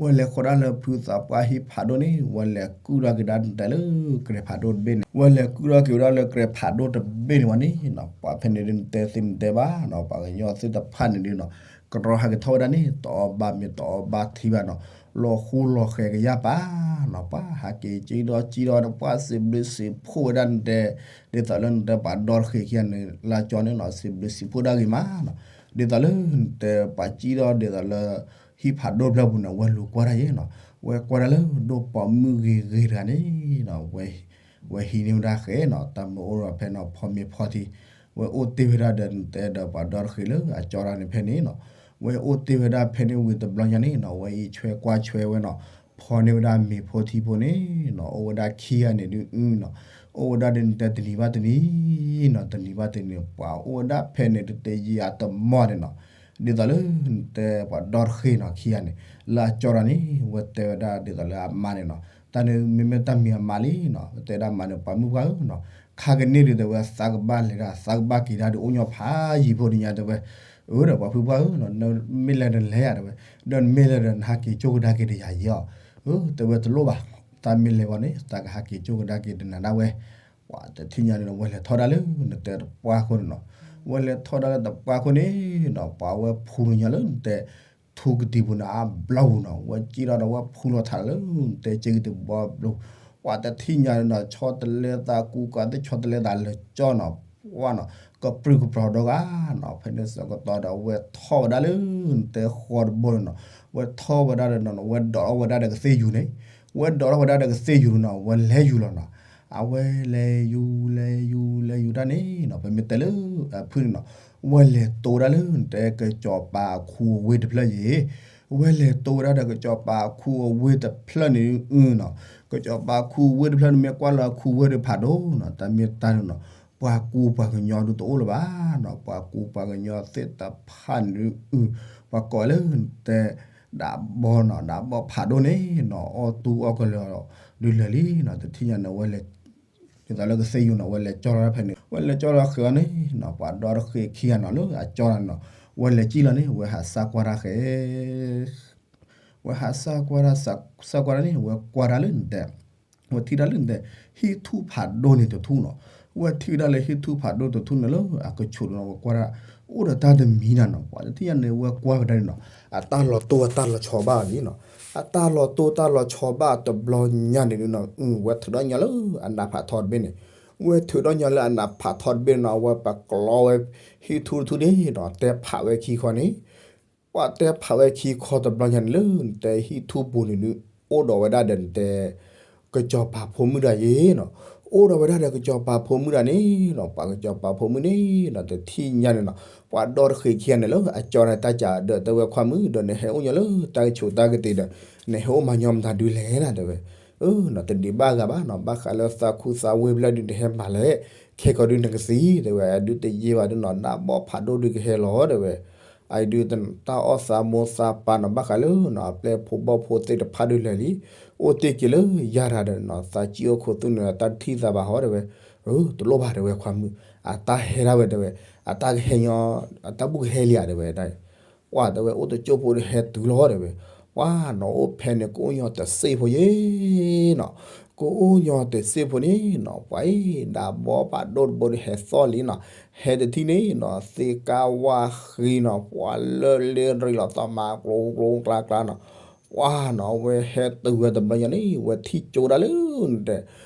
ဝဲလဲၤဃီၤဒၣ်လၢဖုသးပှၢ်ဟံၣ်ဖးဒိၣ်န့ၣ် ဝဲလဲၤကုၢ်ထီၣ်က့ၤဒၣ်နတဲလၢကြဲၤဖးဒိၣ်တဘ့ၣ်န့ၣ်, ဝဲလဲၤကုၢ်ထီၣ်က့ၤဝဲဒၣ်လၢကြဲၤဖးဒိၣ်တဘ့ၣ်န့ၣ်ဝဲန့ၣ်နီၤ, ပှၤဖဲန့ၣ်ဒုးနတဲသ့ၣ်နတဲဘၣ်နီၤ, ပှၤကညီသ့ၣ်တဖၣ်န့ၣ်ဒုးနီၤ, ကရီဟးက့ၤထီၣ်ဝဲဒၣ်န့ၣ် တအီၣ်ဘၣ်မ့ၤတအီၣ်ဘၣ်ထံဘၣ်နီၤ, လီၤဃူလီၤဃဲၤကယၢ်ပၢ်နီၤ, ပှၤဟးက့ၤက့ၤဒီးက့ၤဒီး ပှၤစံးဘျုးစံးဖှိၣ်ဝဲဒၣ်နတဲ, ဒ်သိးလၢနတဲပှၤဒီတဃ့ၢ်ခံဂၤန့ၣ် လၢကၠီန့ၣ်နီၤ စံးဘျုးစံးဖှိၣ်ဒၣ်ဂ့ၤမးနီၤ, ဒ်သိးလၢနတဲပှၤက့ၤဒီး ဒ်သိးလၢ ဟံၣ်ဖးဒိၣ်တဖျၢၣ်ပူၤန့ၣ် ဝဲလူၤကွၢ်တၢ်ယဲနီၤ, ဝဲကွၢ်တၢ်လၢဒိၣ်ပိာ်မုၣ်ဂ့ၤဂ့ၤတဂၤန့ၣ်နီၤ, ဝဲဟံးန့ၢ်ဝဲဒၣ်ဃဲနီၤ, တၢ်မ့ၢ်အိၣ်ဒီးဖဲနီၤ ဖီမ့ၤဖီထံ, ဝဲအိၣ်တ့ၢ်ဝဲဒၣ်ဒီးနတဲဒီးပှၤဒီတဃ့ၢ်လၢအကၠီတၢ်န့ၣ်ဖဲန့ၣ်နီၤ, ဝဲအိၣ်တ့ၢ်ဝဲဒၣ်ဖဲန့ၣ်ဝံၤတဘျီညါန့ၣ်နီၤ, ဝဲအံးဆွဲကွၢ်ဆွဲဝဲနီၤ, ဖီန့ၢ်ဝဲဒၣ်မ့ၤဖိထံဖိန့ၣ်နီၤ, အိၣ်ဝဲဒၣ်ခံဂၤန့ၣ်ဒုးနီၤ, အိၣ်ဝဲဒၣ်ဒ်နတဲတနံၤဘၣ်တနံၤနီၤ, တနံၤဘၣ်တနံၤ ပှၤအိၣ်ဝဲဒၣ်ဖဲန့ၣ် တတဲယံာ်အတမီၢ်န့ၣ်နီၤ, ဒ်သိးလၢနတဲပှၤဒီတဃ့ၢ်နီၤ ခံဂၤန့ၣ် လၢအကၠီတၢ်န့ၣ် ဝဲတဲဝဲဒၣ်ဒ်သိးလၢအမါန့ၣ်နီၤ, တၢ်န့ၣ်မ့မ့ၢ်တၢ်မံၤအမါလံနီၤ, တဲဒၣ်မါန့ၣ် ပှၤမုၣ်ပှၢ်ဧၢနီၤ, ခါကန့ၣ်ဒုးတဲဝဲသးကဘၣ်လဲၤဒၣ် သးကဘၣ်က့ၤဒၣ်ဒုးအိၣ်ညီဖးယံာ်ဖိန့ၣ်ညါတဲဝဲ, အၢဒီးပှၤဖုပှၢ်ဧၢနီၤ, နမ့ၢ်လဲၤဒီးလဲၤယၤတဲဝဲ, ဒီးနမ့ၢ်လဲၤဒီးနဟးက့ၤကၠိကဒါက့ၤတယၤယံၤအီၤ, အၢ တဲဝဲတလိၣ်ဘၣ်, သးမ့ၢ်လဲၤဝဲန့ၣ် သးကဟးက့ၤကၠိကဒါက့ၤတနၤဒၣ်ဝဲ, ပှၤတထံၣ်ညါန့ၣ်ဒီး ဝဲလဲၤထီၣ်ဒၣ်လၢနတဲတပှၢ်ခိၣ်န့ၣ်နီၤ, ဝဲလဲၤထီၣ်ဒၣ်လၢတပှၢ်ခိၣ်န့ၣ်နီၤ, ပှၤဝဲဖူနုာ်ညါလၢနတဲ ထူကတံၤပူၤန့ၣ်အဘျီပူၤနီၤ, ဝဲစံၣ်ထီၣ်ဒီးဝဲဖူလီၤထးလၢနတဲ စ့ကတံၤပူၤအဘျီပူၤ, ပှၤတထံၣ်ညါန့ၣ်နီၤ, ဆီတလဲသးကူကၤသ့ၣ် ဆီတလဲသးလၢကၠီနီၤ, ပှၢ်နီၤ, ကပြုၢ်ကပြီၤဒီဂၤနီၤ, ဖဲန့ၣ်ဆၢကတီၢ်ဒီး ဝဲထီၣ်ဝဲဒၣ်လၢနတဲဃီတဘိန့ၣ်နီၤ, ဝဲထီၣ်ဝဲဒၣ်ဒီးနီၤ, ဝဲဒိးထီၣ်ဝဲဒၣ်ဒီးကသ့ၣ်ယူၤန့ၣ်, ဝဲဒိးထီၣ်ဝဲဒၣ်ဒီးကသ့ၣ်ယူၤန့ၣ်နီၤ, ဝဲလဲၤယူၤလီၤနီၤ, အဝဲလဲၤယူၤ လဲၤယူၤ လဲၤယူၤတၢ်န့ၣ်နီၤ, ပမ့ၢ်တဲလၢအဖုၣ်န့ၣ်နီၤ, ဝဲလဲၤတိဝဲဒၣ်လၢနတဲကစီၤပၤခူအဝ့ၢ်တဖျၢၣ်ယဲၢ်, ဝဲလဲၤတိဝဲဒၣ်ဒီးကစီၤပၤခူအဝ့ၢ်တဖျၢၣ်န့ၣ်နီၤ, ကစီၤပၤခူအဝ့ၢ်တဖျၢၣ်န့ၣ် မ့ၢ်ကွၢ်လၢအခူဝ့ၢ်တဖးဒိၣ်နီၤ, တၢ်မ့ၢ်တၢ်န့ၣ်နီၤ, ပှၤကူပှၤကညီဒုးတအိၣ်လၢၤဘၣ်နီၤ, ပှၤကူပှၤကညီသ့ၣ်တဖၣ်န့ၣ်ဒုး ပှၤကိးလၢနတဲ ဒးဘီနီၤ, ဒးဘီဖးဒိၣ်န့ၣ်နီၤ, အီၣ်တူၢ်အီၣ်ကလၢာ်ဒုးလၢာ်လံနီၤ, တထံၣ်ညါန့ၣ် ဝဲလဲၤ ဒ်သိးလၢကသ့ၣ်ယူၤနီၤ, ဝဲလဲၤကၠီလီၤဖဲန့ၣ်, ဝဲလဲၤကၠီလီၤဃဲၤအီၤန့ၣ်နီၤ, ပှၤဒီတဃ့ခံဂၤနီၤ လၢအကၠီတၢ်န့ၣ်နီၤ, ဝဲလဲၤစံၣ်လီၤန့ၣ် ဝဲဟးစၢ်ကွၢ်တၢ်ဃဲၤ ဝဲဟးစၢ်ကွၢ်တၢ် စၢ်ကွၢ်တၢ်န့ၣ် ဝဲကွၢ်တၢ်လၢနတဲ ဝဲထံၣ်တၢ်လၢနတဲ ဟံၣ်ထူၣ်ဖးဒိၣ်န့ၣ်တထူၣ်နီၤ, ဝဲထံၣ်ဝဲဒၣ်လၢဟံၣ်ထူၣ်ဖးဒိၣ်တထူၣ်န့ၣ်လၢအကဆိးန့ၣ် ဝဲကွၢ်တၢ် အိၣ်ဒီးတၢ်တမံၤနၤနီၤ, ပှၤတထံၣ်ညါန့ၣ် ဝဲကွၢ်ဝဲဒၣ်န့ၣ်နီၤ, အတၢ်လီၤတိၢ်အတၢ်လီၤဆီဘၣ်လံနီၤ, အတၢ်လီၤတိၢ်တၢ်လီၤဆီဘၣ်တဘျီညါန့ၣ်ဒုးနီၤ, ဝဲထုးဒီးညီလၢအနးဖးထီတဘ့ၣ်န့ၣ်, ဝဲထုးဒီးညီလၢအနးဖးထီတဘ့ၣ်န့ၣ်နီၤ, ဝဲပကျီဝဲဟံၣ်ထူၣ်တထူၣ်န့ၣ်နီၤ, တဲဖးဝဲခံခီန့ၣ် ပှၤတဲဖးဝဲခံခီတဘျီညါန့ၣ်လၢ နတဲဟံၣ်ထူၣ်ပူၤန့ၣ်ဒုး အိၣ်ဒီးဝဲဒၣ်ဒီးနတဲ ကစီၤပၤဖိမုၣ်တဂၤယဲနီၤ, အိၣ်ဒီးဝဲဒၣ်ဒီးကစီၤပၤဖိမုၣ်တဂၤန့ၣ်နီၤ, ပှၤကစီၤပၤဖိမုၣ်န့ၣ်နီၤ တထံၣ်ညါန့ၣ်နီၤ, ပှၤဒီတဃ့ခံဂၤန့ၣ်လၢအကၠီန့ၣ် တၢ်ကးဒီးတဲဝဲခွါမုၣ်ဒီး နဟဲအိၣ်ညီလၢတၢ်ကဆိးတၢ်ကတ့ၤဒီး နဟဲအိၣ်မၤညီမတၤဒုလဲၣ်နၤ တဲဝဲ, နီၤ တဒံးဘၣ်ဂၤဘၣ်နီၤ, ဘၣ်ဃးလၢသးခူသးဝ့ၢ်ဖျၢၣ်ဒုး နဟဲမၤလဲၣ်, ခဲကီးဒုးနကသံ တဲဝဲ, အဒုးတယံာ်ဘၣ်ဒုးနီၤ, နးဘီဖးဒိၣ်ဒုးကဟဲလီၤ တဲဝဲ အအံၤဒုးတၢ်အီၣ်သးမိၢ်သးပၢ်နီၤ, ဘၣ်ဃးလၢနီၤ အပျဲၢ်ဖိဘီၣ်ဖိသ့ၣ်တဖၣ်ဒုးလဲၤလံ, အိၣ်တ့ၢ်က့ၤလၢယၤတဂၤဒီးနီၤ, သးစံၣ်အိၣ်ခိးသူၣ်န့ၣ် တၢ်တထံၣ်သးဘၣ်ဟီ တဲဝဲ, တလိၣ်ဘၣ် တဲဝဲခွါမုၣ်, အတၢ်ဟဲဒၣ်ဝဲ တဲဝဲ, အတၢ်ကဟဲညီ, အတၢ်ဘူၣ်ကဟဲလံဧါ တဲဝဲ, ပှၤတဲဝဲ အိၣ်တကၠိၢ်ဖိဒီးဟဲတုၤလီၤ တဲဝဲ, ပှၤနီၤ အိၣ်ဖဲန့ၣ် ကအိၣ်ညီတစ့ၢ်ဖိယဲနီၤ, ကအိၣ်ညီတစ့ၢ်ဖိန့ၣ်နီၤ, ပှၤအံၤ ဒးဘီဖးဒိၣ်တဘိဒီးဟဲသီၣ်လံနီၤ, ဟဲတထံၣ်န့ၣ်နီၤ သ့ကါဝါဃံနီၤ, ပှၤလၢလ့ရံလီၤသီၣ်မၤကျိၤကျိၤကျါကျါနီၤ, ပှၤနီၤ အဝဲဟဲတုၤဝဲတဘျီညါန့ၣ် ဝဲထံၣ်ကၠိဒၣ်လၢနတဲ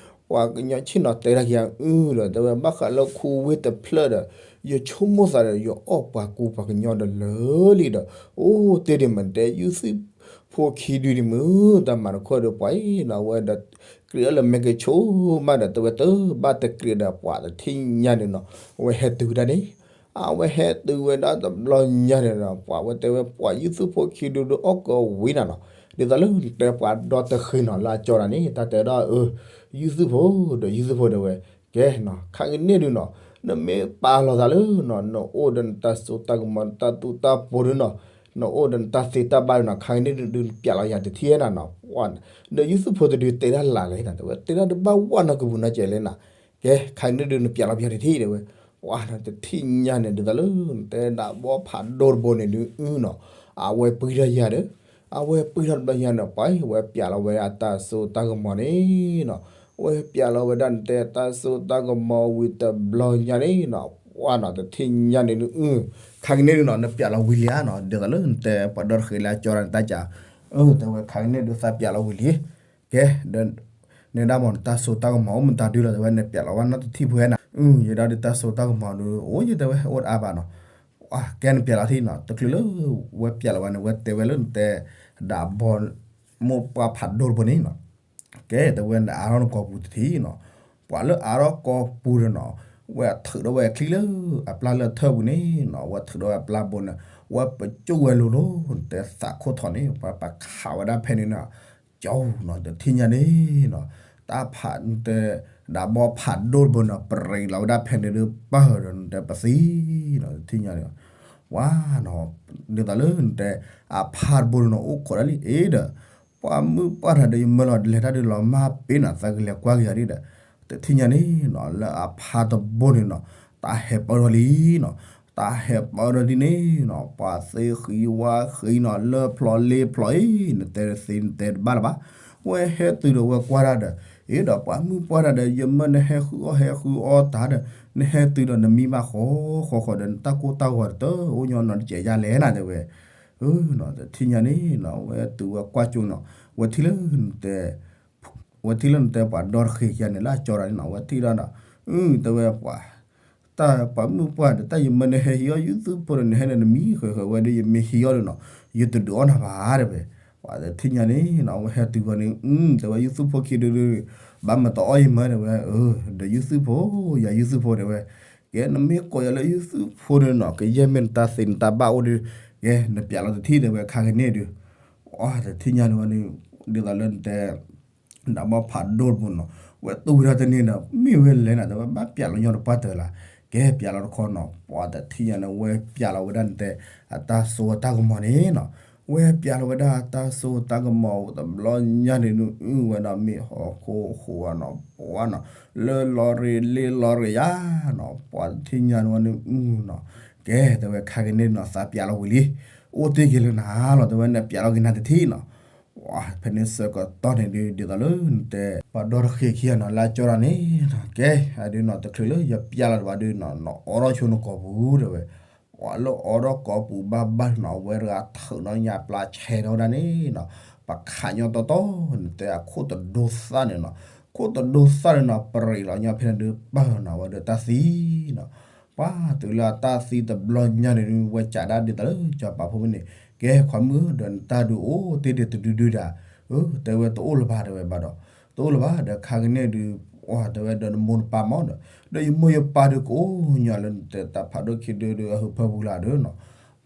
ပှၤကညီဆ့ၣ်နီၤ တဲဒၣ်က့ၤအအုၣ်ဒီး တဲဝဲ ဘၣ်ဃးလၢခူဝ့ၢ်တဖျၢၣ်ဒီး ယဆိကမိၣ်သးဒီး ယအီၣ်ပှၤကူပှၤကညီဒီးလၢာ်လံဒီး အိၣ်တ့ၢ်ဒံးမး တဲ ယုၢ်သုးဖိခံဒုဒံးမုၢ် တၢ်မၤတခီဒီး ပှၤအံၤနီၤ အဝဲဒီး ကြံးအီၤလၢမဲာ်ကဆိးမးဒီး တဲဝဲ တဘၣ်တကြံးဒီး ပှၤတထံၣ်ညါန့ၣ်နီၤ အဝဲဟဲတုၤဝဲဒၣ်န့ၣ် အဝဲဟဲတုၤဝဲဒၣ်တဘျီညါန့ၣ်ဒီး ပှၤဝဲတဲဝဲ ပှၤယုၢ်သုးဖိခံဒုဒီးအီၣ်ကဝံၤနၤနီၤ, ဒ်သိးလၢနတဲပှၤဒီတဃ့နီၤ လၢအကၠီတၢ်န့ၣ် တၢ်တဲဒၣ်အၢ ယုၢ်သုးဖိဒီး ယုၢ်သုးဖိတဲဝဲ ကဲနီၤ ခါကန့ၣ်ဒုနီၤ နမ့ၢ်ပာ်လီၤသးလၢနီၤ နအိၣ်ဒီးနတၢ်စိတၢ်ကမီၤ နတၢ်သူတၢ်ပှီၤဒုနီၤ နအိၣ်ဒီးနတၢ်သ့တၢ်ဘၣ်ဒုနီၤ ခါကန့ၣ်ဒု နပျးလီၤယၤတထံၣ်နၤနီၤ ဒီးယုၢ်သုးဖိတဒုတဲဒၣ်လၢ်လဲၣ်နၤ တဲဝဲ တဲဒၣ်တဘၣ်ဝဲနီၢ်ကပူၤနီၢ်ကဲးလဲၣ်နၤ ကဲ ခါကန့ၣ်ဒု နပျးလီၤပယီၤတထံၣ်တဲဝဲ ပှၤနီၤ တထံၣ်ညါန့ၣ် ဒ်သိးလၢ နတဲဒၣ်ဘီဖးဒိၣ်တဘိန့ၣ်ဒု အုနီၤ အဝဲပှံထီၣ်ယၤဒီး အဝဲပှံထီၣ်တဘျီညါန့ၣ် ပှၤဝဲပျးလီၤဝဲအတၢ်စိတၢ်ကမီၤန့ၣ်နီၤ ဝဲပျးလီၤဝဲဒၣ်နတဲတၢ်စိတၢ်ကမီၤဝံၤတဘျီညါန့ၣ်နီၤ ပှၤနီၤ တထံၣ်ညါန့ၣ်ဒု ခါကန့ၣ်ဒုနီၤ နပျးလီၤဝံၤလံဧါနီၤ ဒ်သိးလၢနတဲပှၤဒီတဃ့လၢအကၠီတၢ်န့ၣ်တၢ်ကၠီ အၢ တဲဝဲခါကန့ၣ်ဒုသးပျးလီၤဝံၤလံ ကဲ ဒီး န့ၣ်ဒၣ်မ့ၢ်နတၢ်စိတၢ်ကမီၤအိၣ်မတၤဒုလီၤ တဲဝဲနပျးလီၤဝဲနီတထံၣ်ဖိဧါနၤ အု ယဲဒၣ်ဒုတၢ်စိတၢ်ကမီၤဒု အိၣ်ယဲတဲဝဲအိၣ်တအါဘၣ်နီၤ ကဲနပျးလီၤထံၣ်နီၤ တချုးလၢ ဝဲပျးလီၤဝဲန့ၣ် ဝဲတဲဝဲလၢနတဲ ဒးဘီ မိၢ်ပှၢ်ဖးဒိၣ်တဘိန့ၣ်နီၤ ကဲ တဲဝဲနအါထီၣ်နကိာ်ပူၤတထံၣ်နီၤ ပှၤလၢအါထီၣ်ကိာ်ပူၤဒီးနီၤ ဝဲထုးထီၣ်ဝဲချံလၢအပျၢ်လၢထၢၣ်ပူၤန့ၣ်နီၤ ဝဲထုးထီၣ်ဝဲအပျၢ်ဘိန့ၣ် ဝဲပကၠိၣ်ဝဲလိၤလိၤ နတဲသးခိၣ်ထီၣ်န့ၣ် ပှၤပခးဝဲဒၣ်ဖဲန့ၣ်နီၤ ကၠီနီၤ တထံၣ်ညါန့ၣ်နီၤ တၢ်ဖးနတဲ ဒးဘီဖးဒိၣ်တဘိန့ၣ် ပရံးလီၤဝဲဒၣ်ဖဲန့ၣ်ဒု ပၢၢ်ဒီးနတဲပသံနီၤ တထံၣ်ညါန့ၣ် ဝါနီၤ ဒ်သိးလၢနတဲ အဖးတဘိန့ၣ်နီၤ အိၣ်ခိးဒၣ်လံအ့ဒီး ပှၤမုၢ်ပှၢ်တၢ်ဒီး ယမၢလီၤလဲၤတၢ်ဒုးလီၤမၢ်ပ့ၤနီၤ သးကလဲၤကွၢ်က့ၤယၤဒ်ဒီး တထံၣ်ညါန့ၣ်နီၤ လၢအဖးတဘိန့ၣ်နီၤ တၢ်ဟဲပၢၢ်ထီၣ်လံနီၤ တၢ်ဟဲပၢၢ်ထီၣ်ဒ်န့ၣ်နီၤ ပှၤသ့ဃံဝါဃံနီၤ လၢဖျိးလ့ဖျိးအံၤ နတဲသ့နတဲတဘၣ်လၢၤဘၣ် ဝဲဟဲတုၤဒီးဝဲကွၢ်ဒၣ်ဒီး အ့ဒီးပှၤမုၣ်ပှၢ်တၢ်ဒီး ယမၢနဟဲဃုအီၣ်ဟဲဃုအီတၢ်ဒီး နဟဲတုၤဒီးနမံဘၣ်ဃီဃီဃီဒီး နတၢ်ကိၢ်တၢ်ဂီၤတအိၣ်ညီနီတစဲးယါလဲၣ်နၤတဲဝဲ. တထံၣ်ညါန့ၣ်နီၤ ဝဲတုၤဝဲကွၢ်ကၠိနီၤ ဝဲထံၣ်လၢနတဲ ဝဲထံၣ်လၢနတဲပှၤဒီတဃ့ခံဂၤန့ၣ် လၢအကၠီတၢ်န့ၣ်နီၤ ဝဲထံၣ်ဒီးနီၤ တဲဝဲပှၤ တၢ်ပှၤမုၣ်ပှၢ်ဒီး တၢ်ယမၢနဟဲဟံးအီၣ်ယုၢ်သူၣ်ဖိဒီး နဟဲဒီးနမံဃဲးဃဲးဝဲဒီး ယမ့ၢ်ဟံးအီၣ်ဒီးနီၤ ယတဒုးအီၣ်နၤဘၣ်တဲဝဲ. ပှၤတထံၣ်ညါန့ၣ်နီၤ ဝဲဟဲတုၤဝဲန့ၣ် တဲဝဲယုၢ်သူၣ်ဖိခံဒုဒု ဘၣ်မၤတအီၣ်ယမၢတဲဝဲ. ဒီးယုၢ်သူၣ်ဖိ ယၤယုၢ်သူၣ်ဖိတဲဝဲ. ကဲ နမ့ၢ်ကိးယၤလၢယုၢ်သူၣ်ဖိန့ၣ်နီၤ ကယဲၢ်မ့ၢ်နတၢ်သ့နတၢ်ဘၣ်အိၣ်ဒီး ကဲနပျးလီၤတထံၣ်တဲဝဲခါကန့ၣ်ဒုး တထံၣ်ညါန့ၣ်ဝဲန့ၣ် ဒ်သိးလၢနတဲ ဒၣ်ဘီဖးဒိၣ်တပူၤနီၤ ဝဲတူၢ်ဝဲဒၣ်တန့ၢ်ဒီး မ့ၢ်ဝဲလဲၣ်နၤတဲဝဲ ဘၣ်ပျးလီၤညီတပှၢ်တၢၢ်လၢ်. ကဲပျးလီၤတခီနီၤ ပှၤတထံၣ်ညါန့ၣ် ဝဲပျးလီၤဝဲဒၣ်နတဲ အတၢ်စိအတၢ်ကမီၤန့ၣ်နီၤ ဝဲပျးလီၤဝဲဒၣ်အတၢ်စိတၢ်ကမီၤတဘျီညါန့ၣ်ဒုး အုၣ်ဝဲဒီးမ့ၢ်ဟီၣ်ခိၣ်ဃိးအနီၤ ပှၤနီၤ လၢလီၤရ့လ့လီၤရ့ယါနီၤ ပှၤတထံၣ်ညါန့ၣ်ဝဲန့ၣ်နီၤ ကဲတဲဝဲခါကန့ၣ်နီၤ သးပျးလီၤဝံၤလံ အိၣ်တ့ၢ်က့ၤလၢနၤလီၤ တဲဝဲနပျးလီၤက့ၤနၤတထံၣ်နီၤ ပှၤဖဲန့ၣ်ဆၢကတီၢ်န့ၣ်ဒုး ဒ်သိးလၢနတဲ ပှၤဒီတဃ့ခံဂၤနီၤ လၢအကၠီတၢ်န့ၣ်နီၤ ကဲ အဒုးနီၤ တချုးလၢယပျးလီၤတဘၣ်ဒုးနီၤ နအိးထီၣ်ဆိနကိာ်ပူၤတဲဝဲ. ပှၤလၢအိးထီၣ်ကိာ်ပူၤဘၣ်ဘၣ်နီၤ ဝဲတဂၤထုးဒီးညၣ်ပျၢ်ဆဲးထီၣ်ဝဲဒၣ်န့ၣ်နီၤ ပှၤခးညီတီတီ နတဲအခိၣ်တဒိသၣ်န့ၣ်နီၤ ခိၣ်တဒိသၣ်န့ၣ်နီၤ ပရံးလီၤညီဖဲန့ၣ်ဒုး ပၢၢ်နီၤဝဲဒီးတၢ်သံနီၤ ပှၤတုၤလၢအတၢ်သံတဘျီညါန့ၣ်ဒုး ဝဲကးဒၣ်ဒ်သိးလၢစီၤပၤဖိမုၣ်န့ၣ် ကဲခွါမုၣ်ဒီးနတၢ်ဒုးအိၣ်တ့ၢ်ဒံးတဒုဒုဒၣ် အၢ တဲဝဲတအိၣ်လၢၤဘၣ်တဲဝဲဘၣ်ဒီး တအိၣ်လၢၤဘၣ်ဒီးခါကန့ၣ်ဒုး အတဲဝဲဒီးနမိၢ်နပၢ်မးဒီး ဒီးယမိၢ်ယပၢ်ဒုးကအိၣ်ညီလၢနတဲတၢ်ဖးဒိၣ်ခံဒုဒုးအဟၢဖၢပူၤလၢ်ဒီးနီၤ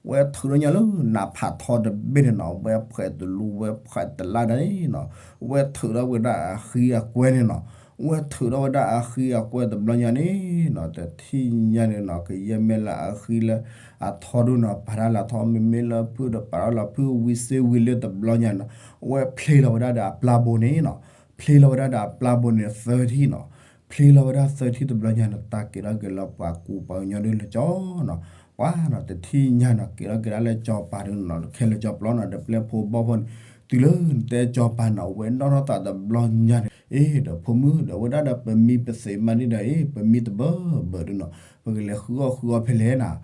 ဝဲထုးဒီးညါလၢနးဖးထီတဘ့ၣ်န့ၣ်နီၤ ဝဲဖှဲးတလူၤဝဲဖှဲးတလါဒၣ်န့ၣ်နီၤ ဝဲထုးဒီးဝဲဒၣ်အဃံအကွဲန့ၣ်နီၤ ဝဲထုးဒီးဝဲဒၣ်အဃံအကွဲတဘျီညါန့ၣ်နီၤ တထံၣ်ညါန့ၣ်နီၤ ကယဲၢ်မ့ၢ်လၢအဃံလၢအထီဒုးနီၤ ပာ်တၢ်လၢအထီ မ့မ့ၢ်လၢဖုဒီးပာ်ထီၣ်လၢဖုဝံၤစ့ဝံၤလၢတဘျီညါန့ၣ်နီၤ ဝဲဖျ့လီၤဝဲဒၣ်ဒီးအပျၢ်ဘိန့ၣ်နီၤ ဖျ့လီၤဝဲဒၣ်ဒီးအပျၢ်ဘိန့ၣ်သၢထံၣ်နီၤ ဖျ့လီၤဝဲဒၣ်သၢထံၣ်တဘျီညါန့ၣ် တၢ်က့ၤထီၣ်က့ၤလၢပှၤကူပှၤကညီဒုးလၢကၠီနီၤ ပှၤနီၤ တထံၣ်ညါနီၤ က့ၤထီၣ်က့ၤဒၣ်လၢကၠီပၤဒုးနီၤ ခဲလၢာ်ကၠီပျီနီၤ ဒီးပျဲၢ်ဖိဘီၣ်ဖိန့ၣ် တုၤလၢနတဲကၠီပၤနီၤ ဝဲနီၣ်ထီၣ်သးတဘျီညါန့ၣ် အ့ ဒီးဖိမုၣ်ဒီးဝဲဒၣ်ဒီးပမံပသ့းမးန့ၣ်ဒီး အ့ ပမံတဘၢဘၢဒုးနီၤ ပကလဲၤဃုအီၣ်ဃုအီဖဲလဲၣ်နၤ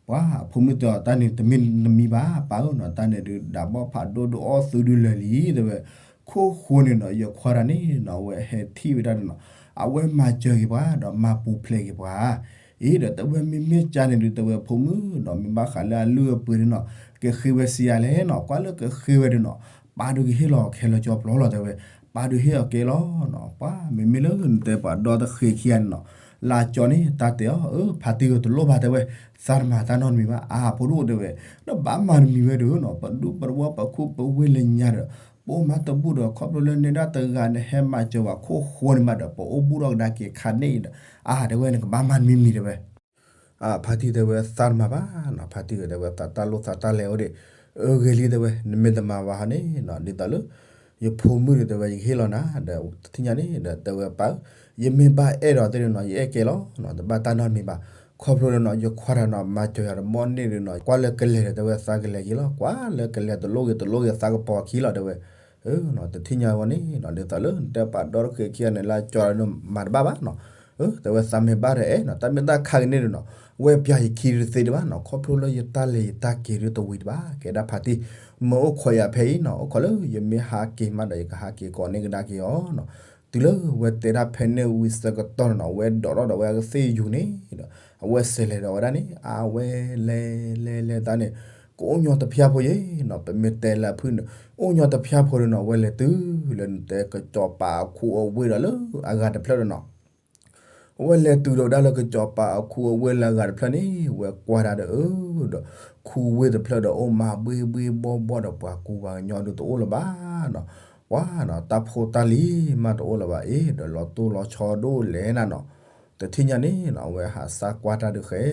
ပှၤဖိမုၣ်တဲအီၤ တၢ်န့ၣ်တမ့ၢ်နမံဘၣ် ပၢ်ဧၢနီၤ တၢ်န့ၣ်ဒုး ဒၣ်ဘီဖးဒိၣ်ဒုးအီၣ်သုဒုးလၢာ်လံ တဲဝဲ. ခိၣ်ဃိန့ၣ်နီၤ ယခွါတၢ်န့ၣ်နီၤ အဝဲဟဲထံၣ်ဝဲဒၣ်န့ၣ်နီၤ အဝဲမၤစၢၤက့ၤပှၤ ဒီးမၤပူၤဖျဲးက့ၤပှၤ အ့ ဒီးတဲဝဲမ့မ့ၢ်ကၢ်န့ၣ်ဒုး တဲဝဲဖိမုၣ်နီၤ မ့ၢ်ဘၣ်ဃးလၢအလုၢ်အပှ့ၤဒုးနီၤ ကဃ့ဝဲစံးယၤလဲၣ်နီၤ ကွၢ်လၢကဃ့ဝဲဒုးနီၤ ပၢ်ဒုးကဟ့ၣ်လီၤခဲလၢာ်ကၠီပျီလီၤ တဲဝဲ. ပၢ်ဒုးဟ့ၣ်အီၤကဲလီၤနီၤ ပှၤမ့မ့ၢ်လၢနတဲပှၤဒီတဃ့ခံဂၤန့ၣ်နီၤ လၢကၠီန့ၣ် တၢ်တဲအီၤ အၢ ဖါတံၢ်ဧၢ တလိၣ်ဘၣ်တဲဝဲ သးတမၤတၢ်နီတမံၤဘၣ် အါဖိဒိၣ်တဲဝဲ နဘၣ်မၤတမံၤဝဲဒုးနီၤ ပဒူပဝီပခူပဝ့ၢ်လၢညါဒီး ပအိၣ်မးတဘူၣ်ဒီး ခီဖျိလၢနဲဒၣ်တဂၤနဟဲမၤစၢၤဝဲခိၣ်ဃိန့ၣ်မးဒီး ပအိၣ်ဘူၣ်ထီၣ်ကဒါက့ၤခါန့ၣ်ဒီး အါတဲဝဲ နကဘၣ်မၤတမံၤမံၤတဲဝဲ ဖါတံၢ်တဲဝဲသးတမၤဘၣ်နီၤ ဖါတံၢ်တဲဝဲသးတၢ်လိၣ်သးတၢ်လဲၤအိၣ်ဒံး အဂ့ၤလံတဲဝဲ နမ့ၢ်တမၤဘၣ်ဟီန့ၣ်နီၤ ဒ်သိးလၢ ယဖိမုၣ်န့ၣ်တဲဝဲ ယကဟ့ၣ်လီၤနၤ ဒီးတထံၣ်ညါန့ၣ်ဒီးတဲဝဲပၢ် ယမ့ၢ်ဘၣ်အဲၣ်ဒိးသ့ၣ်န့ၣ်နီၤ ယအဲၣ်ကဲလီၤနီၤ တဘၣ်တၢ်နီတမံၤဘၣ် ခီဖျိလၢနီၤ ယခွါတၢ်နီၤ မၤစၢၤယၤတမီၢ်န့ၣ်ဒီးနီၤ ကွၢ်လၢကလဲၤဒီးတဲဝဲသးကလဲၤက့ၤလီၤ ကွၢ်လၢကလဲၤတလိၣ်ဂ့ၤတလိၣ်ဂ့ၤသးကပီၤခံလီၤတဲဝဲ တထံၣ်ညါဝဲန့ၣ်နီၤ ဒ်သိးလၢနတဲပှၤဒီတဃ့ခံဂၤန့ၣ် လၢကၠီဒီးမၤတဘၣ်ဘၣ်နီၤ တဲဝဲသးမ့ၢ်ဘၣ်ဒီးအဲၣ်နီၤ တၢ်မ့ၢ်တၢ်ခါကန့ၣ်ဒီးနီၤ ဝဲပျၢ်ယခံဒုးတသ့ဒံးဘၣ်နီၤ ခီဖျိလၢယတၢ်လဲၤယတၢ်က့ၤဒုးတဝံၤဒံးဘၣ် ကဲဒၣ်ဖါတံၢ် မၢအိၣ်ခိးယၤဖဲအံၤနီၤ အိၣ်ခိးလၢယမ့ၢ်ဟးက့ၤမးဒီး ယကဟးက့ၤကိးန့ၢ်ကဒါက့ၤအီၤနီၤ တုၤလၢဝဲတဲဒၣ်ဖဲန့ၣ်ဝံၤဆၢကတီၢ်န့ၣ်နီၤ ဝဲဒိးထီၣ်ဒီးဝဲအကသ့ၣ်ယူၤန့ၣ်ဒီး အဝဲစဲးလဲၤဒီးဝဲဒၣ်န့ၣ် အဝဲလဲၤလဲၤလဲၤတၢ်န့ၣ် ကအိၣ်ညီတဖျၢၣ်ဖိယဲနီၤ ပမ့ၢ်တဲလၢအဖုၣ်န့ၣ် အိၣ်ညီတဖျၢၣ်ဖိဒီးနီၤ ဝဲလဲၤတုၤလၢနတဲကစီၤပၤအခူအဝ့ၢ်ဒီးလၢအဂၤတဖျၢၣ်ဒီးနီၤ ဝဲလဲၤတုၤဒီးဒၣ်လၢကစီၤပၤအခူအဝ့ၢ်လၢအဂၤတဖျၢၣ်န့ၣ် ဝဲကွၢ်ဒၣ်ဒီးအၢဒီး ခူဝ့ၢ်တဖျၢၣ်ဒီးအိၣ်မးဘှ့ဘှ့ဘှီဘှီဒီးပှၤကူပှၤကညီဒုးတအိၣ်လၢၤဘၣ်နီၤ ပှၤနီၤ တၢ်ဖိတၢ်လံၤမးတအိၣ်လၢၤဘၣ်အ့ၣ်ဒီး လီၤတိၢ်လီၤဆီဒိၣ်လဲၣ်နၤနီၤ တထံၣ်ညါန့ၣ်နီၤ ဝဲဟးစၢ်ကွၢ်တၢ်ဒုးဃဲ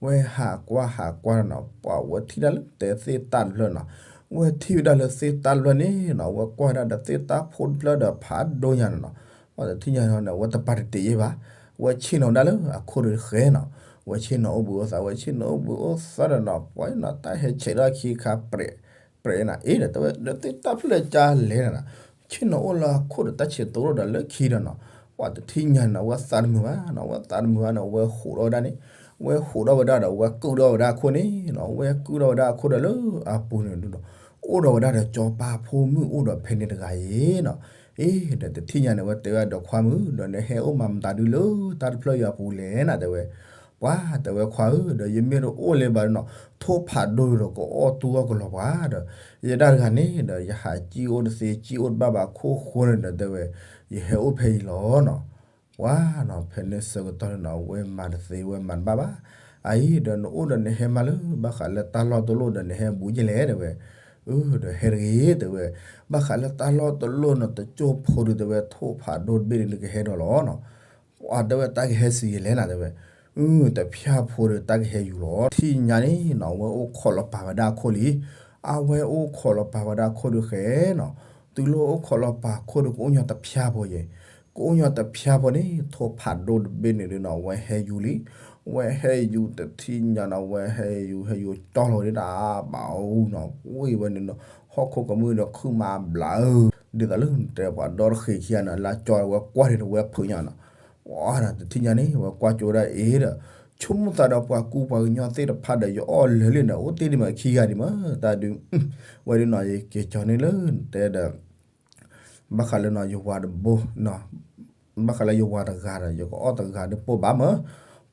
ဝဲဟးကွၢ်ဟးကွၢ်နီၤ ပှၤဝဲထံၣ်ဒၣ်လၢတဲသ့ၣ်တၢ်တဖျၢၣ်နီၤ ဝဲထံၣ်ဝဲဒၣ်လၢသ့ၣ်တၢ်တဖျၢၣ်န့ၣ်နီၤ ဝဲကွၢ်ဝဲဒၣ်ဒီးသ့ၣ်တၢ်ဖိတဖျၢၣ်ဒီးဖးဒိၣ်ညါနီၤနီၤ ပှၤတထံၣ်ညါန့ၣ် ဝဲတပာ်တတ့ၤယဲဘၣ် ဝဲဆ့ၣ်နီၤဒၣ်လၢအခိၣ်ဒုးဃဲနီၤ ဝဲဆ့ၣ်နီၤအိၣ်ဘှံးအိၣ်သါ ဝဲဆ့ၣ်နီၤအိၣ်ဘှံးအိၣ်သါဒီးနီၤ ပှၤနီၤ တၢ်ဟဲဆဲးထီၣ်ခံခါပြဲး ပြဲးနၤ အ့ၣ်ဒီးတဲဝဲ ဒီးသ့ၣ်တၢ်ဖျၢၣ်ကလဲၣ်နၤနီၤ ဆ့ၣ်နီၤအိၣ်လၢအခိၣ်ဒီးတၢ်ဆံးသိးထီၣ်ဒီးလၢခံဒီးနီၤ, ပှၤတထံၣ်ညါန့ၣ်နီၤ အဝဲသးတမုာ်ဘၣ်နီၤ, အဝဲသးတမုာ်ဘၣ်န့ၣ် အဝဲဟးထီၣ်ဝဲဒၣ်န့ၣ်, အဝဲဟးထီၣ်ဝဲဒၣ်ဒီး အဝဲကုၣ်ထီၣ်ဝဲဒၣ်အခိၣ်န့ၣ်နီၤ, အဝဲကုၣ်ထီၣ်ဝဲဒၣ်အခိၣ်ဒီးလၢအပူၤန့ၣ်ဒီး အိၣ်ဒီးဝဲဒၣ်ဒီးစီၤပၤဖိမုၣ်အိၣ်ဒီးဖဲန့ၣ်တဂၤအံၤနီၤ, အ့ ဒီးတထံၣ်ညါန့ၣ် အဝဲတဲဝဲဒၣ်ဒီးခွါမုၣ် ဒီးနဟဲအိၣ်မၤမတၤဒုလၢတၢ်တဖျၢၣ်အံၤအပူၤလဲၣ်နီၤ တဲဝဲ ပှၤတဲဝဲခွါဧၢ ဒီးယမ့ၢ်တအိၣ်လၢၤဘၣ်ဒီးနီၤ ထိၣ်ဖးဒိၣ်ဒီးကအီၣ်တူၢ်အီၣ်ကလီၤပှၤဒီး ယဲဒၣ်တဂၤန့ၣ်ဒီး ယဟးစံၣ်အိၣ်တသ့ စံၣ်အိၣ်တဘၣ်ဘၣ်ခိၣ်ဃိန့ၣ်ဒီးတဲဝဲ ယဟဲအိၣ်ဖဲအံၤလီၤနီၤ, ပှၤနီၤ ဖဲန့ၣ်ဆၢကတီၢ်န့ၣ်နီၤ အဝဲမၤတသ့ အဝဲမၤတဘၣ်ဘၣ်, အအံၤဒီးနအိၣ်ဒီးနဟဲမၤလၢ ဘၣ်ဃးလၢတၢ်လီၢ်တလီၢ်ဒီးနဟဲဘူးယဲလဲၣ်တဲဝဲ, အၢ ဒီးဟဲတဂ့ၤတဲဝဲ, ဘၣ်ဃးလၢတၢ်လီၢ်တလီၢ်နီၤ တကၠိဖိဒီးတဲဝဲ ထိၣ်ဖးဒိၣ်တဘ့ၣ်န့ၣ် နကဟဲဒီးလီၤနီၤ ပှၤတဲဝဲတၢ်ကဟဲစံးယဲလဲၣ်နၤတဲဝဲ, အၢ တဖၠၣ်ဖိဒီးတၢ်ကဟဲယူၤလီၤ, ထံၣ်ညါန့ၣ်နီၤ အဝဲအိၣ်ခိးလီၤပာ်ဝဲဒၣ်အခိၣ်လံ, အဝဲအိၣ်ခိးလီၤပာ်ဝဲဒၣ်အခိၣ်ဒုးဃဲနီၤ, တုၤလၢအိၣ်ခိးလီၤပာ်ခိၣ်ဒီး ကအိၣ်ညီတဖၠၣ်ဖိယဲ, ကအိၣ်ညီတဖၠၣ်ဖိန့ၣ် ထိၣ်ဖးဒိၣ်တဘ့ၣ်န့ၣ်ဒုးနီၤ အဝဲဟဲယူၤလံ, အဝဲဟဲယူၤတထံၣ်ညါနီၤ အဝဲဟဲယူၤ ဟဲယူၤကၠီလီၤဝဲဒၣ်ဘၣ်အူနီၤ ဝ့ၢ်ဝဲန့ၣ်နီၤ ဟီၣ်ခိၣ်ကမုၢ်ဒီးခုၣ်မးဘျးအူ, ဒ်သိးလၢနတဲပှၤဒီတဃ့ခံဂၤန့ၣ် လၢကၠီဝဲကွၢ်န့ၣ်ဒီးဝဲဖုးညါနီၤ, ပှၤဒီးတထံၣ်ညါန့ၣ် ဝဲကွၢ်ကၠိဝဲဒၣ်အ့ဒီး ဆိကမိၣ်သးဒီးပှၤကူပှၤကညီသ့ၣ်တဖၣ်ဒီး ယအီၣ်လၢာ်လံဒီး အိၣ်တ့ၢ်ဒံးမးခံဂၤဒံးမး တၢ်ဒုး, ဝဲဒုးနီၤ ယက့ၤကၠီန့ၣ်လၢနတဲဒီး ဘၣ်ဃးလၢနီၤ ယဝၤတဘိ, ဘၣ်ဃးလၢယဝၤတဂၤဒီး ယကအီၣ်တဂၤဒုးပိၢ်ဘၣ်မး,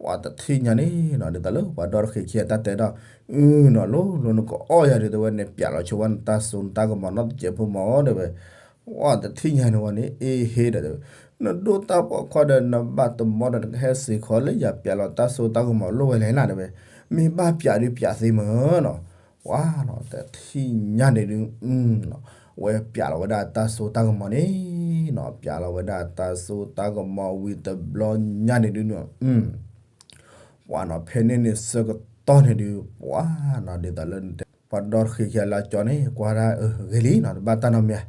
ပှၤတထံၣ်ညါန့ၣ်နီၤ ဒ်သိးလၢပှၤဒီတဃ့ခံဂၤတၢ်တဲဒီး, အၢနီၤ လိၤလိၤနကအီၣ်ယၤဒုးတဲဝဲ နပျးလီၤဆိဝဲနတၢ်စိနတၢ်ကမီၤနီတစဲးဖိမးတဲဝဲ, ပှၤတထံၣ်ညါန့ၣ်ဝဲန့ၣ် အ့ဟ့ဒီးတဲဝဲ, နဒိၣ်တၢ်ပိာ်ခွါဒီး နဘၣ်တမီဒီး နကဟဲစ့ၢ်ကီးလၢယၤပျးလီၤတၢ်စိတၢ်ကမီၤလိၣ်ဝဲလဲၣ်နၤတဲဝဲ, မ့ၢ်ဘၣ်ပျးဒုးပျးသ့မးနီၤ ပှၤနီၤ တထံၣ်ညါန့ၣ်ဒုး, ဝဲပျးလီၤဝဲဒၣ်တၢ်စိတၢ်ကမီၤန့ၣ်နီၤ ပျးလီၤဝဲဒၣ်တၢ်စိတၢ်ကမီၤဝံၤတဘျီညါန့ၣ်ဒုးနီၤ, ပှၤနီၤ ဖဲန့ၣ်န့ၣ်ဆၢကတီၢ်န့ၣ်ဒုး ပှၤနီၤ ဒ်သိးလၢနတဲ ပှၤဒီတဃ့ခံဂၤလၢကၠီန့ၣ် ကွၢ်ဒၣ်အဂ့ၤလံနီၤ တဘၣ်တၢ်နီတမံၤ,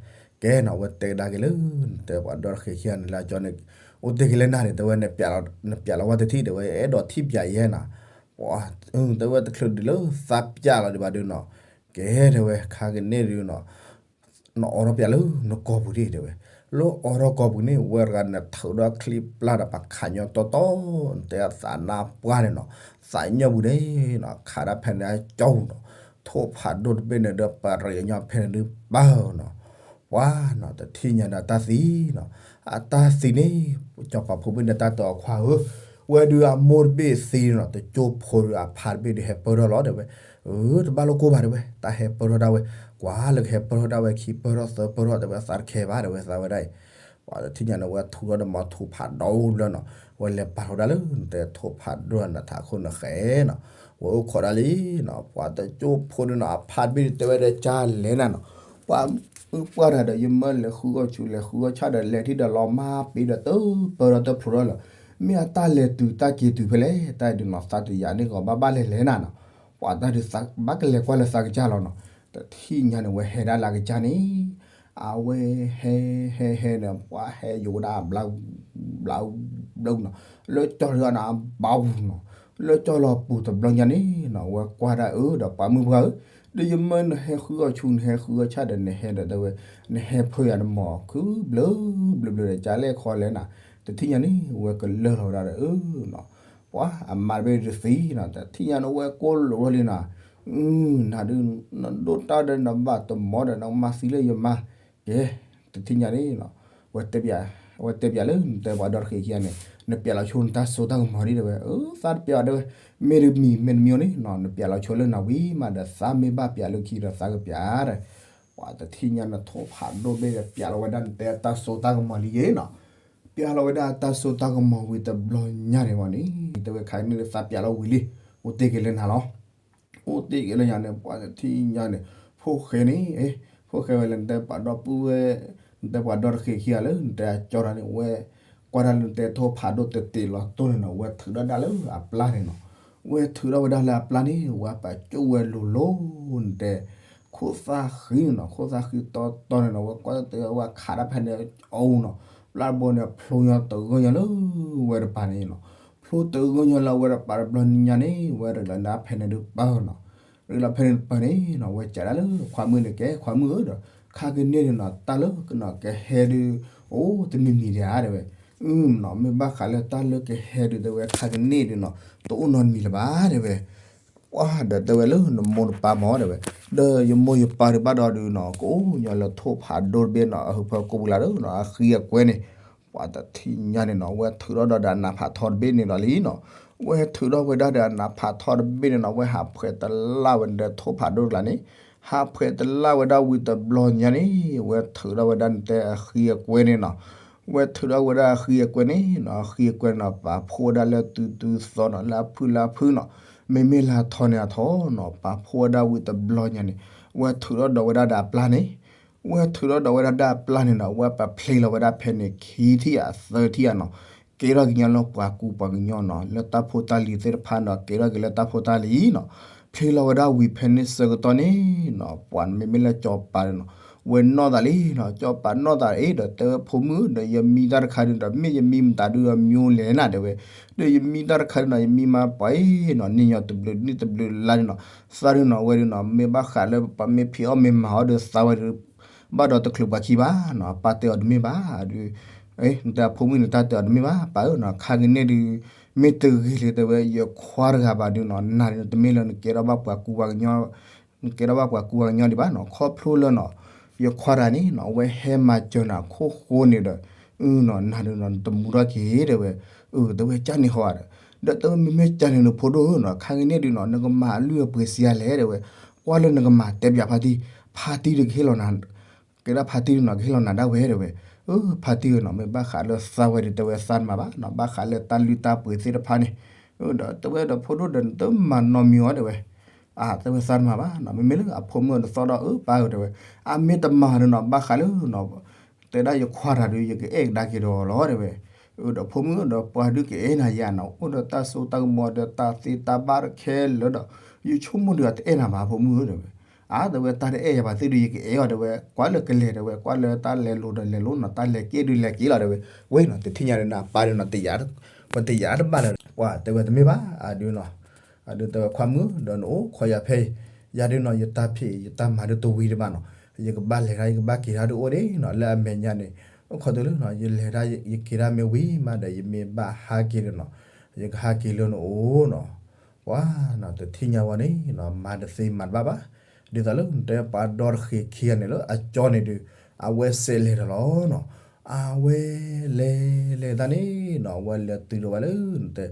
ကဲနီၤ ဝဲတဲကဒါက့ၤလၢ နတဲပှၤဒီတဃ့ခံဂၤန့ၣ်လၢကၠီန့ၣ် အိၣ်တ့ၢ်က့ၤလၢနၤန့ၣ် တဲဝဲ နပျးလီၤဝဲတထံၣ်တဲဝဲ အဲၣ်ဒိးထံၣ်ပျးယဲနီၤ, ပှၤ တဲဝဲတချုးဒုးလၢသးပျးလီၤဒံးဘၣ်ဒုးနီၤ, ကဲတဲဝဲ ခါကန့ၣ်ဒုးနီၤ နအိးထီၣ်ပျးလၢနကိာ်ပူၤဒံးတဲဝဲ, လၢအိးထီၣ်ကိာ်ပူၤန့ၣ် ဝဲတဂၤန့ၣ်ထုးဒီးချံပျၢ်ဒီးပှၤခးညီတီတီ, နတဲသးနါပှၢ်န့ၣ်နီၤ, သးညီပူၤန့ၣ်နီၤ ခးဒၣ်ဖဲန့ၣ်အကၠီနီၤ, ထိၣ်ဖးဒိၣ်တဘ့ၣ်န့ၣ်ဒီးပရံးအညီဖဲန့ၣ်ဒုးပၢ်နီၤ ပှၤနီၤ တထံၣ်ညါဒီးတၢ်သံနီၤ, အတၢ်သံန့ၣ် စီၤပၤဖိမုၣ်န့ၣ်တၢ်တဲအီၤခွါဧၢ, ဝဲဒုးအမိၢ်တဘ့ၣ်သံနီၤ တကၠိဖိဒုးအဖါတဘ့ၣ်ဒုးဟဲပၢၢ်ထီၣ်လီၤတဲဝဲ, အၢ တဘၣ်လိာ်ကိၢ်ဘၣ်တဲဝဲ တၢ်ဟဲပၢၢ်ထီၣ်ဒၣ်ဝဲ, ကွၢ်လၢကဟဲပၢၢ်ထီၣ်ဒၣ်ဝဲခံပၢၢ်ထီၣ်သၢပၢၢ်ထီၣ်တဲဝဲ သးတခဲဘၣ်တဲဝဲသးဝဲဒၣ်အံၤ ပှၤတထံၣ်ညါန့ၣ် ဝဲထုးထီၣ်ဒီးမၤထိၣ်ဖးဒိၣ်လၢနီၤ, ဝဲလဲၤပာ်ထီၣ်ဒၣ်လၢနတဲထိၣ်ဖးဒိၣ်နထးခိၣ်နဃဲနီၤ, ဝဲအိၣ်ခိးဒၣ်လံနီၤ, ပှၤတကၠိဖိဒုးနီၤ အဖါတဘ့ၣ်တဲဝဲဒီးကၢ်လဲၣ်နၤနီၤ, ပှၤ ပှၤတၢ်ဒီးယမၢလဲၤဃုအီၣ်ဆူၣ်လဲၤဃုအီၣ်ဆၣ်ဒီးလဲၤထံၣ်ဒီးလီၤမၢ်ပ့ၤဒီးတပၢၢ်ထီၣ်တဖျိးထီၣ်လီၤ, မ့ၢ်အတၢ်လဲၤတုၤတၢ်က့ၤတုၤဖဲလဲၣ်, တၢ်ဒုးနီၤ သးတယာ်န့ၣ်ဂီၤဘၣ်ဘၣ်လဲၤလဲၣ်နၤနီၤ, ပှၤတၢ်ဒုးဘၣ်ကလဲၤကွၢ်လၢသးကစၢ်လီၤနီၤ, တထံၣ်ညါန့ၣ် ဝဲဟဲဒၣ်လၢအကစၢ်န့ၣ် အဝဲဟဲ ဟဲဟဲန့ၣ် ပှၤဟဲယိာ်ဝဲဒၣ်ဘျါ ဘျါ ဘျါနီၤ, လၢကၠီလီၤနၤဘၣ်ဝူၤနီၤ, လၢကၠီလီၤပူၤတဘျီညါန့ၣ်နီၤ ဝဲကွၢ်ဒၣ်အၢဒီးပှၤမုၣ်ပှၢ်ဧၢ, ဒီးယမၢနဟဲဃုအီၣ်ဆူၣ်နဟဲဃုအီၣ်ဆၣ်ဒီးနဟဲဒီးတဲဝဲ, နဟဲဖၢယၤနမီၤခုဘျၢဘျၢဘျၢဒီး ကၢ်လဲၣ်ခီလဲၣ်နၤ, တထံၣ်ညါန့ၣ် ဝဲကလၢာ်လီၤဝဲဒၣ်ဒီးအၢနီၤ, ပှၤအမါတဘ့ၣ်ဒုးသံနီၤ, တထံၣ်ညါန့ၣ် ဝဲကိၢ်လိာ်ထီၣ်လံနီၤ, နၤဒုး နဒိၣ်တၢ်ဒီးနဘၣ်တမီဒီးနကမၤသံလၢယမါ, ကဲ တထံၣ်ညါန့ၣ်နီၤ, ဝဲတဲပျး ဝဲတဲပျးလၢနတဲပှၤဒီတဃ့ခံဂၤန့ၣ် နပျးလီၤဆိနတၢ်စိတၢ်ကမီၤဒ်တဲဝဲ, အၢ သးတပျးဘၣ်တဲဝဲ, မ့ၢ်တမံၤမ့ၢ်တမံၤန့ၣ်နီၤ နပျးလီၤဆိလၢနဝံၤမးဒီး သးမ့ၢ်ဘၣ်ပျးလၢခံဒီးသးကပျးဒီး, ပှၤတထံၣ်ညါန့ၣ် ထိၣ်ဖးဒိၣ်ဘ့ၣ်ဒီး ပျးလီၤဝဲဒၣ်နတဲတၢ်စိတၢ်ကမီၤလံယဲနီၤ, ပျးလီၤဝဲဒၣ်တၢ်စိတၢ်ကမီၤဝံၤတဘျီညါန့ၣ်ဝဲန့ၣ် တဲဝဲခါန့ၣ်သးပျးလီၤဝံၤလံ, အိၣ်တ့ၢ်က့ၤလၢနၤလီၤ အိၣ်တ့ၢ်က့ၤလၢညါန့ၣ် ပှၤတထံၣ်ညါန့ၣ် ဖိၣ်ဃဲန့ၣ် ဖိၣ်ဃဲဝဲလၢနတဲပှၤဒီပုၢ်ဝဲၢ် နတဲပှၤဒီတဃ့ခံဂၤလၢနတဲအကၠီတၢ်န့ၣ် ဝဲ ကွၢ်တၢ်လၢနတဲထိၣ်ဖးဒိၣ်တတ့ၢ်လီၤတိၢ်န့ၣ်နီၤ ဝဲထုးထီၣ်ဒၣ်လၢအပျၢ်န့ၣ်နီၤ, ဝဲထုးထီၣ်ဝဲဒၣ်လၢအပျၢ်န့ၣ် ဝဲပာ်ကၠိၣ်ဝဲလိၤလိၤ နတဲ ခိၣ်သၣ်ဃံန့ၣ်နီၤ ခိၣ်သၣ်ဃံတီတီန့ၣ်နီၤ ဝဲကွၢ်တၢ်ဝဲခးတၢ်ဖဲန့ၣ်အအိၣ်နီၤ, ပျၢ်တဘိန့ၣ် ဖျိညီတဂၢၢ်ညီလၢဝဲတပၤန့ၣ်နီၤ, ဖျိတဂၢၢ်ညီလၢဝဲတပၤတဘျီညါန့ၣ် ဝဲရ့းလီၤနၤဖဲန့ၣ်ဒုးပၢၢ်နီၤ, ရ့းလီၤဖဲန့ၣ်တပၢၢ်န့ၣ်နီၤ ဝဲစံးဒၣ်လၢခွါမုၣ်န့ၣ် ကဲခွါမုၣ်ဧၢဒီး ခါကန့ၢ်ဒုးနီၤ တၢ်လၢကဟဲဒုး အိၣ်တမံၤမံၤဒံးဧါ တဲဝဲ. အနီၤ မ့ၢ်ဘၣ်ဃးလၢတၢ်လၢကဟဲဒုး တဲဝဲ ခါကန့ၢ်ဒုးနီၤ တအိၣ်နီတမံၤလၢၤဘၣ် တဲဝဲ. ပှၤဒီးတဲဝဲလၢနမိၢ်နပၢ်မ့ၢ် တဲဝဲ, ဒီးယမိၢ်ယပၢ်ဒုးဘၣ်ဒီးဒုးနီၤ ကအိၣ်ညီလၢထိၣ်ဖးဒိၣ်တဘ့ၣ်နီၤ အဟၢဖၢကိာ်ပူၤလၢ်ဒီးနီၤ အဃံအကွဲန့ၣ် ပှၤတထံၣ်ညါန့ၣ်နီၤ ဝဲထုးထီၣ်ဒီးဒီးအနးဖးထီတဘ့ၣ်န့ၣ်ဒီးလံနီၤ. ဝဲထုးထီၣ်ဝဲဒၣ်ဒီးအနးဖးထီတဘ့ၣ်န့ၣ်နီၤ ဝဲဟးဖှဲးတလၢ်ဝဲဒီးထိၣ်ဖးဒိၣ်တကျါန့ၣ်, ဟးဖှဲးတလၢ်ဝဲဒၣ်ဝံၤတဘျီညါန့ၣ် ဝဲထုးထီၣ်ဝဲဒၣ်နတဲအဃံအကွဲန့ၣ်နီၤ. ဝဲထုးထီၣ်ဝဲဒၣ်အဃံအကွဲန့ၣ်နီၤ အဃံအကွဲန့ၣ်နီၤ ပာ်ဖှိၣ်ဝဲဒၣ်လၢတုၤတုၤသီနီၤ လၢအဖုလၢအဖုနီၤ, မ့မ့ၢ်လၢအထီန့ၣ်အထီနီၤ ပာ်ဖှိၣ်ဝဲဒၣ်ဝံၤတဘျီညါန့ၣ် ဝဲထုးထီၣ်ဒီးဝဲဒၣ်ဒီးအပျၢ်န့ၣ် ဝဲထုးထီၣ်ဒီးဝဲဒၣ်ဒီးအပျၢ်န့ၣ်နီၤ ဝဲပာ်ဖျ့လီၤဝဲဒၣ်ဖဲန့ၣ် ခံထံၣ်ဧါသၢထံၣ်ဧါနီၤ, ကဲထီၣ်က့ၤညီလၢပှၤကူပှၤကညီနီၤ လၢတၢ်ဖိတၢ်လံၤသ့ၣ်တဖၣ်နီၤ ကဲထီၣ်က့ၤလၢတၢ်ဖိတၢ်လံၤနီၤ. ဖျ့လီၤဝဲဒၣ်ဝံၤဖဲန့ၣ်ဆၢကတီၢ်န့ၣ်နီၤ ပှၤမ့မ့ၢ်လၢစီၤပၤန့ၣ်နီၤ ဝဲနီၣ်သးလံနီၤ စီၤပၤနီၣ်သးအ့ၣ်ဒီးတဲဝဲ ဖိမုၣ်ဒီး ယမံတၢ်တခါဒုးဒီး မ့ၢ်ယမံမတၤဒုးဒီး မံလဲၣ်နၤ တဲဝဲ, ဒီးယမံတၢ်တခါဒုးနီၤ ယမံမးပှၤအ့ၣ်နီၤ နံၣ်ညီတဘျုးနံၣ်တဘျုးလါန့ၣ်နီၤ သးဒုးနီၤ ဝဲဒုးနီၤ မ့ၢ်ဘၣ်ဃးလၢပှၤမ့ၢ်ဖံးအီၣ်မ့ၢ်မၤအီၣ်ဒီးသးဝဲဒုး ဘၣ်ဒီးတချုးပှၤခံဘၣ်နီၤ အပၢ်တဲအီၤတမ့ၢ်ဘၣ်ဒုး နတဲအဖိမုၣ်န့ၣ်တၢ်တဲအီၤတမ့ၢ်ဘၣ် ပၢ်ဧၢနီၤ ခါကန့ၢ်ဒုး မ့ၢ်တဂ့ၤလၢတဲဝဲ ယခွါတဂၤဘၣ်ဒုးနီၤ နၤဒုးတမ့ၢ်လၢနကဲထီၣ်ဘၣ်ပှၤကူပှၤကညီ နကဲထီၣ်ဘၣ်ပှၤကူပှၤကညီဒံးဘၣ်နီၤ ခီဖျိလၢနီၤ ယခွါတဂၤန့ၣ်နီၤ အဝဲဟဲမၤစၢၤနၤခိၣ်ဃိန့ၣ်ဒီး အနီၤ နၤဒုးနီၤ နတမူထီၣ်က့ၤတဲဝဲ, အတဲဝဲကၢ်န့ၣ်ဃီဧါဒီး ဒီးတဲဝဲမ့မ့ၢ်ကၢ်န့ၣ်နဖိဒိၣ်ဧၢနီၤ ခါကန့ၢ်ဒုးနီၤ နကမၤအလုၢ်အပှ့ၤဆံးအါလဲၣ်တဲဝဲ, ကွၢ်လၢနကမၤတဲပၠးဖါတံၢ်, ဖါတံၢ်ဒုးကဟ့ၣ်လီၤနၤ ကဲဒၣ်ဖါတံၢ်ဒုးနီၤ ကဟ့ၣ်လီၤနၤဒၣ်ဝဲတဲဝဲ, အဖါတံၢ်ဧၢနီၤ မ့ၢ်ဘၣ်ဃးလၢသးဝဲဒုးတဲဝဲသးတမၤဘၣ်နီၤ ဘၣ်ဃးလၢတၢ်လုၢ်တၢ်ပှ့ၤသ့ၣ်တဖၣ်န့ၣ်, ဒီးတဲဝဲဒီးဖိဒိၣ်ဒီးနတမၤနီတမံၤအီၤတဲဝဲ အတဲဝဲသးတမၤဘၣ်နီၤ မ့မ့ၢ်လၢအဖိမုၣ်အီၤတသီၣ်ဒီး အပၢ်ဧၢတဲဝဲ, အမ့ၢ်တမၤဒုးနီၤ ဘၣ်ဃးလၢနီၤ တဲဒၣ်ယခွါတဂၤဒုး ယကအဲၣ်ကဒါက့ၤဒီးလီၤတဲဝဲ, အဒီးဖိမုၣ်ဒီးပှၤဒုးကအဲၣ်နၤယၤနီၤ အိၣ်ဒီးတၢ်စိတၢ်ကမီၤဒီးတၢ်သ့တၢ်ဘၣ်တခဲလၢာ်ဒီး ယဆိကမိၣ်ဒုးအတအဲၣ်နၤဘၣ်ဖိမုၣ်ဧၢတဲဝဲ, အတဲဝဲတၢ်တအဲၣ်ယၤဘၣ်သ့ၣ်ဒုး ယကအဲၣ်အီၤတဲဝဲ ကွၢ်လၢကလဲၤတဲဝဲ ကွၢ်လၢတၢ်လဲၤလိၤဒီးလဲၤလိၤနီၤ တၢ်လဲၤက့ၣ်ဒုးလဲၤက့ၤလီၤတဲဝဲ, ဝဲနီၤ တထံၣ်ညါဒီးနပၢ်ဒုးနီၤ တယာ် ပတယာ်တဘၣ်လၢၤ ပှၤတဲဝဲတမ့ၢ်ဘၣ် အဒုးနီၤ အဒုးတဲဝဲခွါမုၣ်ဒီးနအိၣ်ခိးယၤဖဲအံၤ, ယၤဒုးနီၤ ယတၢ်ဖံးယတၢ်မၤဒုးတဝံၤဒံးဘၣ်နီၤ, ယကဘၣ်လဲၤတၢ် ယကဘၣ်က့ၤတၢ်ဒုးအိၣ်ဒံးနီၤ လၢအမဲာ်ညါန့ၣ်, အိၣ်ခိးတုၤလၢနီၤ ယလဲၤတၢ်ယက့ၤတၢ်မ့ၢ်ဝံၤမးဒီး ယမ့ၢ်ဘၣ်ဟးက့ၤဒီးနီၤ, ယကဟးက့ၤလၢနအိၣ်နီၤ, ပှၤနီၤ တထံၣ်ညါဝဲန့ၣ်နီၤ မၤတသ့မၤတဘၣ်ဘၣ်, ဒ်သိးလၢနတဲပှၤဒီတဃ့ခံဂၤန့ၣ်လၢအကၠီန့ၣ်ဒုး အဝဲစဲးလဲၤဒီးလီၤနီၤ, အဝဲလဲၤလဲၤတၢ်န့ၣ်နီၤ အဝဲလဲၤတုၤဒီးဝဲလၢနတဲ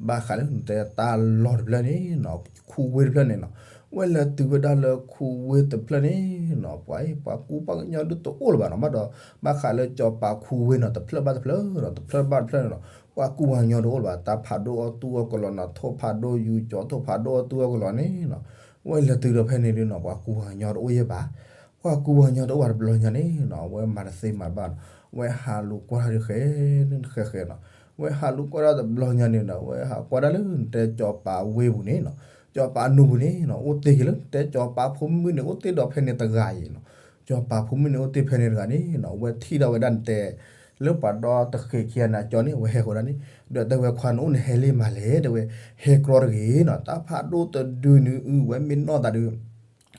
ဘၣ်ဃးလၢနတဲတၢ်လီၢ်တဖျၢၣ်န့ၣ်နီၤ ခူဝ့တဖျၢၣ်န့ၣ်နီၤ, ဝဲလဲၤတုၤဝဲဒၣ်လၢခူဝ့တဖျၢၣ်န့ၣ်နီၤ ပှၤအံၤ ပှၤကူပှၤကညီဒုးတအိၣ်လၢၤဘၣ်နီၤ, ဘၣ်ဒီး ဘၣ်ဃးလၢစီၤပၤခူဝ့နီၤ တဖျၢၣ်ဘၣ်တဖျၢၣ်နီၤ တဖျၢၣ်ဘၣ်တဖျၢၣ်န့ၣ်နီၤ ပှၤကူပှၤကညီတအိၣ်လၢၤဘၣ်, တၢ်ဖးဒိၣ်အီၣ်တူၢ်အီၣ်ကလီနီၤ ထိၣ်ဖးဒိၣ်ယူၤကၠီ ထိၣ်ဖးဒိၣ်အီၣ်တူၢ်အီၣ်ကလီန့ၣ်နီၤ, ဝဲလဲၤတုၤဒီးဖဲန့ၣ်ဒုးနီၤ ပှၤကူပှၤကညီတအိၣ်ယဲၢ်ဘၣ် ပှၤကူပှၤကညီတအိၣ်ဘၣ်တဘျီညါန့ၣ်နီၤ အဝဲမၤတသ့မၤတဘၣ်နီၤ, ဝဲဟးလူၤကွၢ်တၢ်ဒုးဃဲဃဲဃဲနီၤ, ဝဲဟးလူၤကွၢ်တၢ်တဘျီညါန့ၣ်ဒီး ဝဲဟးကွၢ်တၢ်လၢနတဲစီၤပၤဝ့ပူၤန့ၣ်နီၤ, စီၤပၤနူပူၤန့ၣ်နီၤ အိၣ်တ့ၢ်က့ၤလၢ နတဲစီၤပၤဖိမုၣ်န့ၣ် အိၣ်တ့ၢ်ဒီးဖဲန့ၣ်တဂၤအံၤနီၤ, စီၤပၤဖိမုၣ်န့ၣ် အိၣ်တ့ၢ်ဖဲန့ၣ်တဂၤန့ၣ်နီၤ ဝဲထံၣ်ဒီးဝဲဒၣ်နတဲ လၢပှၤဒီတဃ့ခံဂၤန့ၣ် အကၠီန့ၣ် အဝဲဟဲဃီၤဒၣ်န့ၣ်, ဒီးတဲဝဲခွါနအိၣ်န့ၣ်ဟဲလံမးလဲၣ် တဲဝဲ, ဟဲကြီတဂ့ၤနီၤ တၢ်ဖးဒိၣ်တဒုန့ၣ် အဝဲမ့ၢ်နီၢ်သးဒုး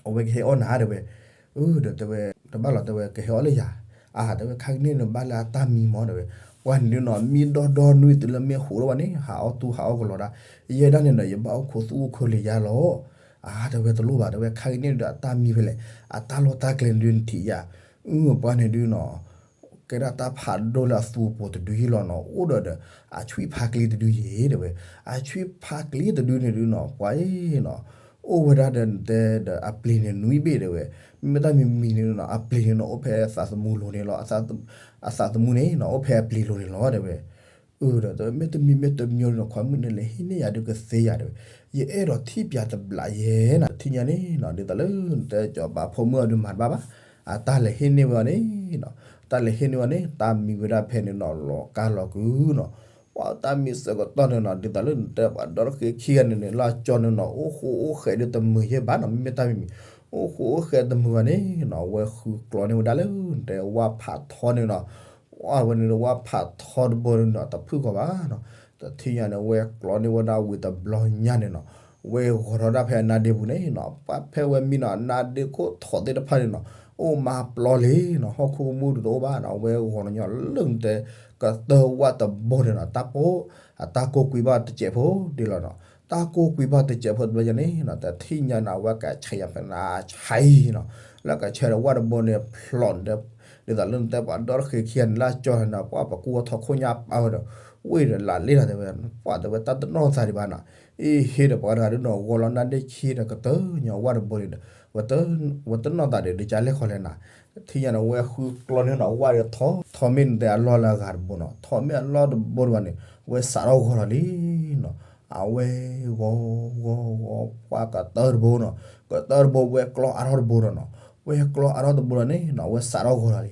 အဝဲကဟဲအီၣ်နၤတဲဝဲ, အၢ ဒီးတဲဝဲ တဘၣ်လီၤတဲဝဲ ကဟဲအီၣ်လၢယၤ, အါ တဲဝဲ ခါကန့ၣ်န့ၣ် ဘၣ်လၢအတၢ်မံမီၢ်တဲဝဲ, ပှၤန့ၣ်ဒုးနီၤ မံဒီဒီနွံတုၤလၢမ့ၢ်ဟိးထီၣ်ဘၣ်န့ၣ် ဟးအီၣ်တူၢ်ဟးအီၣ်ကလီၤဒၣ်, ယဲဒၣ်န့ၣ်ဒီး ယဘၣ်အိၣ်ခိးသူၣ်အိၣ်ခိးလံာ်ယါလီၤ, အါ တဲဝဲ တလိၣ်ဘၣ် တဲဝဲ ခါကန့ၣ်ဒီး အတၢ်မံဖဲလဲၣ်, အတၢ်လီၢ်တၢ်ကျဲန့ၣ်ဒုးနထံၣ်ယါ, အၢ ပှၤန့ၣ်ဒုးနီၤ ကဲဒၣ်တၢ်ဖးဒိၣ်လၢအသူအပူၤတဒုယ့ၢ်လီၤနီၤ, အိၣ်ဒီးဒီး အဆွံဖးကျံတဒုယ့ၢ် တဲဝဲ, အဆွံဖးကျံတဒုန့ၣ်ဒုးနီၤ ပှၤအံၤနီၤ အိၣ်ဝဲဒၣ်ဒီးနတဲဒီးအပျ့ၤန့ၣ်နွံဘ့ၣ် တဲဝဲ, မ့မ့ၢ်တၢ်မံမံၤန့ၣ်နီၤ အပျ့ၤန့ၣ်နီၤ အိၣ်ဖဲသးသမူလိၤန့ၣ်လီၤ, အသးသမူန့ၣ်နီၤ အိၣ်ဖဲအပျ့ၤလိၤန့ၣ်လီၤ တဲဝဲ, အၢ ဒီးတဲဝဲ မ့တမံၤမ့တမံၤန့ၣ်နီၤ ခွါမုၣ်န့ၣ်လဲၤဟံးန့ၢ်ယၤဒုးကသ့ယၤ တဲဝဲ, ယအဲၣ်ဒိးထံၣ်ပၠးတဘျးယဲနီၤ, တထံၣ်ညါန့ၣ်နီၤ ဒ်သိးလၢနတဲစီၤပၤဖိမုၣ်အီၤဒုးမၤတဘၣ်ဘၣ်, အတၢ်လဲၤဟံးန့ၢ်ဝဲအီၤန့ၣ်နီၤ, တၢ်လဲၤဟံးန့ၢ်ဝဲန့ၣ် တၢ်မံဝဲဒၣ်ဖဲန့ၣ်နီၤ လီၤကါလီၤကုနီၤ, ပှၤတၢ်မံဆၢကတီၢ်န့ၣ်နီၤ ဒ်သိးလၢနတဲပှၤဒီတဃ့ခံဂၤန့ၣ်န့ၣ် လၢအကၠီန့ၣ်နီၤ အိၣ်ဃိအိၣ်ဃဲးဒုးတမုာ်ယဲၢ်ဘၣ်နီၤ, မ့မ့ၢ်တၢ်မံၤမံၤ အိၣ်ဃိအိၣ်ဃဲးတမုာ်ဘၣ်န့ၣ်နီၤ အဝဲဃုကျိးန့ၢ်ဝဲဒၣ်လၢနတဲဝၣ်ဖးထီန့ၣ်နီၤ, ဝဲန့ၣ်ဝၣ်ဖးထီတဘိန့ၣ်နီၤ တဖုၣ်ကီးဘၣ်နီၤ, တထံၣ်ညါန့ၣ် ဝဲကျိးန့ၢ်ဝဲဒၣ်ဝံၤတဘျီညါန့ၣ်နီၤ, ဝဲဂီၤထီၣ်ဒၣ်ဖဲအနါဒ့ပူၤန့ၣ်နီၤ ပှၤဖဲဝဲမံနီၤ အနါဒ့ခိၣ်ထိးသ့ၣ်တဖၣ်န့ၣ်နီၤ အိၣ်မးပျီလံနီၤ, ဟီၣ်ခိၣ်ကမူၣ်တအိၣ်ဘၣ်နီၤ, အဝဲဂီၤနညီလၢနတဲ ကတၢၢ်ဝၣ်တဘိန့ၣ်နီၤ, တၢ်ပိၢ် အတၢ်ကိၢ်ကွံာ်ဘၣ်တစဲးဖိဒ်လီၤနီၤ, တၢ်ကိၢ်ကွံာ်ဘၣ်တစဲးဖိတဘျီညါန့ၣ်နီၤ, တထံၣ်ညါန့ၣ် အဝဲကဆဲးညါဖဲန့ၣ်ဆဲးနီၤ, လၢကဆဲးဒီးဝၣ်တဘိန့ၣ်ဖျိးန့ၣ်, ဒ်သိးလၢနတဲပှၤဒီတဃ့ခံဂၤန့ၣ် လၢကၠီန့ၣ် ပှၤပကူအီထီခိၣ်ညါပာ်ဝဲဒီး, ဝ့ၢ်ဒီးလၢလ့နီၤ တဲဝဲ, ပှၤတဲဝဲတၢ်တနီၢ်သးဒံးဘၣ်နီၤ, အ့ဟ့ဒီးပှၤတဂၤဒ်နီၤ ဂီၤလီၤနါဒ့ခံဒီးကတၢၢ်ညါဝၣ်တဘိန့ၣ်ဒီး, ဝဲတနီၢ်သးဒီးဒ်ကလဲၣ်ခီလဲၣ်နီၤ, တထံၣ်ညါန့ၣ် ဝဲဃုကျီန့ၣ်နီၤ, ဝၣ်ဒီးထီၣ် ထီၣ်မ့ၢ်နတဲအလီၢ်လၢအဂၤတဘိနီၤ, ထီၣ်မ့ၢ်အလီၢ်တဘိတဘၣ်န့ၣ် ဝဲစးထီၣ်ဂီၤလီၤလံနီၤ, အဝဲဂီၤဂီၤဂီၤ ပှၤကတၢၢ်တဘိနီၤ, ကတၢၢ်တဘိဝဲကျီအါထီၣ်တဘိဒီးနီၤ, ဝဲကျီအါထီၣ်တဘိဒီးန့ၣ်နီၤ ဝဲစးထီၣ်ဂီၤလီၤလံ,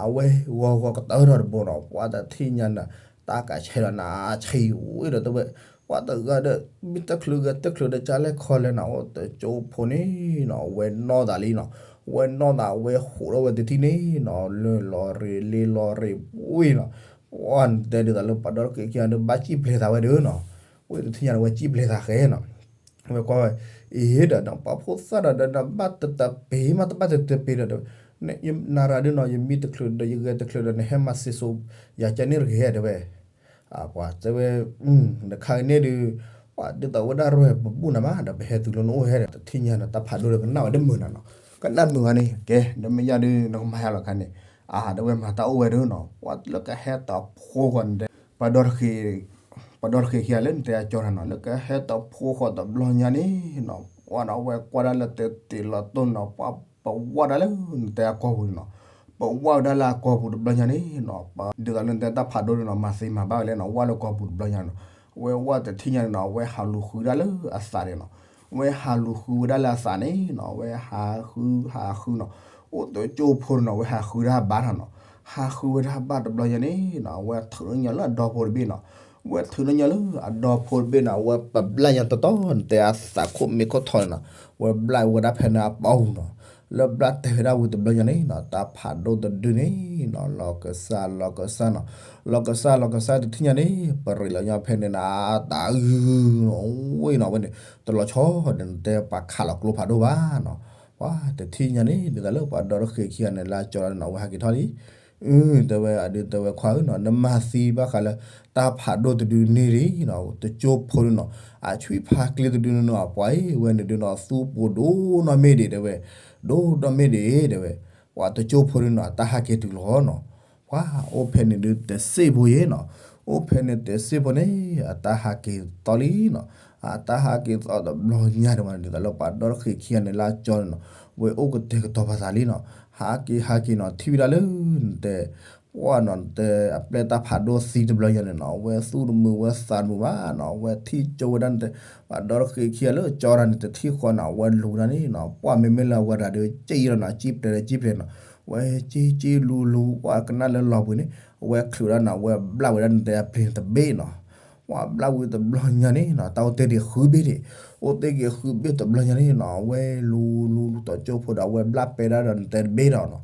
အဝဲဂီၤဂီၤကတၢၢ်ထီၣ်တဘိနီၤ, ပှၤတထံၣ်ညါန့ၣ် တၢ်ကဆဲးဒီးနၤဆံးဝ့ၢ်ဒီးတဲဝဲ, ပှၤတဂၤဒီး မ့ၢ်တချုးဂဲၤတချုးဒီးကလဲၣ်ခီလဲၣ်နီၤ, အိၣ်တကၠိဖိန့ၣ်နီၤ ဝဲနီၢ်သးလံနီၤ, ဝဲနီၢ်သးဝဲဟူးထီၣ်ဝဲတထံၣ်န့ၣ်နီၤ, လၢလီၤရ့းလ့လီၤရ့းဝ့ၢ်နီၤ, ပှၤနတဲဒ်သိးလၢပှၤဒီတဃ့ခံဂၤဒီး ဘၣ်စံၣ်ပျဲၤသးဝဲဒီးနီၤ, ဝ့ၢ်တထံၣ်ညါန့ၣ် ဝဲစံၣ်ပျဲၤသးဃဲနီၤ ဝဲကွၢ်ဝဲ, အ့ဒီး ပှၤဖိသၣ်ဒီး ဒီးနဘၣ်တတပ့ၤမး တဘၣ်တတပ့ၤဒီး နရၤဒုနီၤ ယမံတချုးဒီး ယဂဲၤတချုးဒီး နဟဲမၤစ့စိ ယၤကဲန့ၣ်တဂ့ၤ တဲဝဲ, ပှၤတဲဝဲ, နခါကန့ၣ်ဒုး ပှၤဒ်သိးဝဲဒၣ်ရဲၣ်ပဘူၣ်နၤမး ဒီးပဟဲတုၤလၢနအိၣ်ဟဲဒီး တထံၣ်ညါန့ၣ် တၢ်ဖးဒိၣ်ဒီးကနၣ်ဝဲတမုာ်နၤနီၤ, ကနၣ်မုာ်ဝဲန့ၣ် ကဲ ဒီးမ့ၢ်ယၤဒုး နကမၤယၤလီၤခါန့ၣ်, အတဲဝဲမၤတၢ်အိၣ်ဝဲဒုနီၤ ပှၤလၢကဟဲတဖိဃီန့ၣ် ပှၤဒီတဃ့ ပှၤဒီတဃ့ခံဂၤလၢနတဲအကၠီတၢ်နီၤ လၢကဟဲတဖိဃီတဘျီညါန့ၣ်နီၤ ပှၤနီၤ အဝဲကွၢ်ဒၣ်လၢတတ့ၤလီၤတိၢ်နီၤ ပှၤပဝၢ်ဒၣ်လၢနတဲအကီၢ်ပူၤန့ၣ်နီၤ, ပဝၢ်ဝဲဒၣ်လၢအကီၢ်ပူၤတဘျီညါန့ၣ်နီၤ ဒ်သိးလၢနတဲတၢ်ဖးဒိၣ်န့ၣ်နီၤ မၤသ့မၤဘၣ်ဝဲလဲၣ်နီၤ ဝၢ်လၢကီၢ်ပူၤတဘျီညါနီၤ, ဝဲဝၢ်တထံၣ်ညါန့ၣ်နီၤ အဝဲဟးလူၤဃုဒၣ်လၢအသးန့ၣ်နီၤ, ဝဲဟးလူၤဃုဝဲဒၣ်လၢအသးန့ၣ်နီၤ ဝဲဟးဃုဟးဃုနီၤ, အိၣ်တကၠိဖိန့ၣ်နီၤ ဝဲဟးဃုဒၣ်ဘါထီၣ်နီၤ, ဟးဃုဝဲဒၣ်ဘါတဘျီညါန့ၣ်နီၤ အဝဲထုးညီလၢအဒီဖိတဘ့ၣ်နီၤ, ဝဲထုးညီလၢအဒီဖိတဘ့ၣ်နီၤ အဝဲပဘျၣ်ညါတီတီန့ၣ် တဲအသးခိၣ်မ့ၢ်ခိၣ်ထီၣ်န့ၣ်နီၤ, ဝဲဘျၣ်ဝဲဒၣ်ဖဲန့ၣ်အပီၢ်ပူၤနီၤ, လၢဘျၣ်တဲာ်ဝဲဒၣ်ဝံၤတဘျီညါန့ၣ်နီၤ တၢ်ဖးဒိၣ်တဒုန့ၣ်နီၤ လီၤကစၢ်လီၤကစၢ်နီၤ, လီၤကစၢ်လီၤကစၢ်တထံၣ်ညါန့ၣ် ပရံးလီၤညီဖဲန့ၣ်နီၤ တၢ်အုၣ် ဝ့ၢ်နီၤ ဝဲန့ၣ် တလီၤဆီဒီးနတဲပှၤခးလီၤကျိဖးဒိၣ်ဘၣ်နီၤ, ပှၤတထံၣ်ညါန့ၣ် ဒ်သိးလၢပှၤဒီတဃ့ခံဂၤန့ၣ် လၢကၠီန့ၣ်နီၤ ဝဲဟးက့ၤထီၣ်လံ အု တဲဝဲအဒုးတဲဝဲခွါဧၢနီၤ နမၤသံဘၣ်ဃးလၢ တၢ်ဖးဒိၣ်တဒုန့ၣ်လံနီၤ တကၠိဖိန့ၣ်နီၤ အဆွံဖးကျ့တဒုန့ၣ်နီၤ ပှၤအံၤဝဲန့ၣ်ဒုးနီၤ သူပူၤဒိၣ်နီၢ်မ့ၢ်ဒံးတဲဝဲ, ဒိၣ်နီၢ်မ့ၢ်ဒံးတဲဝဲ, ပှၤတကၠိဖိန့ၣ်နီၤ တၢ်ဟးက့ၤတုၤလီၤနီၤ, ပှၤအိၣ်ဖဲန့ၣ်ဒုးတစ့ၢ်ဖိယဲနီၤ, အိၣ်ဖဲန့ၣ်တစ့ၢ်ဖိန့ၣ် အတၢ်ဟးက့ၤသီလံနီၤ, အတၢ်ဟးက့ၤသီတဘျီညါဒံးဘၣ်န့ၣ် ဒ်သိးလၢပှၤဒီတဃ့ခံဂၤန့ၣ် လၢကၠီန့ၣ်နီၤ ဝဲအိၣ်ကတဲာ်ကတီၤပာ်သးလံနီၤ, ဟးက့ၤဟးက့ၤနီၤ ထံၣ်ဝဲဒၣ်လၢနတဲ ပှၤနီၤ နတဲအပျဲၢ်တၢ်ဖးဒိၣ်သံတဘျီညါန့ၣ်နီၤ အဝဲသူၣ်တမုာ်ဝဲသးတမုာ်ဘၣ်နီၤ အဝဲထံၣ်ကၠိဝဲဒၣ်နတဲ ပှၤဒီတဃ့ခံဂၤလၢကၠီတၢ်န့ၣ် တထံၣ်ဃီနီၤ အဝဲလူၤဝဲဒၣ်န့ၣ်နီၤ ပှၤမ့မ့ၢ်လၢအဝဲတၢ်ဒုး ကၠံၣ်လီၤနီၤ ကၠံၣ်ပျဲၤဒီးကၠံၣ်ပျဲၤနီၤ ဝဲကၠံၣ်ကၠံၣ်လူၤလူၤ ပှၤကနၣ်လၢလီၤဘှံးန့ၣ် အဝဲချုးဒၣ်နီၤ အဝဲဘျၣ်ဝဲဒၣ်နတဲအပျ့ၤန့ၣ်တဘ့ၣ်နီၤ ပှၤဘျၣ်ဝံၤတဘျီညါန့ၣ်နီၤ တၢ်အိၣ်တ့ၢ်ဒံးဃုဘ့ၣ်ဒံး အိၣ်တ့ၢ်က့ၤဃုဘ့ၣ်တဘျီညါန့ၣ်နီၤ အဝဲလူၤလူၤလူၤတီၤကၠိဖိဒီး အဝဲဘျၣ်ပဲဒၣ်ဒီးနတဲတဘ့ၣ်ဒီးနီၤ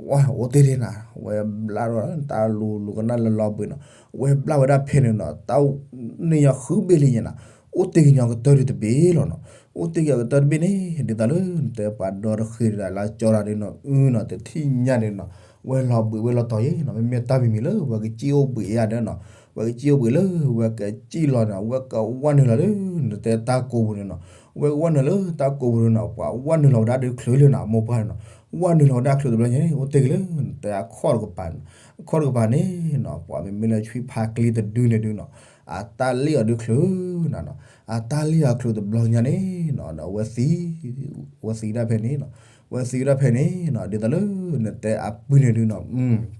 ဝဲအိၣ်တ့ၢ်ဒံးနၤ ဝဲဘျၣ်ဒီးတၢ်လူၤလူၤကနၣ်လၢလီၤဘှံးနီၤ ဝဲဘျၣ်ဝဲဒၣ်ဖဲန့ၣ်နီၤ တၢ်အိၣ်န့ၢ်ညီဃုဘ့ၣ်လံညါနီၤ အိၣ်တ့ၢ်က့ၤညီကတၢၢ်ဒံးတဘ့ၣ်လီၤနီၤ အိၣ်တ့ၢ်က့ၤညီကတၢၢ်တဘ့ၣ်န့ၣ် ဒ်သိးလၢနတဲပှၤဒီတဃ့ဒၣ်လၢကၠီတၢ်ဒ်နီၤ အုနီၤ တထံၣ်ညါန့ၣ်နီၤ ဝဲလီၤဘှံးဝဲလီၤတီၤယဲနီၤ မ့မ့ၢ်တၢ်မံၤမံၤလၢဝဲကစံၣ်အိၣ်ဘှံးအယါဒီးနီၤ ဝဲကစံၣ်အိၣ်ဘှံးလၢ ဝဲကစံၣ်လီၤနီၤ ဝဲကဝၢ်နုာ်လီၤလၢ နတဲတၢ်ကိးပူၤန့ၣ်နီၤ ဝဲကဝၢ်နုာ်လၢတၢ်ကိးပူၤန့ၣ်နီၤ ပှၤဝၢ်နုာ်လီၤဝဲဒၣ်ဒုးချုးလၢနီၤ မိၢ်ပှၢ်န့ၣ်နီၤ ဝၢ်နုာ်လီၤဝဲဒၣ်ချုးတဘျီညါန့ၣ် အိၣ်တ့ၢ်က့ၤလၢ နတဲအခီၣ်တကပၤန့ၣ် အခီၣ်တကပၤန့ၣ်နီၤ ပှၤမ့မ့ၢ်လၢဆွံဖးကျ့တဒုန့ၣ်ဒုးနီၤ အတၢ်လ့ၣ်အီၤဒုးချုးနၤနီၤ အတၢ်လ့ၣ်အီၤချုးတဘျီညါန့ၣ်နီၤ ဒီးဝဲသံ ဝဲသံဒၣ်ဖဲန့ၣ်နီၤ ဝဲသံဒၣ်ဖဲန့ၣ်နီၤ ဒ်သိးလၢ နတဲအပုၢ်န့ၣ်ဒုးနီၤ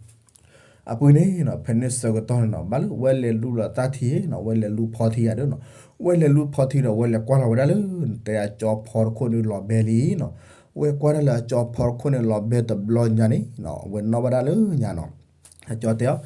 အပုၢ်န့ၣ်နီၤ ဖဲန့ၣ်ဆၢကတီၢ်န့ၣ်နီၤ ဘၣ်လၢဝဲလဲၤလူလီၤတၢ်ထံနီၤ ဝဲလဲၤလူဖီထံယၤဒုးနီၤ ဝဲလဲၤလူဖီထံဒီး ဝဲလဲၤကွၢ်လီၤဝဲဒၣ်လၢ နတဲအကၠီဖီတခိၣ်န့ၣ်လီၤဘဲလံနီၤ ဝဲကွၢ်ဒၣ်လၢအကၠီဖီတခိၣ်န့ၣ်လီၤဘဲတဘျီညါန့ၣ်နီၤ ဝဲနီၣ်ဘၣ်ဒၣ်လၢညါနီၤ အကၠီတဲအီၤ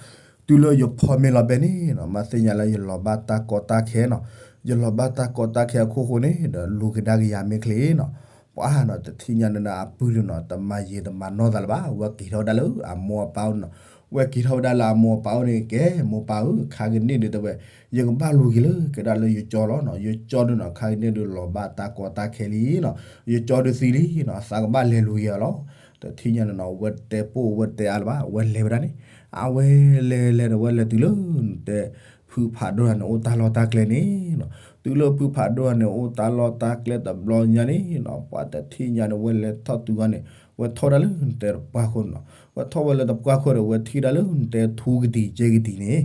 တုၤလၢယဖီမ့ၢ်လီၤဘဲန့ၣ်နီၤ မၤသ့ၣ်ညါလၢယလီၤဘၣ်တၢ်ကီတၢ်ခဲနီၤ ယလီၤဘၣ်တၢ်ကီတၢ်ခဲအခိၣ်ဃိန့ၣ် ဒီးလူၤကဒါက့ၤယၤမ့ၢ်ချ့နီၤ ပှၤနီၤ တထံၣ်ညါန့ၣ်နီၤ အပုၢ်ဒုးနီၤ တမၤယံာ်တမၤနီၢ်သးလၢၤဘၣ် ဝဲက့ၤထီၣ်ဝဲဒၣ်လၢအမိၢ်အပၢ်အိၣ်န့ၣ်နီၤ ဝဲက့ၤထီၣ်ဝဲဒၣ်လၢအမိၢ်အပၢ်အိၣ်န့ၣ် ကဲ မိၢ်ပၢ်ဧၢ ခါကန့ၣ်ဒုးတဲဝဲ ယကဘၣ်လူၤက့ၤလၢကဒါလၢယကၠီလီၤနီၤ ယကၠီဒုးနီၤ ခါကန့ၣ်ဒုးလီၤဘၣ်တၢ်ကီတၢ်ခဲလံနီၤ ယကၠီဒုးသံလံနီၤ သးကဘၣ်လဲၤလူၤက့ၤအီၤလီၤ တထံၣ်ညါန့ၣ်နီၤ အဝဲတဲပိၢ်ဝဲတဲအါလၢၤဘၣ် အဝဲလဲၤဝဲဒၣ်န့ၣ်, အဝဲလဲၤလဲၤဒီး အဝဲလဲၤတုၤလၢ နတဲ ဖုဖးဒိၣ်တဂၤန့ၣ် အိၣ်တၢ်လီၢ်တၢ်ကျဲန့ၣ်နီၤ, တုၤလၢဖုဖးဒိၣ်တဂၤန့ၣ် အိၣ်တၢ်လီၢ်တၢ်ကျဲတဘျီညါန့ၣ်နီၤ ပှၤတထံၣ်ညါန့ၣ် ဝဲလဲၤထီၣ်တုၤဂီၢ်န့ၣ် ဝဲထီၣ်ဝဲဒၣ်လၢ နတဲ တပှၢ်ခိၣ်န့ၣ်နီၤ, ဝဲထီၣ်ဝဲလၢတပှၢ်ခိၣ်ဒီး ဝဲထံၣ်ဝဲဒၣ်လၢ နတဲ ထူကတံၤကဲကတံၤန့ၣ်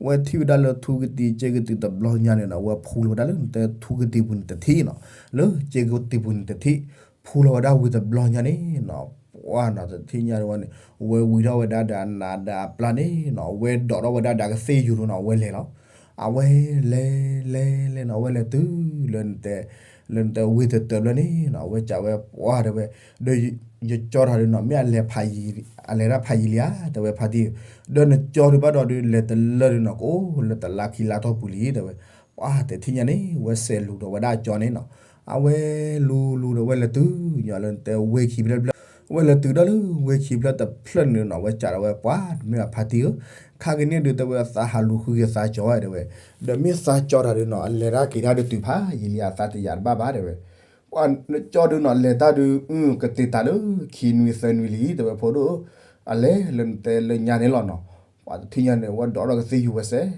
ဝဲထံၣ်ဝဲဒၣ်လၢထူကတံၤကဲကတံၤတဘျီညါန့ၣ်နီၤ ဝဲဖူလီၤဝဲဒၣ်လၢ နတဲ ထူကတံၤပူၤန့ၣ်တထံၣ်နီၤ, လၢကဲကတံၤပူၤန့ၣ်တထံၣ်, ဖူလီၤဝဲဒၣ်ဝံၤတဘျီညါန့ၣ်နီၤ, ပှၢ်နီၤ တထံၣ်ညါန့ၣ်ဝဲန့ၣ် ဝဲဝံၤထီၣ်ဝဲဒၣ်ဒီးအနးဒီးအပျၢ်န့ၣ်နီၤ ဝဲဒိးထီၣ်ဝဲဒၣ်ဒီးကသ့ၣ်ယူၤဒိၣ်နီၤ ဝဲလဲၤလီၤ, အဝဲလဲၤလဲၤလဲၤနီၤ ဝဲလဲၤတုၤလၢနတဲ လၢနတဲဝ့ၢ်တတၢၢ်ဘျီန့ၣ်နီၤ အဝဲစံးဝဲပှၢ်တဲဝဲ, ဒီးယကၠီတၢ်ဒုးနီၤ မ့ၢ်အလဲၤဖးယံၤ အလဲၤတၢ်ဖးယံၤလံဧါ တဲဝဲဖါတံၢ်ဧၢ, ဒီးနကၠီဒုးဘၣ်ဒီးဒုးလဲၤတလၢဒုးနီၤ ကအိၣ်လၢတလါခံလါထီၣ်ပူၤလံတဲဝဲ, ပှၢ်တထံၣ်ညါန့ၣ် ဝဲစဲးလူၤဒီးဝဲဒၣ်အကၠီန့ၣ်နီၤ, အဝဲလူၤလူၤဒီးဝဲလဲၤတုၤညီလၢနတဲဝ့ၢ်ခံဖျၢၣ်တဖျၢၣ်, ဝဲလဲၤတုၤဒီးလၢဝ့ၢ်ခံဖျၢၣ်တဖျၢၣ်န့ၣ်နီၤ ဝဲစံးဒီးဝဲပှၢ် မ့ၢ်အဖါတံၢ်ဧၢ, ခါကန့ၣ်ဒုးတဲဝဲသးဟးလူၤဃုက့ၤသးကၠီတဲဝဲ, ဒီးမ့ၢ်သးကၠီတၢ်ဒုးနီၤ အလဲၤတၢ်က့ၤတၢ်ဒုးတုၤဖးယံၤလံ အသးတယာ်တဘၣ်ဘၣ်တဲဝဲ ပှၢ်နကၠီဒုးနီၤ လဲၤတၢ်ဒုး အကတ့ၤတၢ်လၢခံနွံသၢနွံလံ တဲဝဲဖိဒိၣ်, အလဲၤလၢနတဲလၢညါန့ၣ်လီၤနီၤ, ပှၢ်တထံၣ်ညါန့ၣ် ဝဲဒိးထီၣ်ကသ့ၣ်ယူၤဝဲစဲး,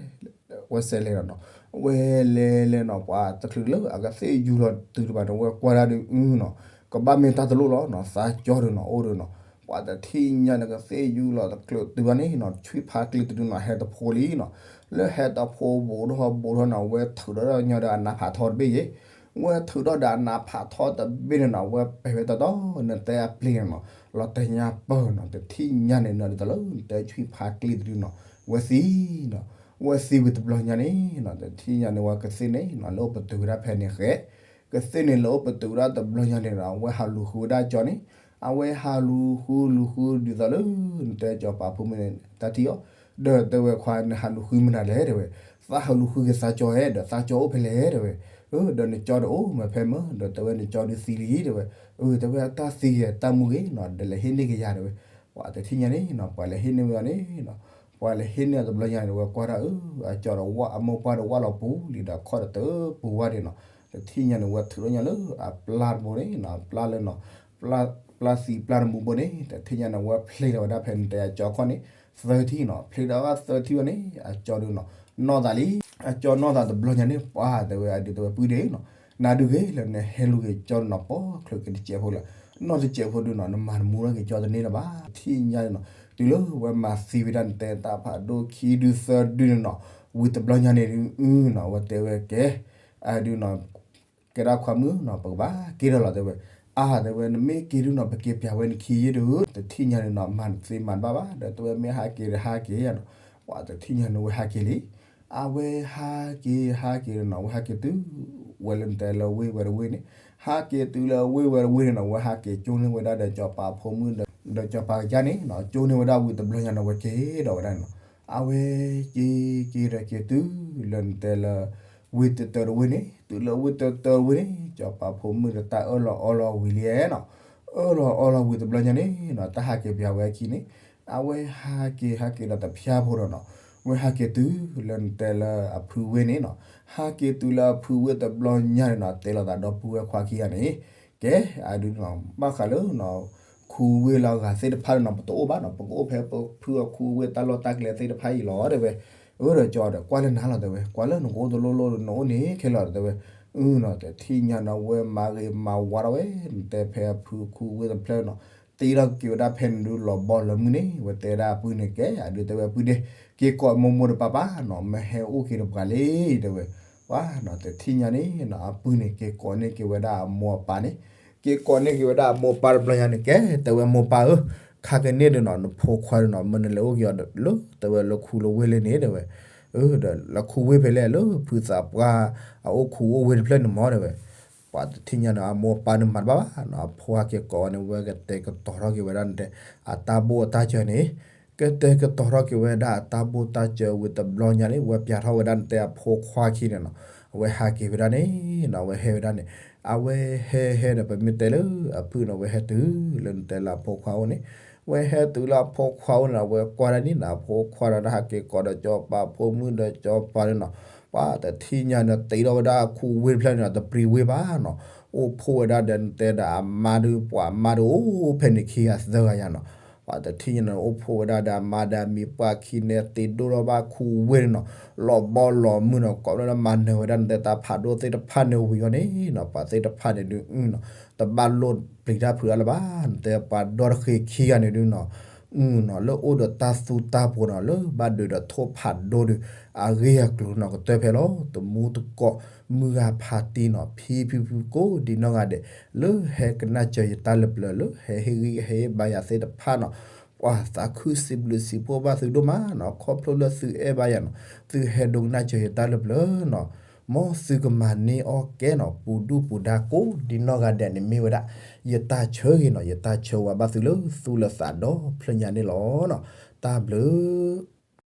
ဝဲစဲးလဲၤလီၤနီၤ, ဝဲလဲၤလဲၤနီၤ ပှၢ်တချုးလၢအကသ့ၣ်ယူၤလီၤတုၤတဘၣ်န့ၣ် ဝဲကွၢ်ဒၣ်ဒုးနီၤ, ကဘၣ်မ့ၢ်တၢ်တလိၣ်လီၤနီၤ သးကၠီဒုးနီၤ အိၣ်ဒုးနီၤ, ပှၢ်တထံၣ်ညါန့ၣ် ကသ့ၣ်ယူၤလီၤတချုးတုၤဘၣ်န့ၣ်နီၤ ဆွံဖးကျံတဒုနီၤ ဟဲတဖိလံနီၤ, လၢဟဲတဖိဘူးထီၣ်ဘူးထီၣ်နီၤ ဝဲထုးထီၣ်ညီဒီးအနးဖးထီတဘ့ၣ်ယ့ၣ်, ဝဲထုးထီၣ်ဒီးအနးဖးထီတဘ့ၣ်န့ၣ်နီၤ ဝဲပဲာ်ဝဲတီတီ နတဲအပျ့ၤန့ၣ်နီၤ, လီၤတဲာ်ညါပၢၢ်နီၤ တထံၣ်ညါန့ၣ်နီၤ ဒ်သိးလၢနတဲဆွံဖးကျံတဒုနီၤ ဝဲသံနီၤ, ဝဲသံဝံၤတဘျီညါန့ၣ်နီၤ တထံၣ်ညါန့ၣ် ဝဲကသ့ၣ်န့ၣ်နီၤ လၢအိၣ်ပတုာ်ဝဲဒၣ်ဖဲန့ၣ်ဃဲ ကသ့ၣ်န့ၣ်လၢအိၣ်ပတုာ်ဝဲဒၣ်တဘျီညါန့ၣ်ဒီး အဝဲဟးလူၤဃုဝဲဒၣ်ကၠီန့ၣ်, အဝဲဟးလူၤဃုလူၤဃုဒ်သိးလၢ နတဲကၠီပာ်ဖိမုၣ်န့ၣ် တၢ်ထံၣ်အီၤ, ဒီးတဲဝဲခွါ နဟးလူၤဃုမနုၤလဲၣ်တဲဝဲ, သးဟးလူၤဃုက့ၤသးကၠီဧဲ ဒီးသးကၠီအိၣ်ဖဲလဲၣ်တဲဝဲ, ဒီးနကၠီဒီးအိၣ်မ့ၢ်ဖဲမၢ ဒီးတဲဝဲနကၠီဒုးသံလံတဲဝဲ, အၢ တဲဝဲအတၢ်သံဂ့ၤတၢ်မူဂ့ၤနီၤ ဒီးလဲၤဟ့ၣ်န့ၢ်က့ၤယၤတဲဝဲ, ပှၤတထံၣ်ညါန့ၣ်နီၤ ပှၤလဲၤဟ့ၣ်န့ၢ်ဝဲအီၤန့ၣ်နီၤ, ပှၤလဲၤဟ့ၣ်န့ၢ်အီၤတဘျီညါန့ၣ် ဝဲကွၢ်ဒၣ်အၢ အကၠီဒီးဝၣ်အမိၢ်ပှၢ်ဒီးဝၣ်လီၤပူၤလံဒီးခီၣ်ဒီးတပူၤဝါဒၣ်နီၤ, တထံၣ်ညါန့ၣ် ဝဲထုးထီၣ်ညီလၢအပျၢ်တဘိန့ၣ်နီၤ ပျၢ်လၢနီၤ, ပျၢ်သံပျၢ်တမူဘိန့ၣ် တထံၣ်ညါန့ၣ် ဝဲဖျ့ထီၣ်ဝဲဒၣ်ဖဲန့ၣ်တဲအကၠီခီၣ်န့ၣ် သၢထံၣ်နီၤ, ဖျ့ထီၣ်ဝဲသၢထံၣ်ဝဲန့ၣ် အကၠီဒုးနီၤ နီၢ်သးလံ, အကၠီနီၢ်သးတဘျီညါန့ၣ် ပှၤတဲဝဲအဒုးတဲဝဲပုၢ်ဒ့နီၤ, နၤဒုးဂ့ၤလၢနဟဲလူၤက့ၤကၠီနီၤ ပိာ်ချုးက့ၤတစဲးဖိလၢ နီၢ်တစဲးဖိဒုးနီၤ နမၤတမူထီၣ်က့ၤကၠီတန့ၢ်လၢၤဘၣ်, တထံၣ်ညါန့ၣ်နီၤ တုၤလၢဝဲမၤသံဝဲဒၣ်နတဲတၢ်ဖးဒိၣ် ခံဒုသၢဒုန့ၣ်နီၤ, ဝံၤတဘျီညါန့ၣ်ဒုးနီၤ ဝဲတဲဝဲကဲ အဒုးနီၤ ကဲဒၣ်ခွါမုၣ်နီၤ ပကဘၣ်က့ၤဒီးလီၤတဲဝဲ, အါတဲဝဲ နမ့ၢ်က့ၤဒုးနီၤ ပက့ၤပျးဝဲနခံယ့ၢ်ဒုး, တထံၣ်ညါန့ၣ်နီၤ မၤသ့မၤတဘၣ်ဘၣ် ဒီးတဲဝဲမ့ၢ်ဟးက့ၤဒီးဟးက့ၤနီၤ, ပှၤတထံၣ်ညါန့ၣ် ဝဲဟးက့ၤလံ အဝဲဟးက့ၤဟးက့ၤဒီးနီၤ ဝဲဟးက့ၤတုၤ ဝဲလၢနတဲလၢဝ့ၢ်ဝဲတဝ့ၢ်န့ၣ်, ဟးက့ၤတုၤလၢဝ့ၢ်ဝဲတဝ့ၢ်န့ၣ်နီၤ ဝဲဟးက့ၤကၠိန့ၢ်ဝဲဒၣ်ဒီးကၠီပာ်ဖိမုၣ် ဒီးကၠီပာ်ကစၢ်န့ၣ်နီၤ, ကၠိန့ၢ်ဝဲဒၣ်ဝံၤတဘျီညါန့ၣ် ဝဲက့ၤဒီးဝဲဒၣ်န့ၣ်နီၤ, အဝဲက့ၤက့ၤဒီးက့ၤတုၤလၢနတဲလၢ ဝ့ၢ်တတၢတဝ့ၢ်န့ၣ်, တုၤလၢဝ့ၢ်တတၢတဝ့ၢ်န့ၣ် ကၠီပာ်ဖိမုၣ်ဒီးတၢ်အၢၣ်လီၤအီလီၤဝံၤလံနီၤ, အၢၣ်လီၤအီလီၤဝံၤတဘျီညါန့ၣ်နီၤ တၢ်ဟးက့ၤပျးဝဲအခံန့ၣ်, အဝဲဟးက့ၤဟးက့ၤဒီးတဖျါဖိဒီးနီၤ, ဝဲဟးက့ၤတုၤလၢနတဲလၢအဖုဝ့ၢ်န့ၣ်နီၤ, ဟးက့ၤတုၤလၢအဖုဝ့ၢ်တဘျီညါန့ၣ်နီၤ တဲလိာ်သးဒီပုၢ်ဝဲၢ်ခွါခံဂၤန့ၣ်, ကဲ အဒုးနီၤ ဘၣ်ဃးလၢနီၤ ခူဝ့ၢ်လၢအဂၤသ့ၣ်တဖၣ်န့ၣ်နီၤ ပတအိၣ်ဘၣ်နီၤ ပကအိၣ်ဖဲပဖုအခူဝ့ၢ်တၢ်လီၢ်တၢ်ကျဲသ့ၣ်တဖၣ်အံၤလီၤတဲဝဲ, အၢ ဒီးကၠီဒီး ကွၢ်လၢနၤလီၤတဲဝဲ, ကွၢ်လၢနကအိၣ်တလိၣ်လိၣ် နအိၣ်န့ၣ်ခဲလၢာ်တဲဝဲ, အၢနီၤ တထံၣ်ညါနီၤ ဝဲမၤဂ့ၤမၤဝါထီၣ်ဝဲ နတဲဖဲအဖုခူဝ့ၢ်တဖျၢၣ်နီၤ, တ့ထီၣ်က့ၤဝဲဒၣ်ဖဲန့ၣ်ဒုးလီၤဘီလီၤမုၢ်န့ၣ် ဝဲတဲဒၣ်အပုၢ်န့ၣ် ကဲ အဒုးတဲဝဲအပုၢ်ဒ့ က့ၤကိးမိၢ်မိၢ်ဒီးပၢ်ပၢ်နီၤ မ့ၢ်ဟဲအိၣ်က့ၤဒီးပှၤလံတဲဝဲ, ပှၤနီၤ တထံၣ်ညါန့ၣ်နီၤ အပုၢ်န့ၣ် က့ၤကိးန့ၢ်က့ၤဝဲဒၣ်အမိၢ်အပၢ်န့ၣ်, က့ၤကိးန့ၢ်က့ၤဝဲဒၣ်အမိၢ်အပၢ်တဘျီညါန့ၣ် ကဲ တဲဝဲမိၢ်ပၢ်ဧၢ, ခါကန့ၣ်ဒီးနီၤ နဖိခွါဒီးနီၤ မ့ၢ်နလဲၤအိၣ်က့ၤအီၤလၢ တဲဝဲလၢခူလၢဝ့ၢ်လၢန့ၣ်တဲဝဲ, ဒီးလၢခူဝ့ၢ်ဖဲလဲၣ် လၢဖုသးပှၢ်အအိၣ်ခူအိၣ်ဝ့ၢ်တဖျၢၣ်န့ၣ်မ့ၢ်တဲဝဲ, ပှၤတထံၣ်ညါနီၤ အမိၢ်အပၢ်န့ၣ်မၤတဘၣ်ဘၣ်နီၤ အဖိဟဲက့ၤကိးဝဲန့ၣ် ဝဲကတဲာ်ကတီၤထီၣ်က့ၤဝဲဒၣ်နတဲ အတၢ်ဘိၣ်အတၢ်စၢၤန့ၣ်, ကတဲာ်ကတီၤထီၣ်က့ၤဝဲဒၣ်အတၢ်ဘိၣ်တၢ်စၢၤဝံၤတဘျီညါန့ၣ် ဝဲပျးထီၣ်ဝဲဒၣ်နတဲအဖိခွါခံန့ၣ်နီၤ, အဝဲဟးက့ၤဝဲဒၣ်န့ၣ်နီၤ အဝဲဟဲဟဲဒီး ပမ့ၢ်တဲလၢအဖုနီၤ အဝဲဟဲတုၤလၢနတဲလၢအဖိခွါအိၣ်န့ၣ်, အဝဲဟဲတုၤလၢအဖိခွါအိၣ်န့ၣ် အဝဲကွၢ်ဒၣ်န့ၣ်နီၤ အဖိခွါဒီးတၢ်ဟးက့ၤကိးဒီးကၠီပာ်ဖိမုၣ်ဒီးကၠီပာ်န့ၣ်နီၤ ပှၤတထံၣ်ညါန့ၣ် တ့ထီၣ်ဝဲဒၣ်ခူဝ့ၢ်တဖျၢၣ်န့ၣ်ဒီး တပြံဝ့ၢ်ဘၣ်နီၤ. အိၣ်ဖှိၣ်ဝဲဒၣ်ဒီး နတဲဒၣ်အမါဒုး ပှၤမါဒုးအိၣ်ဖဲန့ၣ်ခံဂၤသၢဂၤယါနီၤ. ပှၤတထံၣ်ညါန့ၣ် အိၣ်ဖှိၣ်ဝဲဒၣ်ဒီးအမါဒီးအမံၤ ပှၤခံန့ၣ် တ့ဒိၣ်ထီၣ်ဘၣ်ခူဝ့ၢ်န့ၣ်နီၤ. လီၤဘီလီၤမုၢ်နီၤ ကိးလၢမၤနၢၤဝဲဒၣ် နတဲတၢ်ဖးဒိၣ်သ့ၣ်တဖၣ်န့ၣ်ဝံၤအီၤန့ၣ်နီၤ. ပှၤသ့ၣ်တဖၣ်န့ၣ်ဒုးနီၤ တဘၣ်လိၣ်ပျံၤတၢ်ဖုးအါလၢၤဘၣ်. နတဲပှၤဒီတဃ့ခံဂၤန့ၣ်ဒုးနီၤ နီၤ လၢအိၣ်ဒီးတၢ်သူတၢ်ပှီၤနီၤ လၢဘၣ်ဒုးဒီးထိၣ်ဖးဒိၣ်ဒုး အဂ့ၢ်အကျိၤနီၤ ကတၢၢ်ဖဲလီၤ. တမူတကိး မုၢ်ဂၤဖးတံၢ်နီၤ ဖံဖံဖုကိးဒံနီၢ်ဂၤဒဲး လၢဟဲကနၣ်စၢၤယတၢ်လၢပျၢၤ လၢဟဲဟ့ၣ်ဂံၢ်ဟ့ၣ်ဘါယၤသ့ၣ်တဖၣ်နီၤ ပှၤသးခုစံးဘျုးစံးဖှိၣ်ဘၣ်သုဒိၣ်မးနီၤ ခီဖျိလၢသုအဲၣ်ဘၣ်ယၤနီၤ သုဟဲဒိကနၣ်စၢၤယတၢ်လၢပျၢၤနီၤ မ်သုကမၤန့ၢ်အီၣ်ကဲနီၤ ပူၤဒူၣ်ပူၤဒါကိးဒံနီၢ်ဂၤဒဲးန့ၣ် မ့ၢ်ဝဲဒၣ် ယတၢ်ဆၢဂ့ၤနီၤ ယတၢ်ဆၢဝါဘၣ်သုလၢသူၣ်လၢသးဒီဖျၢၣ်ညါန့ၣ်လီၤ. တၢ်ဘျုး